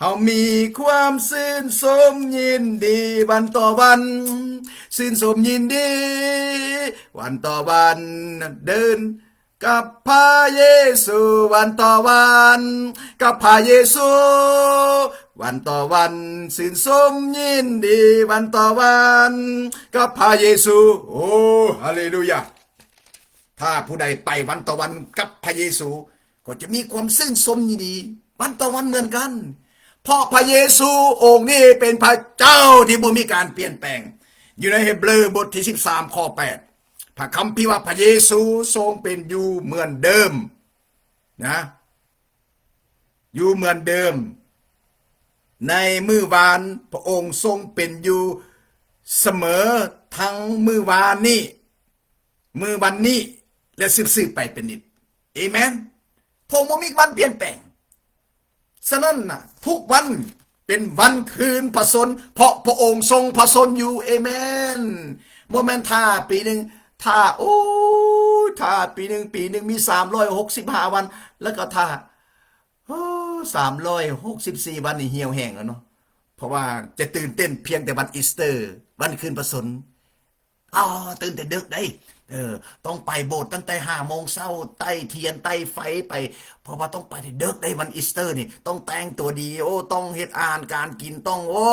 ເຮົາມີຄວາມຊື່ນຊົມຍິນດີ ວັນຕໍ່ວັນ ຊື່ນຊົມຍິນດີ ວັນຕໍ່ວັນ ເດີນ ກັບພະເຢຊູ ວັນຕໍ່ວັນ ກັບພະເຢຊູ ວັນຕໍ່ວັນ ຊື່ນຊົມຍິນດີ ວັນຕໍ່ວັນ ກັບພະເຢຊູ. ໂອ້ ຮາເລລູຢາ. ຖ້າຜູ້ໃດໄປວັນຕໍ່ວັນກັບພະເຢຊູ ກໍຈະມີຄວາມຊື່ນຊົມຍິນດີ ວັນຕໍ່ວັນເໝືອນກັນ ເພາະພະເຢຊູອົງນີ້ເປັນພະເຈົ້າທີ່ບໍ່ມີການປ່ຽນແປງ. ຢູ່ໃນເຮັບເບຣີບົດທີສິບສາມ ຂໍ້ແປດ ພະຄຳພີວ່າພະເຢຊູຊົງເປັນຢູ່ເໝືອນເດີມນະ ຢູ່ເໝືອນເດີມ. ໃນມື້ວານ ພະອົງຊົງເປັນຢູ່ສະເໝີ ທັງມື້ວານນີ້ ມື້ວັນນີ້ ແລະ ສືບໆໄປເປັນນິດ. ເອແມນ. ພະອົງບໍ່ມີວັນປ່ຽນແປງ. ສະນັ້ນນະ ທຸກວັນເປັນວັນຄືນພະຊົນ ເພາະພະອົງຊົງພະຊົນຢູ່. ເອແມນ. ບໍ່ແມ່ນຖ້າປີໜຶ່ງ ຖ້າ ໂອ້ຍ ຖ້າປີໜຶ່ງ ປີໜຶ່ງມີສາມຮ້ອຍຫົກສິບຫ້າວັນ ແລ້ວກໍຖ້າ ໂອ້ ສາມຮ້ອຍຫົກສິບສີ່ວັນນີ້ຫ່ຽວແຮງແລ້ວເນາະ ເພາະວ່າຈະຕື່ນເຕັ້ນພຽງແຕ່ວັນອີສເຕີ ວັນຄືນພະຊົນ. ອໍ ຕື່ນແຕ່ເດິກໄດ໋ ເອີ ຕ້ອງໄປໂບດຕັ້ງແຕ່ຫ້າໂມງເຊົ້າ ໄຕ້ທຽນໄຕ້ໄຟໄປ ເພາະວ່າຕ້ອງໄປແຕ່ເດິກໄດ໋ ວັນອີສເຕີນີ້ ຕ້ອງແຕ່ງຕົວດີ ໂອ້ ຕ້ອງເຮັດອາຫານການກິນ ຕ້ອງ ໂອ້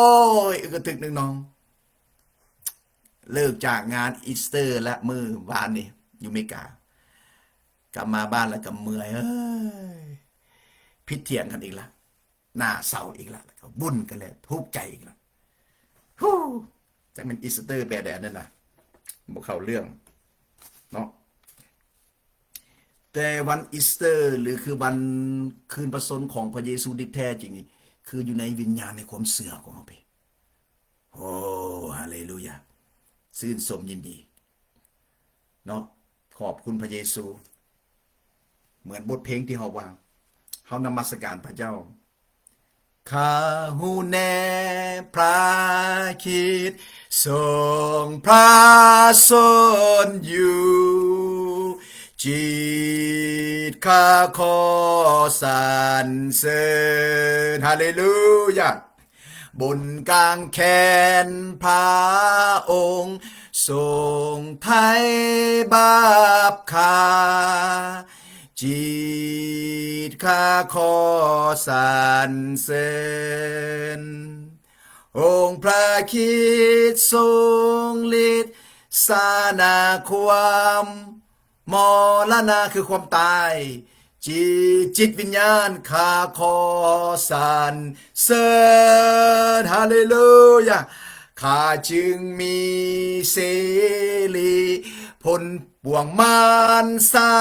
ຍ ອຶກກະທຶກໜຶ່ງໜອງ. ເລີກຈາກງານອີສເຕີແລ້ວມື້ວານນີ້ຢູ່ເມກາ ກັບມາບ້ານແລ້ວກໍເມື່ອຍ ເອີຍ ຜິດຖຽງກັນອີກລະ ໜ້າເສົ້າອີກລະ ແລ້ວກໍວຸ່ນກັນແລ້ວ ທຸກໃຈອີກລະ. ຮູ້ ຈັກແມ່ນອີສເຕີແບບໃດອັນນັ້ນນະ ບໍ່ເຂົ້າເລື່ອງເນາະ. ແຕ່ວັນອີສເຕີ ຫຼື ຄືວັນຄືນພະຊົນຂອງພະເຢຊູທີ່ແທ້ຈິງນີ້ ຄືຢູ່ໃນວິນຍານ ໃນຄວາມເຊື່ອຂອງເຮົາເອງ. ໂອ້ ຮາເລລູຢາ ຊື່ນຊົມຍິນດີເນາະ ຂອບຄຸນພະເຢຊູ. ເໝືອນບົດເພງທີ່ເຮົາວ່າ ເຮົານະມັດສະການພະເຈົ້າ. ຂ້າຮູ້ແນ່ພະຄຣິດຊົງພະຊົນຢູ່ ຈິດຂ້າຂໍສັນເສີນ. ຮາເລລູຢາ. ບົນກາງແຂນພະອົງຊົງໄຖ່ບາບຂ້າ ຈິດຂ້າຂໍສັນເສີນ. ອົງພະຄຣິດຊົງລິດຊະນະຄວາມ ມໍລະນະຄືຄວາມຕາຍ ຈິດ ຈິດວິນຍານ ຂ້າຂໍສັນເສີນ. ຮາເລລູຢາ. ຂ້າຈຶ່ງມີເສລີພົ້ນປວງມານຊາ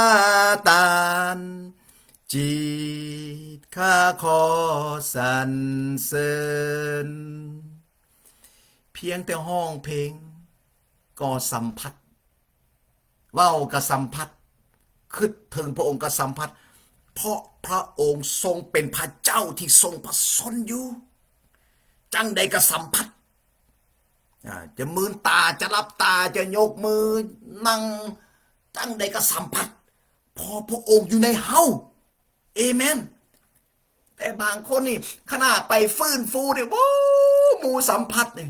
ຕານ ຈິດຂ້າຂໍສັນເສີນ. ພຽງແຕ່ຮ້ອງເພງກໍສຳຜັດ ເວົ້າກໍສຳຜັດ ຄິດເຖິງພະອົງກໍສຳຜັດ ເພາະພະອົງຊົງເປັນພະເຈົ້າທີ່ຊົງພະຊົນຢູ່ ຈັ່ງໃດກໍສຳຜັດ. ອາ ຈະມືນຕາ ຈະຫຼັບຕາ ຈະຍົກມື ນັ່ງ ຈັ່ງໃດກໍສຳຜັດ ເພາະພະອົງຢູ່ໃນເຮົາ. ເອແມນ. ແຕ່ບາງຄົນນີ້ ຂະໜາດໄປຟື້ນຟູນີ້ ໂອ້ ໝູ່ສຳຜັດນີ້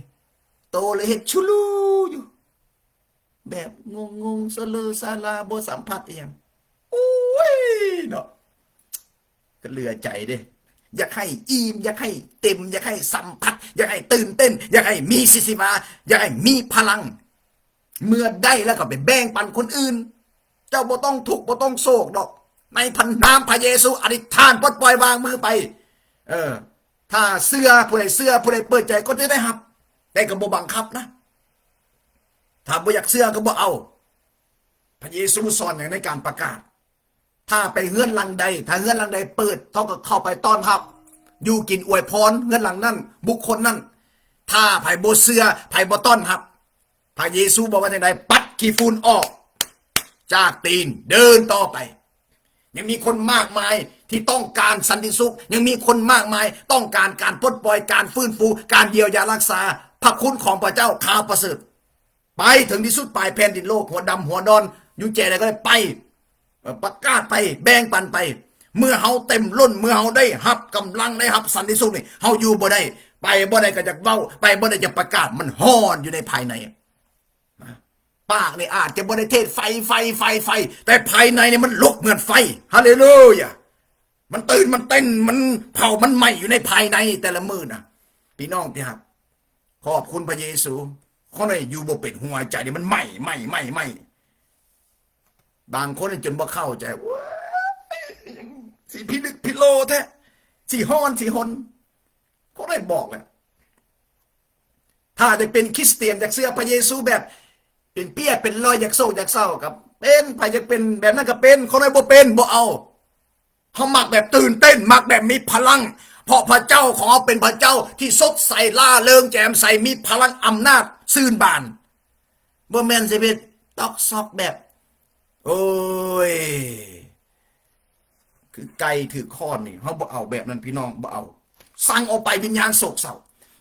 ໂຕລະເຮັດຊຸລູຢູ່ ແບບງົງໆ ສະເຫຼີສະຫຼາ ບໍ່ສຳຜັດອີ່ຫຍັງ. ໂອ້ຍເນາະ ກໍເຫຼືອໃຈເດ້ ຢາກໃຫ້ອີ່ມ ຢາກໃຫ້ເຕັມ ຢາກໃຫ້ສຳຜັດ ຢາກໃຫ້ຕື່ນເຕັ້ນ ຢາກໃຫ້ມີຊີວິດຊີວາ ຢາກໃຫ້ມີພະລັງ. ເມື່ອໄດ້ແລ້ວກໍໄປແບ່ງປັນຄົນອື່ນ. ເຈົ້າບໍ່ຕ້ອງທຸກ ບໍ່ຕ້ອງໂສກດອກ. ໃນພະນາມພະເຢຊູ ອະທິຖານ ປົດປ່ອຍ ວາງມືໄປ. ເອີ ຖ້າເຊື່ອ ຜູ້ໃດເຊື່ອ ຜູ້ໃດເປີດໃຈ ກໍຈະໄດ້ຮັບ ແຕ່ກໍບໍ່ບັງຄັບນະ. ຖ້າບໍ່ຢາກເຊື່ອກໍບໍ່ເອົາ. ພະເຢຊູສອນຫຍັງໃນການປະກາດ? ຖ້າໄປເຮືອນຫຼັງໃດ ຖ້າເຮືອນຫຼັງໃດເປີດ ເຮົາກໍເຂົ້າໄປຕ້ອນຮັບ ຢູ່ກິນອວຍພອນເຮືອນຫຼັງນັ້ນ ບຸກຄົນນັ້ນ. ຖ້າໃຜບໍ່ເຊື່ອ ໃຜບໍ່ຕ້ອນຮັບ ພະເຢຊູບອກວ່າຈັ່ງໃດ? ປັດຂີ້ຝຸ່ນອອກຈາກຕີນ ເດີນຕໍ່ໄປ. ຍັງມີຄົນມາກມາຍທີ່ຕ້ອງການສັນຕິສຸກ ຍັງມີຄົນມາກມາຍຕ້ອງການການປົດປ່ອຍ ການຟື້ນຟູ ການຢຽວຢາຮັກສາ. ພະຄຸນຂອງພະເຈົ້າຂ່າວປະເສີດ ໄປເຖິງທີ່ສຸດປາຍແຜ່ນດິນໂລກ ຫົວດຳຫົວດອນ ຢູ່ແຈໃດກໍໄດ້ໄປ ເອີ ປະກາດໄປ ແບ່ງປັນໄປ. ເມື່ອເຮົາເຕັມລົ້ນ ເມື່ອເຮົາໄດ້ຮັບກຳລັງ ໄດ້ຮັບສັນຕິສຸກນີ້ ເຮົາຢູ່ບໍ່ໄດ້ ໄປບໍ່ໄດ້ກໍຢາກເວົ້າ ໄປບໍ່ໄດ້ຈະປະກາດ. ມັນຮ້ອນຢູ່ໃນພາຍໃນ. ປາກນີ້ອາດຈະບໍ່ໄດ້ເທດໄຟ ໄຟ ໄຟ ໄຟ ແຕ່ພາຍໃນນີ້ມັນລຸກເໝືອນໄຟ. ຮາເລລູຢາ. ມັນຕື່ນ ມັນເຕັ້ນ ມັນເຜົາ ມັນໄໝ້ຢູ່ໃນພາຍໃນແຕ່ລະມື້ນະ ພີ່ນ້ອງທີ່ຮັກ. ຂອບຄຸນພະເຢຊູ. ຄົນໃດຢູ່ບໍ່ເປັນ ຫົວໃຈນີ້ມັນໄໝ້ ໄໝ້ ໄໝ້ ໄໝ້. ບາງຄົນຈົນບໍ່ເຂົ້າໃຈ ໂອ້ຍ ຊິພິລຶກພິໂລແທ້. ຊິຮ້ອນຊິຮົນ. ກໍໄດ້ບອກແລ້ວ ຖ້າຈະເປັນຄຣິສຕຽນ ຢາກເຊື່ອພະເຢຊູແບບເປັນເປ້ຍເປັນລອຍ ຢາກໂສກຢາກເສົ້າກໍເປັນ, ໃຜຢາກເປັນແບບນັ້ນກໍເປັນ, ຂ້ານ້ອຍບໍ່ເປັນ, ບໍ່ເອົາ. ເຮົາມັກແບບຕື່ນເຕັ້ນ, ມັກແບບມີພະລັງ, ເພາະພະເຈົ້າຂອງເຮົາເປັນພະເຈົ້າທີ່ສົດໃສ, ລ່າເລີງ, ແຈ່ມໃສ, ມີພະລັງ, ອຳນາດ, ຊື່ນບານ. ບໍ່ແມ່ນຊິໄປຕອກຊອກແບບ ໂອ້ຍ ຄືໄກ່ຖືກຄ້ອນນີ້. ເຮົາບໍ່ເອົາແບບນັ້ນ ພີ່ນ້ອງ, ບໍ່ເອົາ. ສັ່ງອອກໄປ ວິນຍານໂສກເສົ້າ,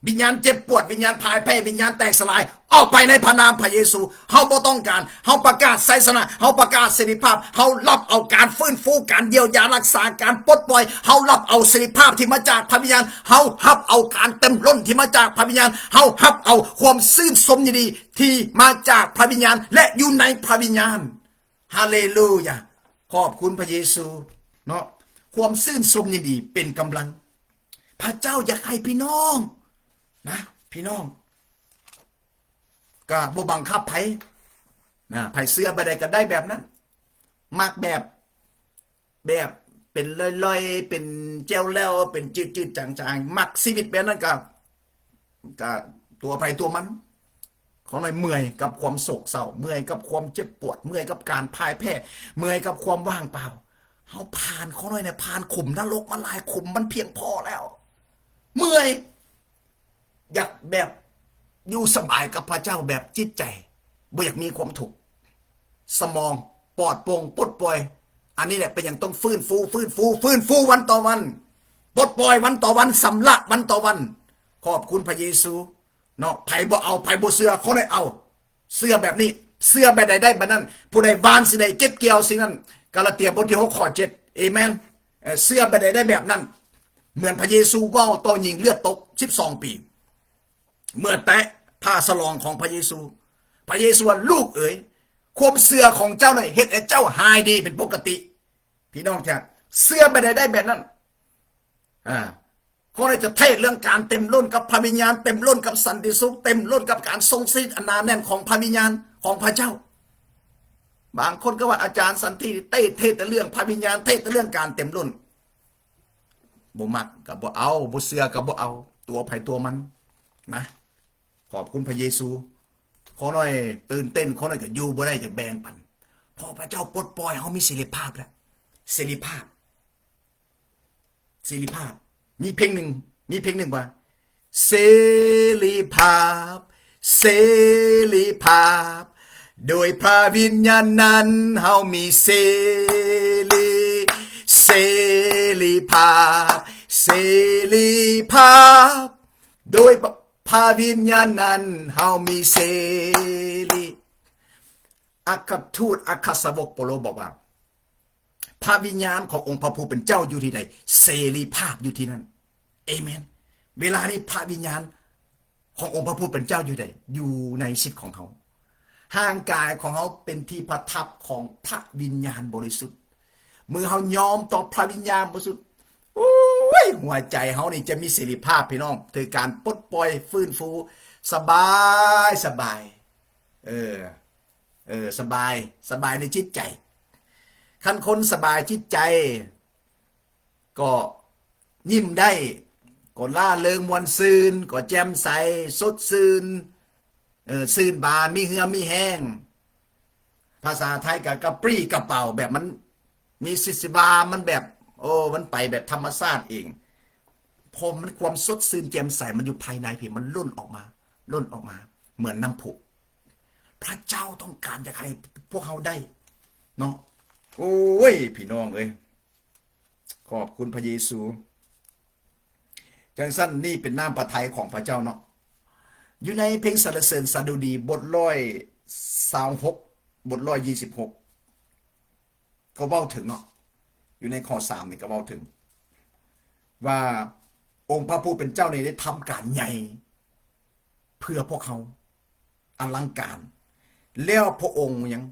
ວິນຍານເຈັບປວດ, ວິນຍານພ່າຍແພ້, ວິນຍານແຕກສະຫຼາຍ, ອອກໄປໃນພະນາມພະເຢຊູ. ເຮົາບໍ່ຕ້ອງການ. ເຮົາປະກາດໄຊຊະນະ, ເຮົາປະກາດເສລີພາບ, ເຮົາຮັບເອົາການຟື້ນຟູ, ການຢຽວຢາຮັກສາ, ການປົດປ່ອຍ. ເຮົາຮັບເອົາເສລີພາບທີ່ມາຈາກພະວິນຍານ, ເຮົາຮັບເອົາການເຕັມລົ້ນທີ່ມາຈາກພະວິນຍານ, ເຮົາຮັບເອົາຄວາມຊື່ນຊົມຍິນດີທີ່ມາຈາກພະວິນຍານ ແລະ ຢູ່ໃນພະວິນຍານ. ຮາເລລູຢາ! ຂອບຄຸນພະເຢຊູເນາະ. ຄວາມຊື່ນຊົມຍິນດີເປັນກຳລັງ. ພະເຈົ້າຢາກໃຫ້ພີ່ນ້ອງນະ, ພີ່ນ້ອງ ກະບໍ່ບັງຄັບໃຜນະ, ໃຜເຊື່ອແບບໃດກໍໄດ້ແບບນັ້ນ, ມັກແບບ ແບບເປັນລ່ອຍໆ ເປັນແຈ່ວແລ້ວ ເປັນຈືດໆ ຈາງໆ, ມັກຊີວິດແບບນັ້ນກະ ກະຕົວໃຜຕົວມັນ. ຂ້ານ້ອຍເມື່ອຍກັບຄວາມໂສກເສົ້າ, ເມື່ອຍກັບຄວາມເຈັບປວດ, ເມື່ອຍກັບການພ່າຍແພ້, ເມື່ອຍກັບຄວາມວ່າງເປົ່າ. ເຮົາຜ່ານ, ຂ້ານ້ອຍນີ້ຜ່ານຂຸມນະລົກມາຫຼາຍຂຸມ, ມັນພຽງພໍແລ້ວ. ເມື່ອຍ ຢາກແບບຢູ່ສະບາຍກັບພະເຈົ້າແບບຈິດໃຈ, ບໍ່ຢາກມີຄວາມທຸກ, ສະໝອງປອດໂປ່ງ, ປົດປ່ອຍ. ອັນນີ້ແຫຼະເປັນຫຍັງຕ້ອງຟື້ນຟູ, ຟື້ນຟູ, ຟື້ນຟູວັນຕໍ່ວັນ, ປົດປ່ອຍວັນຕໍ່ວັນ, ຊຳລະວັນຕໍ່ວັນ. ຂອບຄຸນພະເຢຊູເນາະ. ໃຜບໍ່ເອົາ, ໃຜບໍ່ເຊື່ອ, ຂໍໃຫ້ເອົາ. ເຊື່ອແບບນີ້, ເຊື່ອແບບໃດໄດ້ແບບນັ້ນ. ຜູ້ໃດຫວ່ານສິ່ງໃດ ເກັບກ່ຽວສິ່ງນັ້ນ. ກາລາເຕຍບົດທີຫົກ ຂໍ້ເຈັດ. ເອເມນ. ເອີ ເຊື່ອແບບໃດໄດ້ແບບນັ້ນ. ເໝືອນພະເຢຊູເວົ້າຕໍ່ຍິງເລືອດຕົກສິບສອງປີ ເມື່ອແຕະຜ້າສະຫຼອງຂອງພະເຢຊູ, ພະເຢຊູວ່າ, ລູກເອີຍ, ຄວາມເຊື່ອຂອງເຈົ້ານັ້ນເຮັດໃຫ້ເຈົ້າຫາຍດີເປັນປົກກະຕິ. ພີ່ນ້ອງທີ່ຮັກ, ເຊື່ອແບບໃດໄດ້ແບບນັ້ນ. ອາ ຂ້ານ້ອຍຈະເທດເລື່ອງການເຕັມລົ້ນກັບພະວິນຍານ, ເຕັມລົ້ນກັບສັນຕິສຸກ, ເຕັມລົ້ນກັບການຊົງສະຖິດອັນໜາແໜ້ນຂອງພະວິນຍານຂອງພະເຈົ້າ. ບາງຄົນກໍວ່າ ອາຈານສັນຕິເທດ, ເທດແຕ່ເລື່ອງພະວິນຍານ, ເທດແຕ່ເລື່ອງການເຕັມລົ້ນ. ບໍ່ມັກກໍບໍ່ເອົາ, ບໍ່ເຊື່ອກໍບໍ່ເອົາ, ຕົວໃຜຕົວມັນນະ. ຂອບຄຸນພະເຢຊູ. ຂໍໜ້ອຍຕື່ນເຕັ້ນ, ຂໍໜ້ອຍກໍຢູ່ບໍ່ໄດ້, ຈະແບ່ງປັນ, ເພາະພະເຈົ້າປົດປ່ອຍ, ເຮົາມີເສລີພາບແລ້ວ. ເສລີພາບ, ເສລີພາບ. ມີເພງໜຶ່ງ, ມີເພງໜຶ່ງວ່າ, ເສລີພາບ, ເສລີພາບ, ໂດຍພະວິນຍານນັ້ນເຮົາມີເສລີ, ເສລີພາບ, ເສລີພາບ, ໂດຍພະວິນຍານນັ້ນເຮົາມີເສລີ. ອັກຄະທູດ ອັກຄະສາວົກເປົາໂລບອກວ່າ, ພະວິນຍານຂອງອົງພະຜູ້ເປັນເຈົ້າຢູ່ທີ່ໃດ, ເສລີພາບຢູ່ທີ່ນັ້ນ. ເອເມນ. ເວລານີ້ພະວິນຍານຂອງອົງພະຜູ້ເປັນເຈົ້າຢູ່ໃດ? ຢູ່ໃນຊີວິດຂອງເຮົາ. ຮ່າງກາຍຂອງເຮົາເປັນທີ່ປະທັບຂອງພະວິນຍານບໍລິສຸດ. ເມື່ອເຮົາຍອມຕໍ່ພະວິນຍານບໍລິສຸດ, ໂອ້ຍ, ຫົວໃຈເຮົານີ້ຈະມີເສລີພາບ, ພີ່ນ້ອງ, ຖືກການປົດປ່ອຍ, ຟື້ນຟູ, ສະບາຍ, ສະບາຍ. ເອີ, ເອີ, ສະບາຍ, ສະບາຍໃນຈິດໃຈ. ຄັນຄົນສະບາຍຈິດໃຈ ກໍຍິ້ມໄດ້, ກໍລ່າເລີງມ່ວນຊື່ນ, ກໍແຈ່ມໃສ, ສົດຊື່ນ, ເອີ, ຊື່ນບານ, ມີເຫື່ອມີແຮງ. ພາສາໄທກໍກະປີກະເປົາ, ແບບມັນມີຊີວິດຊີວາ, ມັນແບບ, ໂອ້, ມັນໄປແບບທຳມະຊາດເອງ. ເພາະມັນຄວາມສົດຊື່ນແຈ່ມໃສ, ມັນຢູ່ພາຍໃນພີ້, ມັນລົ້ນອອກມາ, ລົ້ນອອກມາເໝືອນນ້ຳພຸ. ພະເຈົ້າຕ້ອງການຢາກໃຫ້ພວກເຮົາໄດ້ເນາະ. ໂອ້ຍ, ພີ່ນ້ອງເອີຍ, ຂອບຄຸນພະເຢຊູ. ຈັ່ງຊັ້ນ, ນີ້ເປັນນ້ຳພະໄທຂອງພະເຈົ້າເນາະ. ຢູ່ໃນເພງສັນລະເສີນສະດຸດີ ບົດຮ້ອຍຊາວຫົກ, ບົດຮ້ອຍຊາວຫົກ ກໍເວົ້າເຖິງເນາະ, ຢູ່ໃນຂໍ້ສາມນີ້ກໍເວົ້າເຖິງວ່າ ອົງພະຜູ້ເປັນເຈົ້ານີ້ໄດ້ທຳການໃຫຍ່ເພື່ອພວກເຮົາ, ອະລັງການ. ແລ້ວພະອົງຫຍັງ?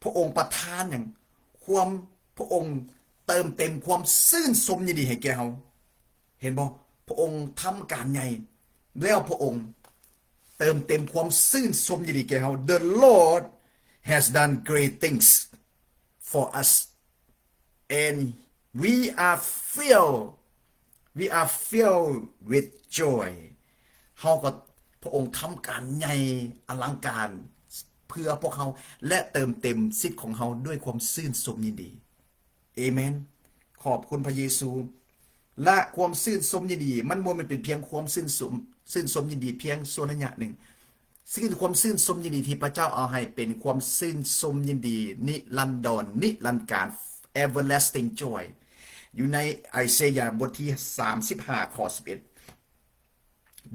ພະອົງປະທານຫຍັງ? ຄວາມ, ພະອົງເຕີມເຕັມຄວາມຊື່ນຊົມຍິນດີໃຫ້ແກ່ເຮົາ. ເຫັນບໍ່? ພະອົງທຳການໃຫຍ່, ແລ້ວພະອົງເຕີມເຕັມຄວາມຊື່ນຊົມຍິນດີແກ່ເຮົາ. The Lord has done great things for us, and we are filled We are filled with joy. ເຮົາກໍ ພະອົງທຳການໃຫຍ່ອະລັງການເພື່ອພວກເຮົາ ແລະ ເຕີມເຕັມຊີວິດຂອງເຮົາດ້ວຍຄວາມຊື່ນຊົມຍິນດີ. ເອເມນ. ຂອບຄຸນພະເຢຊູ. ແລະ ຄວາມຊື່ນຊົມຍິນດີ ມັນບໍ່ແມ່ນເປັນພຽງຄວາມຊື່ນຊົມ, ຊື່ນຊົມຍິນດີພຽງຊົ່ວໄລຍະໜຶ່ງ. ຊື່ນ, ຄວາມຊື່ນຊົມຍິນດີທີ່ພະເຈົ້າເອົາໃຫ້ເປັນຄວາມຊື່ນຊົມຍິນດີນິລັນດອນ, ນິລັນການ, everlasting joy. ຢູ່ໃນໄອເຊຍາບົດທີສາມສິບຫ້າ ຂໍ້ສິບເອັດ.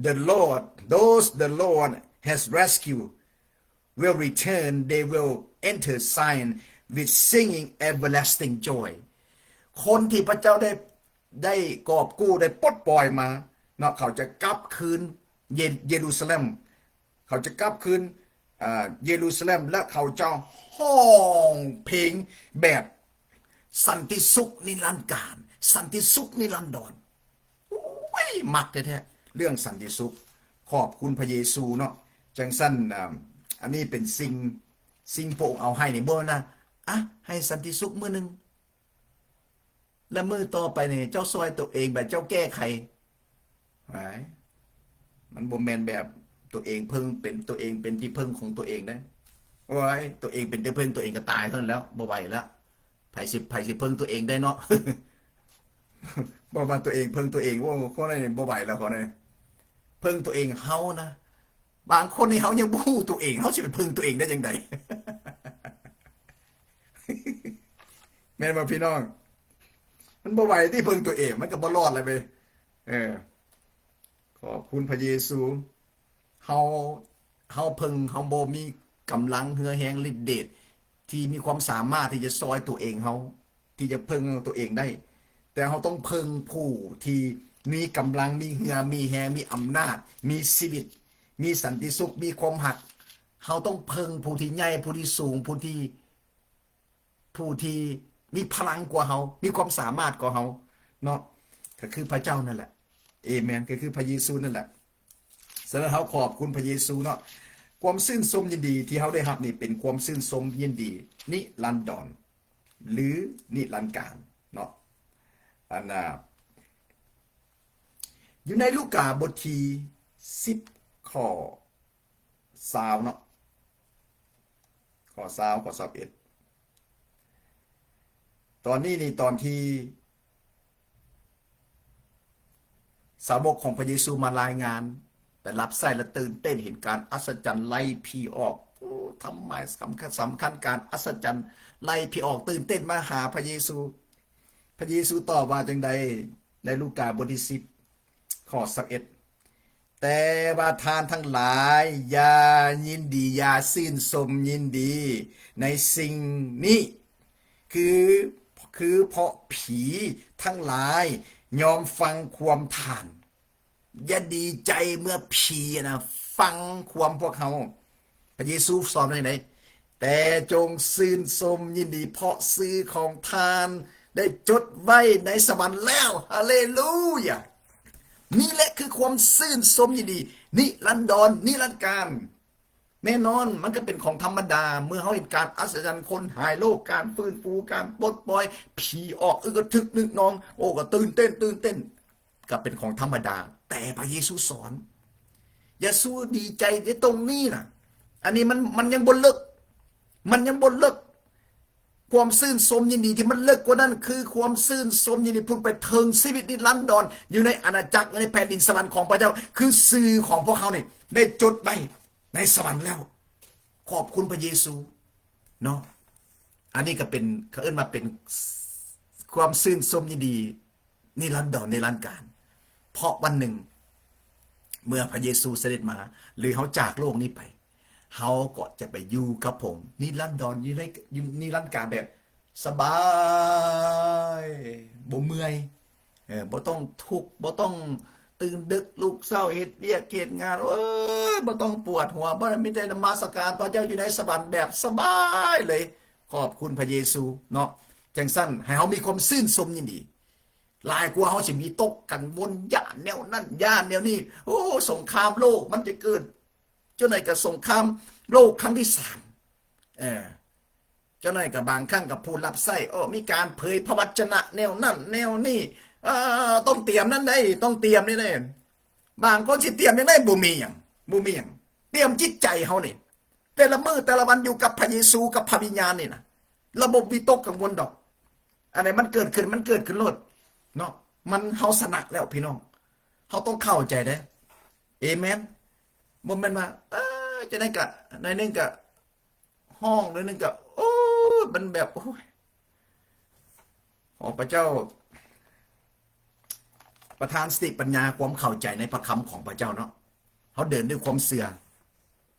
The Lord, those the Lord has rescued will return, they will enter Zion with singing everlasting joy. ຄົນທີ່ພະເຈົ້າໄດ້, ໄດ້ກອບກູ້, ໄດ້ປົດປ່ອຍມາເນາະ, ເຂົາຈະກັບຄືນເຢ, ເຢຣູຊາເລັມ, ເຂົາຈະກັບຄືນ, ເຢຣູຊາເລັມ ແລະ ເຂົາຈະຮ້ອງເພງແບບສັນຕິສຸກນິລັນການ, ສັນຕິສຸກນິລັນດອນ. ໂອ້ຍ ມັກແທ້ໆ ເລື່ອງສັນຕິສຸກ. ຂອບຄຸນພະເຢຊູເນາະ. ຈັ່ງຊັ້ນ, ອາ, ອັນນີ້ເປັນສິ່ງ, ສິ່ງພະອົງເອົາໃຫ້ນີ້ ບໍ່ນະ, ອະ, ໃຫ້ສັນຕິສຸກມື້ໜຶ່ງ ແລະ ມື້ຕໍ່ໄປນີ້ ເຈົ້າຊ່ອຍຕົວເອງ ແບບເຈົ້າແກ້ໄຂ. ຫວາຍ, ມັນບໍ່ແມ່ນແບບຕົວເອງເພິ່ງ, ເປັນ, ຕົວເອງເປັນທີ່ເພິ່ງຂອງຕົວເອງໄດ໋. ໂອ້ຍ, ຕົວເອງເປັນທີ່ເພິ່ງຕົວເອງກໍຕາຍເທົ່ານັ້ນແລ້ວ, ບໍ່ໄຫວແລ້ວ. ໃຜຊິ, ໃຜຊິເພິ່ງຕົວເອງໄດ້ເນາະ. ບໍ່ວ່າຕົວເອງເພິ່ງຕົວເອງ, ໂອ້, ຄົນນີ້ບໍ່ໄຫວແລ້ວ, ຄົນນີ້ເພິ່ງຕົວເອງ. ເຮົານະ, ບາງຄົນນີ້ເຮົາຍັງບໍ່ຮູ້ຕົວເອງ, ເຮົາຊິໄປເພິ່ງຕົວເອງໄດ້ຈັ່ງໃດ? ແມ່ນບໍ່ພີ່ນ້ອງ? ມັນບໍ່ໄຫວຕິເພິ່ງຕົວເອງ, ມັນກໍບໍ່ລອດແລ້ວເວີຍ. ເອີ, ຂອບຄຸນພະເຢຊູ. ເຮົາ, ເຮົາເພິ່ງ, ເຮົາບໍ່ມີກຳລັງເຫື່ອແຮງລິດເດດທີ່ມີຄວາມສາມາດທີ່ຈະຊ່ອຍຕົວເອງເຮົາ, ທີ່ຈະເພິ່ງຕົວເອງໄດ້, ແຕ່ເຮົາຕ້ອງເພິ່ງຜູ້ທີ່ມີກຳລັງ, ມີເຫື່ອມີແຮງ, ມີອຳນາດ, ມີຊີວິດ, ມີສັນຕິສຸກ, ມີຄວາມຮັກ. ເຮົາຕ້ອງເພິ່ງຜູ້ທີ່ໃຫຍ່, ຜູ້ທີ່ສູງ, ຜູ້ທີ່ ຜູ້ທີ່ມີພະລັງກວ່າເຮົາ, ມີຄວາມສາມາດກວ່າເຮົາເນາະ, ກໍຄືພະເຈົ້ານັ້ນແຫຼະ. ເອເມນ. ກໍຄືພະເຢຊູນັ້ນແຫຼະ. ສະນັ້ນເຮົາຂອບຄຸນພະເຢຊູເນາະ. ຄວາມຊື່ນຊົມຍິນດີທີ່ເຮົາໄດ້ຮັບນີ້ເປັນຄວາມຊື່ນຊົມຍິນດີນິລັນດອນ ຫຼື ນິລັນການເນາະ. ອັນນ່າ, ຢູ່ໃນລູກາບົດທີສິບ ຂໍ້ຊາວເນາະ, ຂໍ້ຊາວ ຂໍ້ຊາວເອັດ. ຕອນນີ້ນີ້ ຕອນທີ່ສາວົກຂອງພະເຢຊູມາລາຍງານ ໄປຮັບໃຊ້ ແລະ ຕື່ນເຕັ້ນເຫັນການອັດສະຈັນໄລ່ຜີອອກ. ໂອ້, ທຳມາຍສຳຄັນ, ສຳຄັນການອັດສະຈັນໄລ່ຜີອອກ, ຕື່ນເຕັ້ນມາຫາພະເຢຊູ. ພະເຢຊູຕອບວ່າຈັ່ງໃດ? ໃນລູກາບົດທີສິບ ຂໍ້ຊາວເອັດ. ແຕ່ວ່າທ່ານທັງຫຼາຍຢ່າຍິນດີ, ຢ່າຊື່ນຊົມຍິນດີໃນສິ່ງນີ້, ຄື, ຄືເພາະຜີທັງຫຼາຍຍອມຟັງຄວາມທ່ານ. ຢ່າດີໃຈເມື່ອຜີນະຟັງຄວາມພວກເຮົາ. ພະເຢຊູສອນວ່າຈັ່ງໃດ? ແຕ່ຈົ່ງຊື່ນຊົມຍິນດີ ເພາະຊື່ຂອງທ່ານໄດ້ຈົດໄວ້ໃນສະຫວັນແລ້ວ. ຮາເລລູຢາ! ນີ້ແຫຼະຄືຄວາມຊື່ນຊົມຍິນດີນິລັນດອນ, ນິລັນການ. ແນ່ນອນ, ມັນກໍເປັນຂອງທຳມະດາ ເມື່ອເຮົາເຫັນການອັດສະຈັນ, ຄົນຫາຍໂລກ, ການຟື້ນຟູ, ການປົດປ່ອຍ, ຜີອອກ, ອຶກກະທຶກນຶກນອງ, ໂອ້, ກໍຕື່ນເຕັ້ນ, ຕື່ນເຕັ້ນ. ກໍເປັນຂອງທຳມະດາ, ແຕ່ພະເຢຊູສອນ ຢ່າສູ່ດີໃຈໃນຕົງນີ້ນະ. ອັນນີ້ມັນ, ມັນຍັງບໍ່ເລິກ, ມັນຍັງບໍ່ເລິກ. ຄວາມຊື່ນຊົມຍິນດີທີ່ມັນເລິກກວ່ານັ້ນ ຄືຄວາມຊື່ນຊົມຍິນດີຜູ້ໄປເຖິງຊີວິດນິລັນດອນຢູ່ໃນອານາຈັກ, ໃນແຜ່ນດິນສະຫວັນຂອງພະເຈົ້າ, ຄືຊື່ຂອງພວກເຮົານີ້ໄດ້ຈົດໄວ້ໃນສະຫວັນແລ້ວ. ຂອບຄຸນພະເຢຊູເນາະ. ອັນນີ້ກໍເປັນ, ເຂົາເອີ້ນວ່າເປັນຄວາມຊື່ນຊົມຍິນດີ ນິລັນດອນ, ນິລັນການ. ເພາະວັນໜຶ່ງ ເມື່ອພະເຢຊູສະເດັດມາ ຫຼື ເຮົາຈາກໂລກນີ້ໄປ, ເຮົາກໍຈະໄປຢູ່ກັບພະອົງນິລັນດອນ, ຢູ່ໃນ, ຢູ່ນິລັນການແບບສະບາຍ, ບໍ່ເມື່ອຍ, ເອີ, ບໍ່ຕ້ອງທຸກ, ບໍ່ຕ້ອງຕື່ນດຶກລຸກເຊົ້າເຮັດວຽກເຮັດງານ, ໂອ້ຍ, ບໍ່ຕ້ອງປວດຫົວ, ບໍ່, ມີແຕ່ນະມັດສະການພະເຈົ້າຢູ່ໃນສະຫວັນແບບສະບາຍເລີຍ. ຂອບຄຸນພະເຢຊູເນາະ. ຈັ່ງຊັ້ນ ໃຫ້ເຮົາມີຄວາມຊື່ນຊົມຍິນດີ. ຫຼາຍກວ່າເຮົາຊິວິຕົກກັງວົນ ຢ້ານແນວນັ້ນ ຢ້ານແນວນີ້. ໂອ້ ສົງຄາມໂລກມັນຈະເກີດ, ຈັ່ງໃດກໍສົງຄາມໂລກຄັ້ງທີສາມ. ເອີ, ຈັ່ງໃດກໍບາງຄັ້ງກັບຜູ້ຮັບໃຊ້, ໂອ້ ມີການເຜີຍພະວັດຈະນະແນວນັ້ນແນວນີ້. ເອີ ຕ້ອງຕຽມນັ້ນໄດ໋ ຕ້ອງຕຽມນີ້ໄດ໋. ບາງຄົນຊິຕຽມຫຍັງໄດ້ ບໍ່ມີຫຍັງ ບໍ່ມີຫຍັງ. ຕຽມຈິດໃຈເຮົານີ້ ແຕ່ລະມື້ແຕ່ລະວັນຢູ່ກັບພະເຢຊູ ກັບພະວິນຍານນີ້ນະ ລະບົບວິຕົກກັງວົນດອກ. ອັນໃດມັນເກີດຂຶ້ນ ມັນເກີດຂຶ້ນໂລດເນາະ. ມັນ ເຮົາຊະນະແລ້ວພີ່ນ້ອງ. ເຮົາຕ້ອງເຂົ້າໃຈເດ້. ເອເມນ. ບໍ່ແມ່ນວ່າ ເອີ ຈັ່ງໃດກະ ໜ້ອຍໜຶ່ງກະຮ້ອງ ໜ້ອຍໜຶ່ງກະ ໂອ້ຍ ມັນແບບ ໂອ້ຍ ຂໍພະເຈົ້າປະທານສະຕິປັນຍາ ຄວາມເຂົ້າໃຈໃນພະຄຳຂອງພະເຈົ້າເນາະ. ເຮົາເດີນດ້ວຍຄວາມເຊື່ອ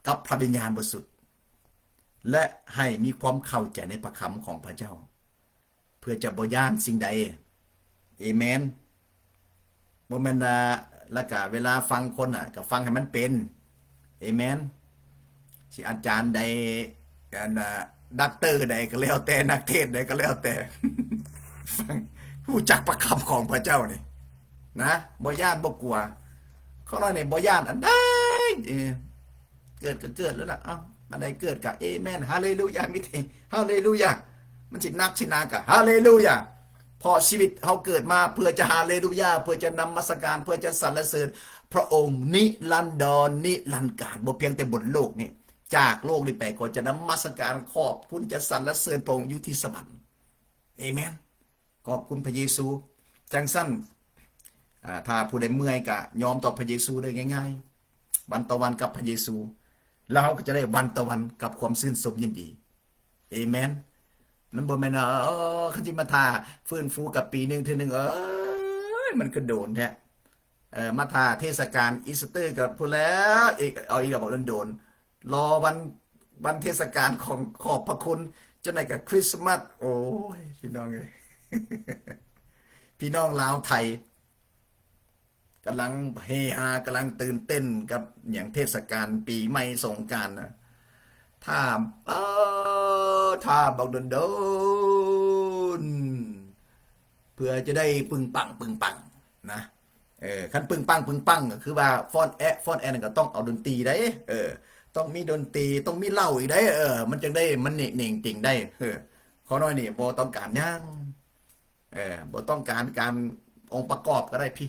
ກັບພະວິນຍານບໍລິສຸດ ແລະ ໃຫ້ມີຄວາມເຂົ້າໃຈໃນພະຄຳຂອງພະເຈົ້າ ເພື່ອຈະບໍ່ຢ້ານສິ່ງໃດ. ເອເມນ. ບໍ່ແມ່ນວ່າ ແລ້ວກະເວລາຟັງຄົນນະ ກະຟັງໃຫ້ມັນເປັນ. ເອເມນ. ຊິອາຈານໃດ ອັນນະ ດັອກເຕີໃດກໍແລ້ວແຕ່ ນັກເທດໃດກໍແລ້ວແຕ່ ຟັງ ຮູ້ຈັກພະຄຳຂອງພະເຈົ້ານີ້ນະ ບໍ່ຢ້ານບໍ່ກົວ. ຂອງເຮົານີ້ບໍ່ຢ້ານອັນໃດ ເອີ ເກີດກໍເກີດແລ້ວລະ. ເອົ້າ ອັນໃດເກີດກໍເອເມນ ຮາເລລູຢາ ມີແຕ່ຮາເລລູຢາ. ມັນຊິໜັກຊິໜາກໍຮາເລລູຢາ ເພາະຊີວິດເຮົາເກີດມາເພື່ອຈະຮາເລລູຢາ ເພື່ອຈະນະມັດສະການ ເພື່ອຈະສັນລະເສີນພະອົງນິລັນດອນ ນິລັນການ. ບໍ່ພຽງແຕ່ບົນໂລກນີ້ ຈາກໂລກນີ້ໄປກໍຈະນະມັດສະການ ຂອບຄຸນ ຈະສັນລະເສີນພະອົງຢູ່ທີ່ສະຫວັນ. ເອເມນ. ຂອບຄຸນພະເຢຊູ. ຈັ່ງຊັ້ນ ອາ ຖ້າຜູ້ໃດເມື່ອຍກະຍອມຕໍ່ພະເຢຊູເດີ ງ່າຍໆ ວັນຕໍ່ວັນກັບພະເຢຊູ ແລ້ວເຮົາກໍຈະໄດ້ວັນຕໍ່ວັນກັບຄວາມຊື່ນຊົມຍິນດີ. ເອເມນ. ມັນບໍ່ແມ່ນວ່າ ເອີ ຄັນຊິມາຖ້າຟື້ນຟູກັບປີໜຶ່ງເທື່ອໜຶ່ງ ເອີຍ ມັນຄືໂດນແທ້. ເອີ ມາຖ້າເທດສະການອີສເຕີກັບພຸ້ນແລ້ວ ອີກ ເອົາອີກແລ້ວ ບໍ່ໂດນໆ ລໍວັນ ວັນເທດສະການຂອງຂອບພະຄຸນ ຈັ່ງໃດກໍຄຣິສມາສ. ໂອ້ຍ ພີ່ນ້ອງເອີຍ ພີ່ນ້ອງລາວໄທກຳລັງເຮຮາ ກຳລັງຕື່ນເຕັ້ນກັບຫຍັງ ເທດສະການປີໃໝ່ ສົງການນະ. ຖ້າ ເອີ ຖ້າບັກດົນໆ ເພື່ອຈະໄດ້ປຶງປັງ ປຶງປັງນະ. ເອີ ຄັນປຶງປັງ ປຶງປັງ ກໍຄືວ່າຟ້ອນແອະ ຟ້ອນແອະນັ້ນກໍຕ້ອງເອົາດົນຕີໄດ໋. ເອີ ຕ້ອງມີດົນຕີ ຕ້ອງມີເຫຼົ້າອີກໄດ໋. ເອີ ມັນຈັ່ງໄດ້ ມັນເໜັງເຕັງໄດ້. ເອີ ຂໍໜ້ອຍນີ້ບໍ່ຕ້ອງການຫຍັງ. ເອີ ບໍ່ຕ້ອງການການອົງປະກອບກໍໄດ້ພີ້.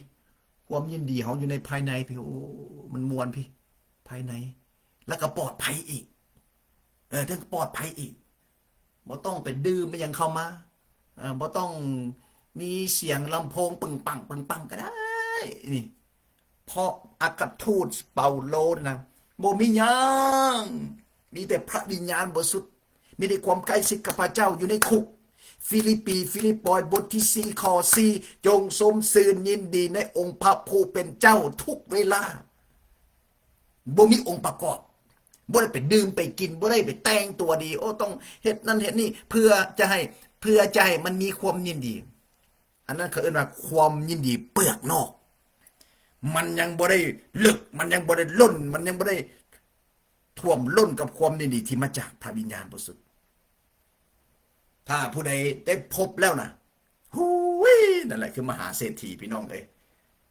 ຄວາມຍິນດີເຮົາຢູ່ໃນພາຍໃນພີ້. ໂອ້ ມັນມ່ວນພີ້ ພາຍໃນ ແລ້ວກໍປອດໄພອີກ. ເອີ ເຖິງປອດໄພອີກ. ບໍ່ຕ້ອງໄປດື່ມໄປຫຍັງເຂົ້າມາ. ເອີ ບໍ່ຕ້ອງມີສຽງລຳໂພງປຶງປັງ ປຶງປັງກໍໄດ້ນີ້. ເພາະອັກຄະທູດເປົາໂລນະ ບໍ່ມີຫຍັງ ມີແຕ່ພະວິນຍານບໍລິສຸດ ມີແຕ່ຄວາມໃກ້ຊິດກັບພະເຈົ້າຢູ່ໃນຄຸກ. ຟີລິບປີ ຟີລິບປອຍ ບົດທີສີ່ ຂໍ້ສີ່ ຈົ່ງຊົມຊື່ນຍິນດີໃນອົງພະຜູ້ເປັນເຈົ້າທຸກເວລາ. ບໍ່ມີອົງປະກອບ ບໍ່ໄດ້ໄປດື່ມໄປກິນ ບໍ່ໄດ້ໄປແຕ່ງຕົວດີ ໂອ້ ຕ້ອງເຮັດນັ້ນເຮັດນີ້ ເພື່ອຈະໃຫ້ ເພື່ອຈະໃຫ້ມັນມີຄວາມຍິນດີ. ອັນນັ້ນເຂົາເອີ້ນວ່າຄວາມຍິນດີເປືອກນອກ. ມັນຍັງບໍ່ໄດ້ເລິກ ມັນຍັງບໍ່ໄດ້ລົ້ນ ມັນຍັງບໍ່ໄດ້ຖ້ວມລົ້ນກັບຄວາມຍິນດີທີ່ມາຈາກພະວິນຍານບໍລິສຸດ. ຖ້າຜູ້ໃດໄດ້ພົບແລ້ວນະ ຫູຍ ນັ້ນແຫຼະຄືມະຫາເສດຖີ ພີ່ນ້ອງເອີຍ.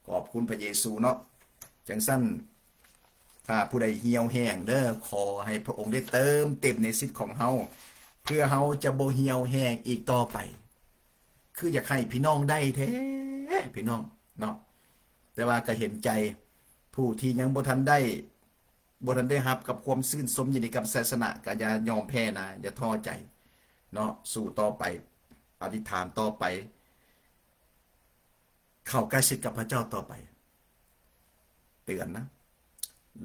ຂອບຄຸນພະເຢຊູເນາະ. ຈັ່ງຊັ້ນ ຖ້າຜູ້ໃດຫ່ຽວແຮງເດີ ຂໍໃຫ້ພະອົງໄດ້ເຕີມເຕັມໃນຊີວິດຂອງເຮົາ ເພື່ອເຮົາຈະບໍ່ຫ່ຽວແຮງອີກຕໍ່ໄປ. ຄືຢາກໃຫ້ພີ່ນ້ອງໄດ້ແທ້ ພີ່ນ້ອງເນາະ. ແຕ່ວ່າກໍເຫັນໃຈຜູ້ທີ່ຍັງບໍ່ທັນໄດ້ ບໍ່ທັນໄດ້ຮັບກັບຄວາມຊື່ນຊົມຍິນດີກັບໄຊຊະນະ ກໍຢ່າຍອມແພ້ນະ ຢ່າທໍ້ໃຈເນາະ. ສູ້ຕໍ່ໄປ ອະທິຖານຕໍ່ໄປ ເຂົ້າໃກ້ຊິດກັບພະເຈົ້າຕໍ່ໄປ. ເຕືອນນະ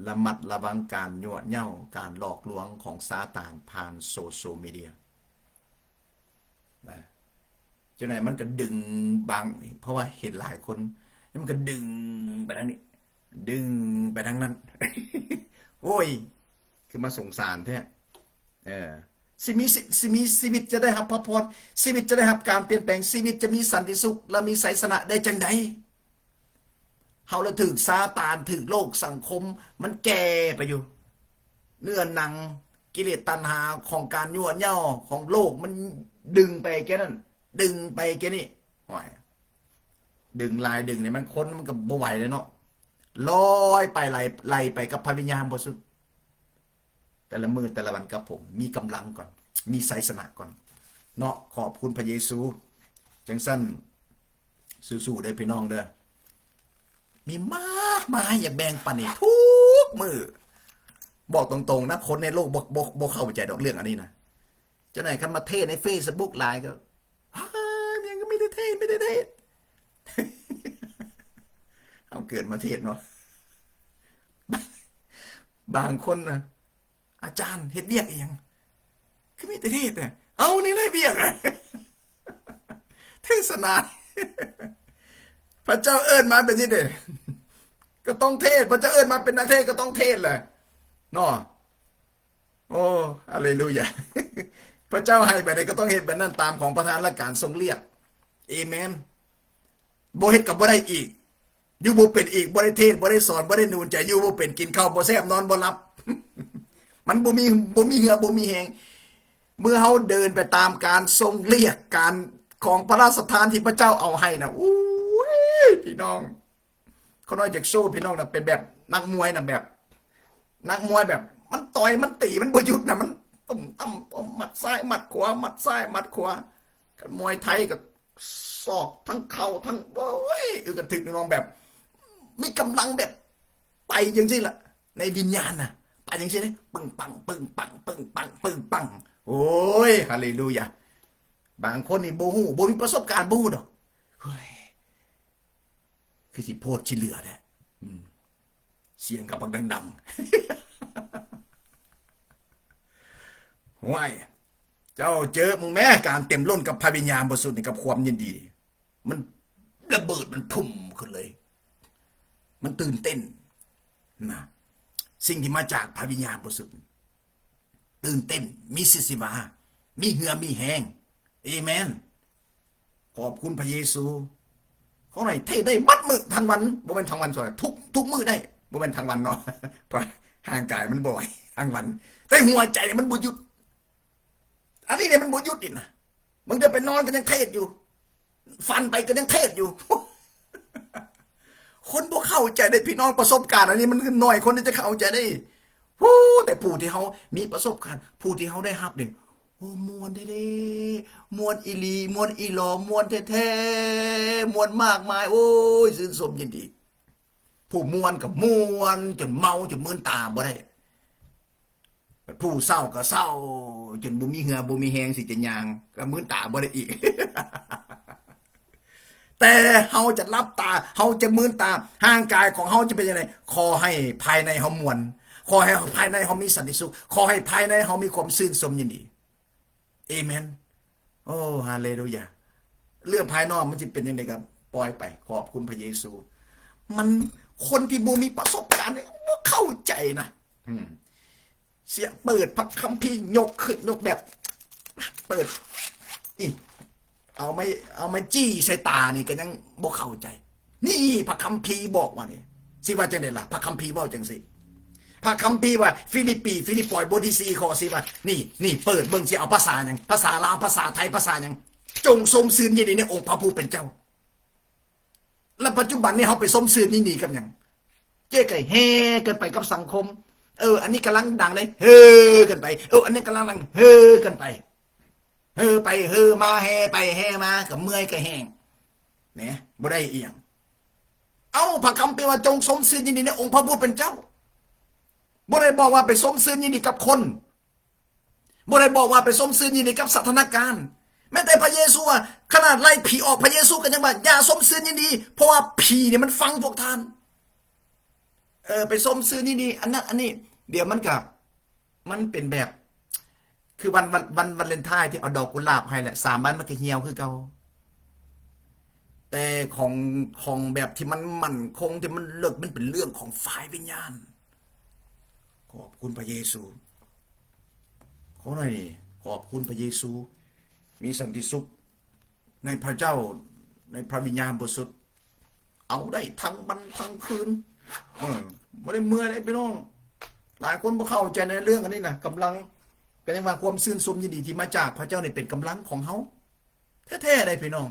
ລະມັດລະວັງການຍົວະເຍົ້າ ການຫຼອກລວງຂອງຊາຕານຜ່ານໂຊຊຽວມີເດຍນະ. ຈັ່ງໃດມັນກໍດຶງບາງ ເພາະວ່າເຫັນຫຼາຍຄົນ ມັນກໍດຶງໄປທາງນີ້ ດຶງໄປທາງນັ້ນ. ໂອ້ຍ ຄືມາສົງສານແທ້. ເອີ ຊິມີ ຊິ ຊິມີຊີວິດຈະໄດ້ຮັບພະພອນ ຊີວິດຈະໄດ້ຮັບການປ່ຽນແປງ ຊີວິດຈະມີສັນຕິສຸກ ແລະ ມີໄຊຊະນະໄດ້ຈັ່ງໃດ? ເຮົາລະຖືກຊາຕານ ຖືກໂລກສັງຄົມມັນແກ່ໄປຢູ່ ເນື້ອໜັງ ກິເລດຕັນຫາຂອງການຍົວະເຍົ້າຂອງໂລກມັນດຶງໄປແກ່ນັ້ນ ດຶງໄປແກ່ນີ້. ໂອ້ຍ ດຶງຫຼາຍດຶງນີ້ມັນ ຄົນມັນກໍບໍ່ໄຫວແລ້ວເນາະ. ລອຍໄປ ໄຫຼ ໄຫຼໄປກັບພະວິນຍານບໍລິສຸດ. ແຕ່ລະມື້ແຕ່ລະວັນກັບຜົມ ມີກຳລັງກ່ອນ ມີໄຊຊະນະກ່ອນເນາະ. ຂອບຄຸນພະເຢຊູ. ຈັ່ງຊັ້ນ ສູ້ໆເດີພີ່ນ້ອງເດີ. ມີມາກມາຍຢາກແບ່ງປັນໃຫ້ທຸກມື້. ບອກຕົງໆນະ ຄົນໃນໂລກບໍ່ ບໍ່ ບໍ່ເຂົ້າໃຈດອກເລື່ອງອັນນີ້ນະ. ຈັ່ງໃດຄັນມາເທດໃນເຟສບຸກຫຼາຍກໍ ເອີຍ ແມ່ງກໍມີແຕ່ເທດ ມີແຕ່ເທດ. ເຮົາເກີດມາເທດເນາະ. ບາງຄົນນະ ອາຈານເຮັດວຽກອີ່ຫຍັງ ຄືມີແຕ່ເທດນະ? ເອົາ ນີ້ແຫຼະວຽກ ເທດສະໜາ. ພະເຈົ້າເອີ້ນມາເປັນຈັ່ງໃດ ກໍຕ້ອງເທດ. ພະເຈົ້າເອີ້ນມາເປັນນັກເທດ ກໍຕ້ອງເທດແຫຼະເນາະ. ໂອ້ ຮາເລລູຢາ. ພະເຈົ້າໃຫ້ແບບໃດກໍຕ້ອງເຮັດແບບນັ້ນ ຕາມຂອງປະທານ ແລະ ການຊົງລຽກ. ເອເມນ. ບໍ່ເຮັດກໍບໍ່ໄດ້ອີກ. ຢູ່ບໍ່ເປັນອີກ. ບໍ່ໄດ້ເທດ ບໍ່ໄດ້ສອນ ບໍ່ໄດ້ໜູນໃຈ. ຢູ່ບໍ່ເປັນ ກິນເຂົ້າບໍ່ແຊບ ນອນບໍ່ຫຼັບ. ມັນບໍ່ມີ ບໍ່ມີເຫື່ອ ບໍ່ມີແຮງ. ເມື່ອເຮົາເດີນໄປຕາມການຊົງລຽກ ການຂອງພະລາຊະທານທີ່ພະເຈົ້າເອົາໃຫ້ນະ ໂອ້ຍ ພີ່ນ້ອງ. ຂ້ານ້ອຍຢາກໂຊພີ່ນ້ອງນະ ເປັນແບບນັກມວຍນະ ແບບນັກມວຍແບບມັນຕ່ອຍມັນຕີມັນບໍ່ຢຸດນະ ມັນຕຸ້ມຕັ້ມ ໝັດຊ້າຍໝັດຂວາ ໝັດຊ້າຍໝັດຂວາ. ຄັນມວຍໄທກໍສອກທັງເຂົ່າທັງ ໂອ້ຍ ອຶກກະທຶກນ້ອງ ແບບມີກຳລັງແບບໄປຈັ່ງຊີ້ລະ ໃນວິນຍານນະ ໄປຈັ່ງຊີ້ເດ້ ປຶ້ງປັງ ປຶ້ງປັງ ປຶ້ງປັງ ປຶ້ງປັງ. ໂອ້ຍ ຮາເລລູຢາ. ບາງຄົນນີ້ບໍ່ຮູ້ ບໍ່ມີປະສົບການ ບໍ່ຮູ້ດອກ. ເຮີ້ຍ ຄືຊິໂພດຊິເຫຼືອແທ້ ອືມ ສຽງກໍບັກດັງໆ. ຫ້ວຍ ເຈົ້າເຈີເບິ່ງແມ້ ການເຕັມລົ້ນກັບພະວິນຍານບໍລິສຸດນີ້ ກັບຄວາມຍິນດີ ມັນລະເບີດ ມັນພຸ້ມຂຶ້ນເລີຍ. ມັນຕື່ນເຕັ້ນນະ ສິ່ງທີ່ມາຈາກພະວິນຍານບໍລິສຸດ. ຕື່ນເຕັ້ນ ມີຊີວິດຊີວາ ມີເຫື່ອມີແຮງ. ເອເມນ. ຂອບຄຸນພະເຢຊູ. ຂໍໃຫ້ເທດໄດ້ໝົດມື້ທັງວັນ ບໍ່ແມ່ນທັງວັນ ສ່ວນທຸກ ທຸກມື້ໄດ້ ບໍ່ແມ່ນທັງວັນເນາະ ເພາະຮ່າງກາຍມັນບໍ່ໄຫວທັງວັນ ແຕ່ຫົວໃຈມັນບໍ່ຢຸດ. ອັນນີ້ນີ້ມັນບໍ່ຢຸດນີ້ນະ ບາງເທື່ອໄປນອນກໍຍັງເທດຢູ່ ຝັນໄປກໍຍັງເທດຢູ່. ຄົນບໍ່ເຂົ້າໃຈເດ້ພີ່ນ້ອງ ປະສົບການອັນນີ້ມັນນ້ອຍຄົນທີ່ຈະເຂົ້າໃຈເດ້. ໂອ້ ແຕ່ຜູ້ທີ່ເຮົາມີປະສົບການ ຜູ້ທີ່ເຮົາໄດ້ຮັບນີ້ ໂອ້ ມ່ວນແທ້ໆ ມ່ວນອີ່ຫຼີ ມ່ວນອີ່ຫຼໍ ມ່ວນແທ້ໆ ມ່ວນມາກມາຍ ໂອ້ຍ ຊື່ນຊົມຍິນດີ. ຜູ້ມ່ວນກໍມ່ວນຈົນເມົາຈົນມືນຕາບໍ່ໄດ້. ຜູ້ເສົ້າກໍເສົ້າຈົນບໍ່ມີເຫື່ອບໍ່ມີແຮງຊິຈະຍ່າງ ກໍມືນຕາບໍ່ໄດ້ອີກ. ແຕ່ເຮົາຈະຫຼັບຕາ ເຮົາຈະມືນຕາ ຮ່າງກາຍຂອງເຮົາຈະເປັນຈັ່ງໃດ ຂໍໃຫ້ພາຍໃນເຮົາມ່ວນ ຂໍໃຫ້ພາຍໃນເຮົາມີສັນຕິສຸກ ຂໍໃຫ້ພາຍໃນເຮົາມີຄວາມຊື່ນຊົມຍິນດີ. ເອເມນ. ໂອ້ ຮາເລລູຢາ. ເລື່ອງພາຍນອກມັນຊິເປັນຈັ່ງໃດກໍປ່ອຍໄປ ຂອບຄຸນພະເຢຊູ. ມັນ ຄົນທີ່ບໍ່ມີປະສົບການນີ້ບໍ່ເຂົ້າໃຈນະ. ອືມ ສຽງເປີດພະຄຳພີ ຍົກຂຶ້ນ ຍົກແບບ ເປີດ ອີ ເອົາໄມ້ ເອົາໄມ້ຈີ້ໃສ່ຕານີ້ກໍຍັງບໍ່ເຂົ້າໃຈ. ນີ້ພະຄຳພີບອກວ່ານີ້ ຊິວ່າຈັ່ງໃດລະ? ພະຄຳພີເວົ້າຈັ່ງຊີ້ ພະຄຳພີວ່າ ຟີລິບປີ ຟີລິບປອຍ ບົດທີສີ່ ຂໍ້ສີ່ ວ່າ ນີ້ ນີ້ ເປີດເບິ່ງ ຊິເອົາພາສາຫຍັງ? ພາສາລາວ ພາສາໄທ ພາສາຫຍັງ? ຈົ່ງຊົມຊື່ນຍິນດີໃນອົງພະຜູ້ເປັນເຈົ້າ. ແລະ ປັດຈຸບັນນີ້ເຮົາໄປຊົມຊື່ນຍິນດີກັບຫຍັງ? ເຈົ້ກໍແຫ່ກັນໄປກັບສັງຄົມ. ເອີ ອັນນີ້ກຳລັງດັງເດ້ ເຮີກັນໄປ. ເອີ ອັນນີ້ກຳລັງດັງ ເຮີກັນໄປ. ເຮີໄປເຮີມາ ແຫ່ໄປແຫ່ມາ ກໍເມື່ອຍກໍແຫ້ງ ແໝ ບໍ່ໄດ້ອີ່ຫຍັງ. ເອົ້າ ພະຄຳພີວ່າ ຈົ່ງຊົມຊື່ນຍິນດີໃນອົງພະຜູ້ເປັນເຈົ້າ. ບໍ່ໄດ້ບອກວ່າໄປຊົມຊື່ນຍິນດີກັບຄົນ. ບໍ່ໄດ້ບອກວ່າໄປຊົມຊື່ນຍິນດີກັບສະຖານະການ. ແມ້ແຕ່ພະເຢຊູວ່າ ຂະໜາດໄລ່ຜີອອກ ພະເຢຊູກໍຍັງວ່າ ຢ່າຊົມຊື່ນຍິນດີ ເພາະວ່າຜີນີ້ມັນຟັງພວກທ່ານ. ເອີ ໄປຊົມຊື່ນຍິນດີ ອັນນັ້ນອັນນີ້ ດຽວມັນກໍ ມັນເປັນແບບ ຄືວັນ ວັນ ວັນວາເລັນທາຍທີ່ເອົາດອກກຸຫຼາບໃຫ້ແຫຼະ ສາມວັນມັນກໍຫ່ຽວຄືເກົ່າ. ແຕ່ຂອງ ຂອງແບບທີ່ມັນໝັ້ນຄົງ ທີ່ມັນເລິກ ມັນເປັນເລື່ອງຂອງຝ່າຍວິນຍານ. ຂອບຄຸນພະເຢຊູ. ຂໍໜ້ອຍນີ້ ຂອບຄຸນພະເຢຊູ. ມີສັນຕິສຸກໃນພະເຈົ້າ ໃນພະວິນຍານບໍລິສຸດ. ເອົາໄດ້ທັງວັນທັງຄືນ ເອີ ບໍ່ໄດ້ເມື່ອຍເດ້ພີ່ນ້ອງ. ຫຼາຍຄົນບໍ່ເຂົ້າໃຈໃນເລື່ອງອັນນີ້ນະ ກຳລັງ ກໍຍັງວ່າຄວາມຊື່ນຊົມຍິນດີທີ່ມາຈາກພະເຈົ້ານີ້ເປັນກຳລັງຂອງເຮົາແທ້ໆເດ້ພີ່ນ້ອງ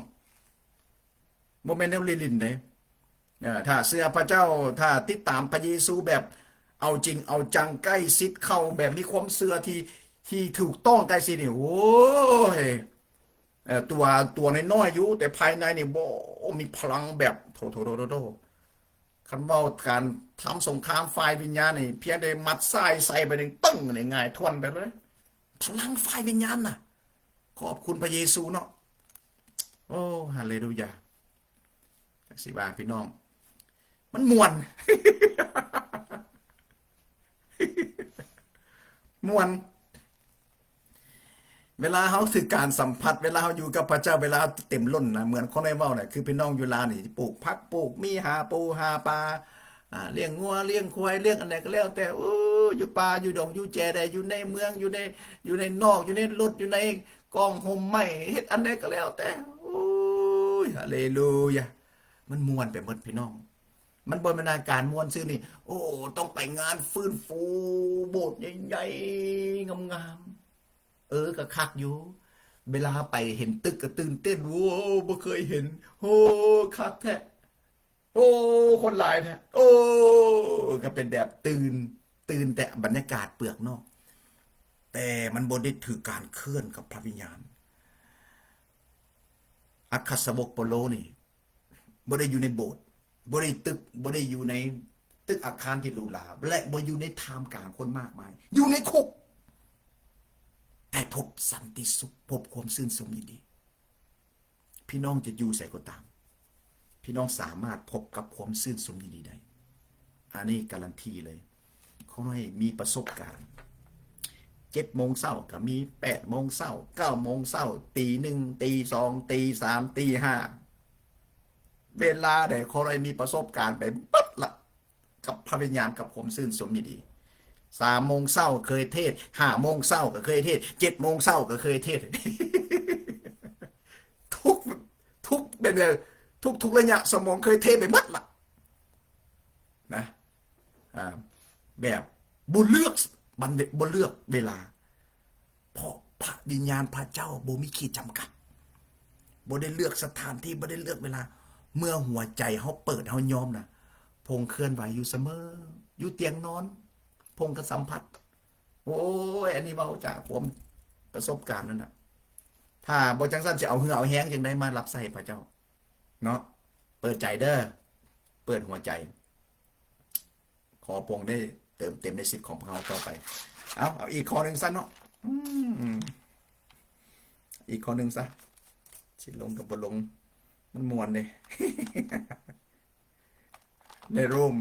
ບໍ່ແມ່ນແນວຫຼິ້ນໆເດ້. ເອີ ຖ້າເຊື່ອພະເຈົ້າ ຖ້າຕິດຕາມພະເຢຊູແບບເອົາຈິງເອົາຈັງ ໃກ້ຊິດເຂົ້າ ແບບມີຄວາມເຊື່ອທີ່ ທີ່ຖືກຕ້ອງໃກ້ຊິດນີ້ ໂອ້ຍ ເອີ ຕົວ ຕົວນ້ອຍໆຢູ່ ແຕ່ພາຍໃນນີ້ ໂອ້ ມີພະລັງແບບ ໂຖ ໂຖ ໂຖ ໂຖ ໂຖ ຄັນເວົ້າການທຳສົງຄາມຝ່າຍວິນຍານນີ້ ພຽງແຕ່ໝັດຊ້າຍໃສ່ໄປໜຶ່ງປຶ້ງນີ້ ຫງາຍທ້ວນໄປເລີຍ ພະລັງຝ່າຍວິນຍານນະ. ຂອບຄຸນພະເຢຊູເນາະ. ໂອ້ ຮາເລລູຢາ. ຈັກຊິວ່າພີ່ນ້ອງ ມັນມ່ວນ ມ່ວນ ເວລາເຮົາຖືກການສຳຜັດ ເວລາເຮົາຢູ່ກັບພະເຈົ້າ ເວລາເຮົາເຕັມລົ້ນນະ ເໝືອນຄົນໄດ້ເວົ້ານະ ຄືພີ່ນ້ອງຢູ່ລາວນີ້ ປູກຜັກປູກໝີ່ ຫາປູຫາປາ ອາ ລ້ຽງງົວລ້ຽງຄວາຍ ລ້ຽງອັນໃດກໍແລ້ວແຕ່ ໂອ້ ຢູ່ປ່າຢູ່ດົງຢູ່ແຈໃດ ຢູ່ໃນເມືອງ ຢູ່ໃນ ຢູ່ໃນນອກ ຢູ່ໃນລົດ ຢູ່ໃນ ກ້ອງຮົ່ມໄມ້ ເຮັດອັນໃດກໍແລ້ວແຕ່ ໂອ້ຍ ຮາເລລູຢາ ມັນມ່ວນໄປໝົດພີ່ນ້ອງ. ມັນບໍ່ແມ່ນອາການມ່ວນຊື່ນນີ້ ໂອ້ ຕ້ອງໄປງານຟື້ນຟູໂບດໃຫຍ່ໆ ງາມໆ ເອີ ກໍຄັກຢູ່ ເວລາໄປເຫັນຕຶກກໍຕື່ນເຕັ້ນ ໂອ້ ບໍ່ເຄີຍເຫັນ ໂອ້ ຄັກແທ້ ໂອ້ ຄົນຫຼາຍແທ້ ໂອ້ ກໍເປັນແບບຕື່ນ ຕື່ນແຕ່ບັນຍາກາດເປືອກນອກ ແຕ່ມັນບໍ່ໄດ້ຖືກການເຄື່ອນກັບພະວິນຍານ. ອັກຄະສາວົກເປົາໂລນີ້ ບໍ່ໄດ້ຢູ່ໃນໂບດ ບໍ່ໄດ້ຕຶກ ບໍ່ໄດ້ຢູ່ໃນຕຶກອາຄານທີ່ຫຼູຫຼາ ແລະ ບໍ່ຢູ່ໃນທ່າມກາງຄົນມາກມາຍ ຢູ່ໃນຄຸກ ແຕ່ພົບສັນຕິສຸກ ພົບຄວາມຊື່ນຊົມຍິນດີ. ພີ່ນ້ອງຈະຢູ່ໃສກໍຕາມ ພີ່ນ້ອງສາມາດພົບກັບຄວາມຊື່ນຊົມຍິນດີໄດ້ ອັນນີ້ກາຣັນຕີເລີຍ. ຂໍໃຫ້ມີປະສົບການ ເຈັດໂມງເຊົ້າກໍມີ ແປດໂມງເຊົ້າ ເກົ້າໂມງເຊົ້າ ຕີໜຶ່ງ ຕີສອງ ຕີສາມ ຕີຫ້າ ເວລາໃດຂໍໃຫ້ມີປະສົບການໄປເບິດລະ ກັບພະວິນຍານ ກັບຄວາມຊື່ນຊົມຍິນດີ. ສາມໂມງເຊົ້າເຄີຍເທດ ຫ້າໂມງເຊົ້າກໍເຄີຍເທດ ເຈັດໂມງເຊົ້າກໍເຄີຍເທດ ທຸກ ທຸກ ເປັນແບບ ທຸກໆໄລຍະສະໝອງເຄີຍເທດໄປເບິດລະນະ. ອ່າ ແບບບໍ່ເລືອກວັນ ບໍ່ເລືອກເວລາ ເພາະພະວິນຍານພະເຈົ້າບໍ່ມີຂີດຈຳກັດ ບໍ່ໄດ້ເລືອກສະຖານທີ່ ບໍ່ໄດ້ເລືອກເວລາ. ເມື່ອຫົວໃຈເຮົາເປີດ ເຮົາຍອມນະ ພະອົງເຄື່ອນໄຫວຢູ່ສະເໝີ ຢູ່ຕຽງນອນ ພະອົງກໍສຳຜັດ. ໂອ້ຍ ອັນນີ້ເວົ້າຈາກຄວາມປະສົບການນັ້ນນະ ຖ້າບໍ່ຈັ່ງຊັ້ນ ຊິເອົາເຫື່ອເອົາແຮງຈັ່ງໃດມາຮັບໃຊ້ພະເຈົ້າເນາະ. ເປີດໃຈເດີ ເປີດຫົວໃຈ. ຂໍພະອົງໄດ້ເຕີມເຕັມໃນຊີວິດຂອງພວກເຮົາຕໍ່ໄປ. ເອົາ ເອົາອີກຂໍ້ໜຶ່ງຊະເນາະ. ອືມ ອີກຂໍ້ໜຶ່ງຊະ ຊິລົງກັບບໍ່ລົງ ມັນມ່ວນເດ້. ໃນໂຣມ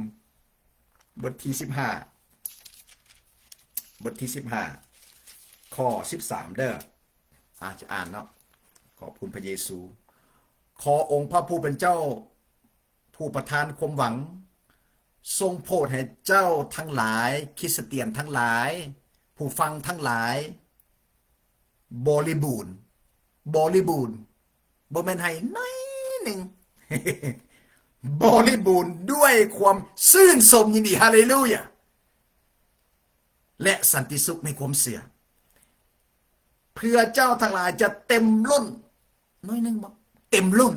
ບົດທີສິບຫ້າ ບົດທີສິບຫ້າ ຂໍ້ສິບສາມເດີ. ອາ ຈະອ່ານເນາະ. ຂອບຄຸນພະເຢຊູ. ຂໍອົງພະຜູ້ເປັນເຈົ້າ ຜູ້ປະທານຄວາມຫວັງ ຊົງໂຜດໃຫ້ເຈົ້າທັງຫຼາຍ, ຄຣິສຕຽນທັງຫຼາຍ, ຜູ້ຟັງທັງຫຼາຍ ບໍລິບູນ, ບໍລິບູນ, ບໍ່ແມ່ນໃຫ້ໜ້ອຍໜຶ່ງ, ບໍລິບູນດ້ວຍຄວາມຊື່ນຊົມຍິນດີ. ຮາເລລູຢາ! ແລະ ສັນຕິສຸກໃນຄວາມເຊື່ອ, ເພື່ອເຈົ້າທັງຫຼາຍຈະເຕັມລົ້ນ, ໜ້ອຍໜຶ່ງບໍ່? ເຕັມລົ້ນ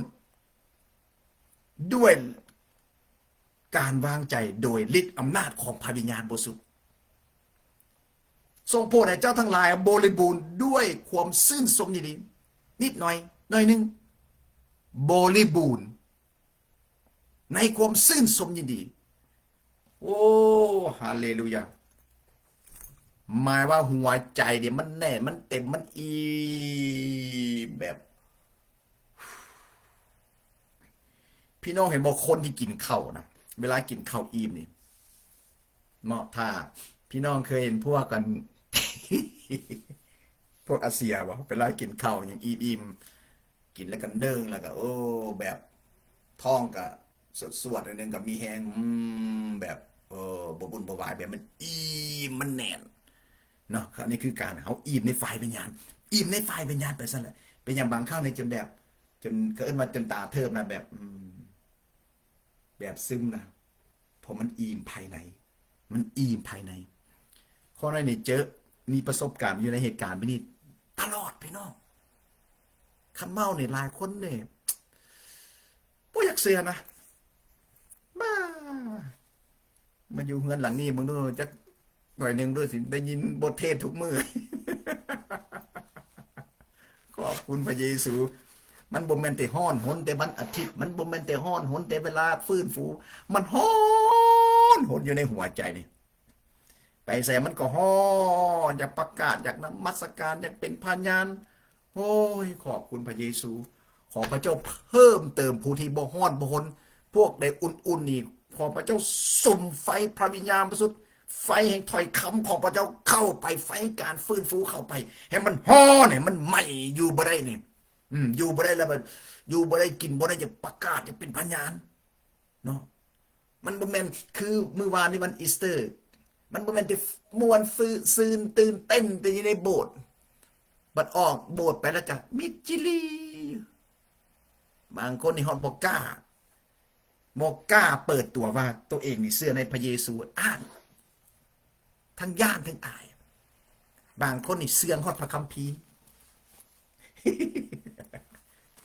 ດ້ວຍການວາງໃຈໂດຍລິດອຳນາດຂອງພະວິນຍານບໍລິສຸດ. ຊົງໂຜດໃຫ້ເຈົ້າທັງຫຼາຍບໍລິບູນດ້ວຍຄວາມຊື່ນຊົມຍິນດີ. ນິດໜ້ອຍ, ໜ້ອຍໜຶ່ງ, ບໍລິບູນໃນຄວາມຊື່ນຊົມຍິນດີ. ໂອ້ ຮາເລລູຢາ! ໝາຍວ່າຫົວໃຈນີ້ມັນແໜ້ນ, ມັນເຕັມ, ມັນອີ່ມແບບ ພີ່ນ້ອງເຫັນບໍ່ ຄົນທີ່ກິນເຂົ້ານະ ເວລາກິນເຂົ້າອີ່ມນີ້ເນາະ, ຖ້າພີ່ນ້ອງເຄີຍເຫັນພວກ ອັນ ພວກອາເຊຍບໍ່ ເວລາກິນເຂົ້າຫຍັງອີ່ມໆ ກິນແລ້ວກໍເດີງ ແລ້ວກໍ ໂອ້ ແບບທ້ອງກໍສວດໆ ໜ້ອຍໜຶ່ງກໍມີແຮງ ອືມ ແບບ ເອີ ບໍ່ວຸ່ນບໍ່ວາຍ ແບບມັນອີ່ມ ມັນແໜ້ນເນາະ. ອັນນີ້ຄືການເຮົາອີ່ມໃນຝ່າຍວິນຍານ, ອີ່ມໃນຝ່າຍວິນຍານໄປຊັ້ນແຫຼະ. ເປັນຫຍັງບາງຄັ້ງນີ້ຈົນແບບ ຈົນ ເຂົາເອີ້ນວ່າຈົນຕາເທີບນະ ແບບ ອືມ ແບບຊຶມນະ ເພາະມັນອີ່ມພາຍໃນ, ມັນອີ່ມພາຍໃນ. ຂໍ້ໃດນີ້ເຈີ ມີປະສົບການຢູ່ໃນເຫດການແບບນີ້ຕະຫຼອດພີ່ນ້ອງ. ຄັນເວົ້ານີ້ຫຼາຍຄົນນີ້ບໍ່ຢາກເຊື່ອນະ. ບ້າ ມາຢູ່ເຮືອນຫຼັງນີ້ເບິ່ງດູ ຈັກໜ້ອຍໜຶ່ງດູ ຊິໄດ້ຍິນບົດເທດທຸກມື້. ຂອບຄຸນພະເຢຊູ. ມັນບໍ່ແມ່ນແຕ່ຮ້ອນຮົນແຕ່ວັນອາທິດ, ມັນບໍ່ແມ່ນແຕ່ຮ້ອນຮົນແຕ່ເວລາຟື້ນຟູ, ມັນຮ້ອນຮົນຢູ່ໃນຫົວໃຈນີ້. ໄປໃສມັນກໍຮ້ອນ, ຢາກປະກາດ, ຢາກນະມັດສະການ, ຢາກເປັນພະຍານ. ໂອ້ຍ ຂອບຄຸນພະເຢຊູ. ຂໍພະເຈົ້າເພີ່ມເຕີມຜູ້ທີ່ບໍ່ຮ້ອນບໍ່ຮົນ, ພວກໃດອຸ່ນໆນີ້, ຂໍພະເຈົ້າສຸມໄຟພະວິນຍານບໍລິສຸດ, ໄຟແຫ່ງຖ້ອຍຄຳຂອງພະເຈົ້າເຂົ້າໄປ, ໄຟແຫ່ງການຟື້ນຟູເຂົ້າໄປ, ໃຫ້ມັນຮ້ອນ, ໃຫ້ມັນໄໝ້, ຢູ່ບໍ່ໄດ້ນີ້. ອືມ ຢູ່ບໍ່ໄດ້ແລ້ວ, ຢູ່ບໍ່ໄດ້, ກິນບໍ່ໄດ້, ຢາກປະກາດ, ຢາກເປັນພະຍານເນາະ. ມັນບໍ່ແມ່ນຄືມື້ວານນີ້ວັນອີສເຕີ, ມັນບໍ່ແມ່ນແຕ່ມ່ວນຊື່ນຕື່ນເຕັ້ນແຕ່ຢູ່ໃນໂບດ, ບັດອອກໂບດໄປແລ້ວກະມິດຈີ່ຫຼີ. ບາງຄົນນີ້ຮອດບໍ່ກ້າ, ບໍ່ກ້າເປີດຕົວວ່າໂຕເອງນີ້ເຊື່ອໃນພະເຢຊູ, ອ້ານ. ທັງຢ້ານທັງອາຍ. ບາງຄົນນີ້ເຊື່ອງຮອດພະຄຳພີ,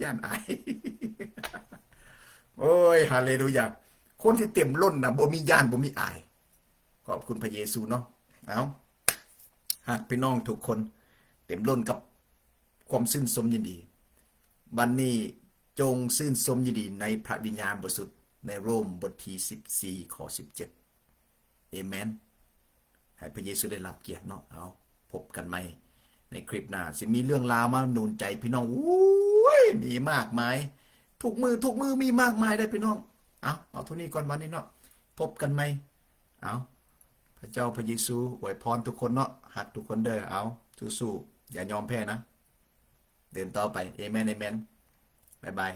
ຢ້ານອາຍ. ໂອ້ຍ ຮາເລລູຢາ. ຄົນທີ່ເຕັມລົ້ນນະ ບໍ່ມີຢ້ານ ບໍ່ມີອາຍ. ຂອບຄຸນພະເຢຊູເນາະ. ເອົາ, ຮັກພີ່ນ້ອງທຸກຄົນ, ເຕັມລົ້ນກັບຄວາມຊື່ນຊົມຍິນດີ. ວັນນີ້ຈົ່ງຊື່ນຊົມຍິນດີໃນພະວິນຍານບໍລິສຸດ, ໃນໂຣມບົດທີສິບສີ່ ຂໍ້ສິບເຈັດ. ເອເມນ. ໃຫ້ພະເຢຊູໄດ້ຮັບກຽດເນາະ. ເອົາ, ພົບກັນໃໝ່ໃນຄລິບໜ້າ, ຊິມີເລື່ອງລາວມາໜູນໃຈພີ່ນ້ອງ. ໂອ້ຍ ມີມາກມາຍ, ທຸກມື້ ທຸກມື້ມີມາກມາຍເດ້ພີ່ນ້ອງ. ເອົາ, ເອົາເທົ່ານີ້ກ່ອນວັນນີ້ເນາະ, ພົບກັນໃໝ່. ເອົາ, ພະເຈົ້າພະເຢຊູອວຍພອນທຸກຄົນເນາະ, ຮັກທຸກຄົນເດີ້. ເອົາ, ສູ້ໆ, ຢ່າຍອມແພ້ນະ, ເດີນຕໍ່ໄປ. ເອເມນ ເອເມນ. ບາຍບາຍ.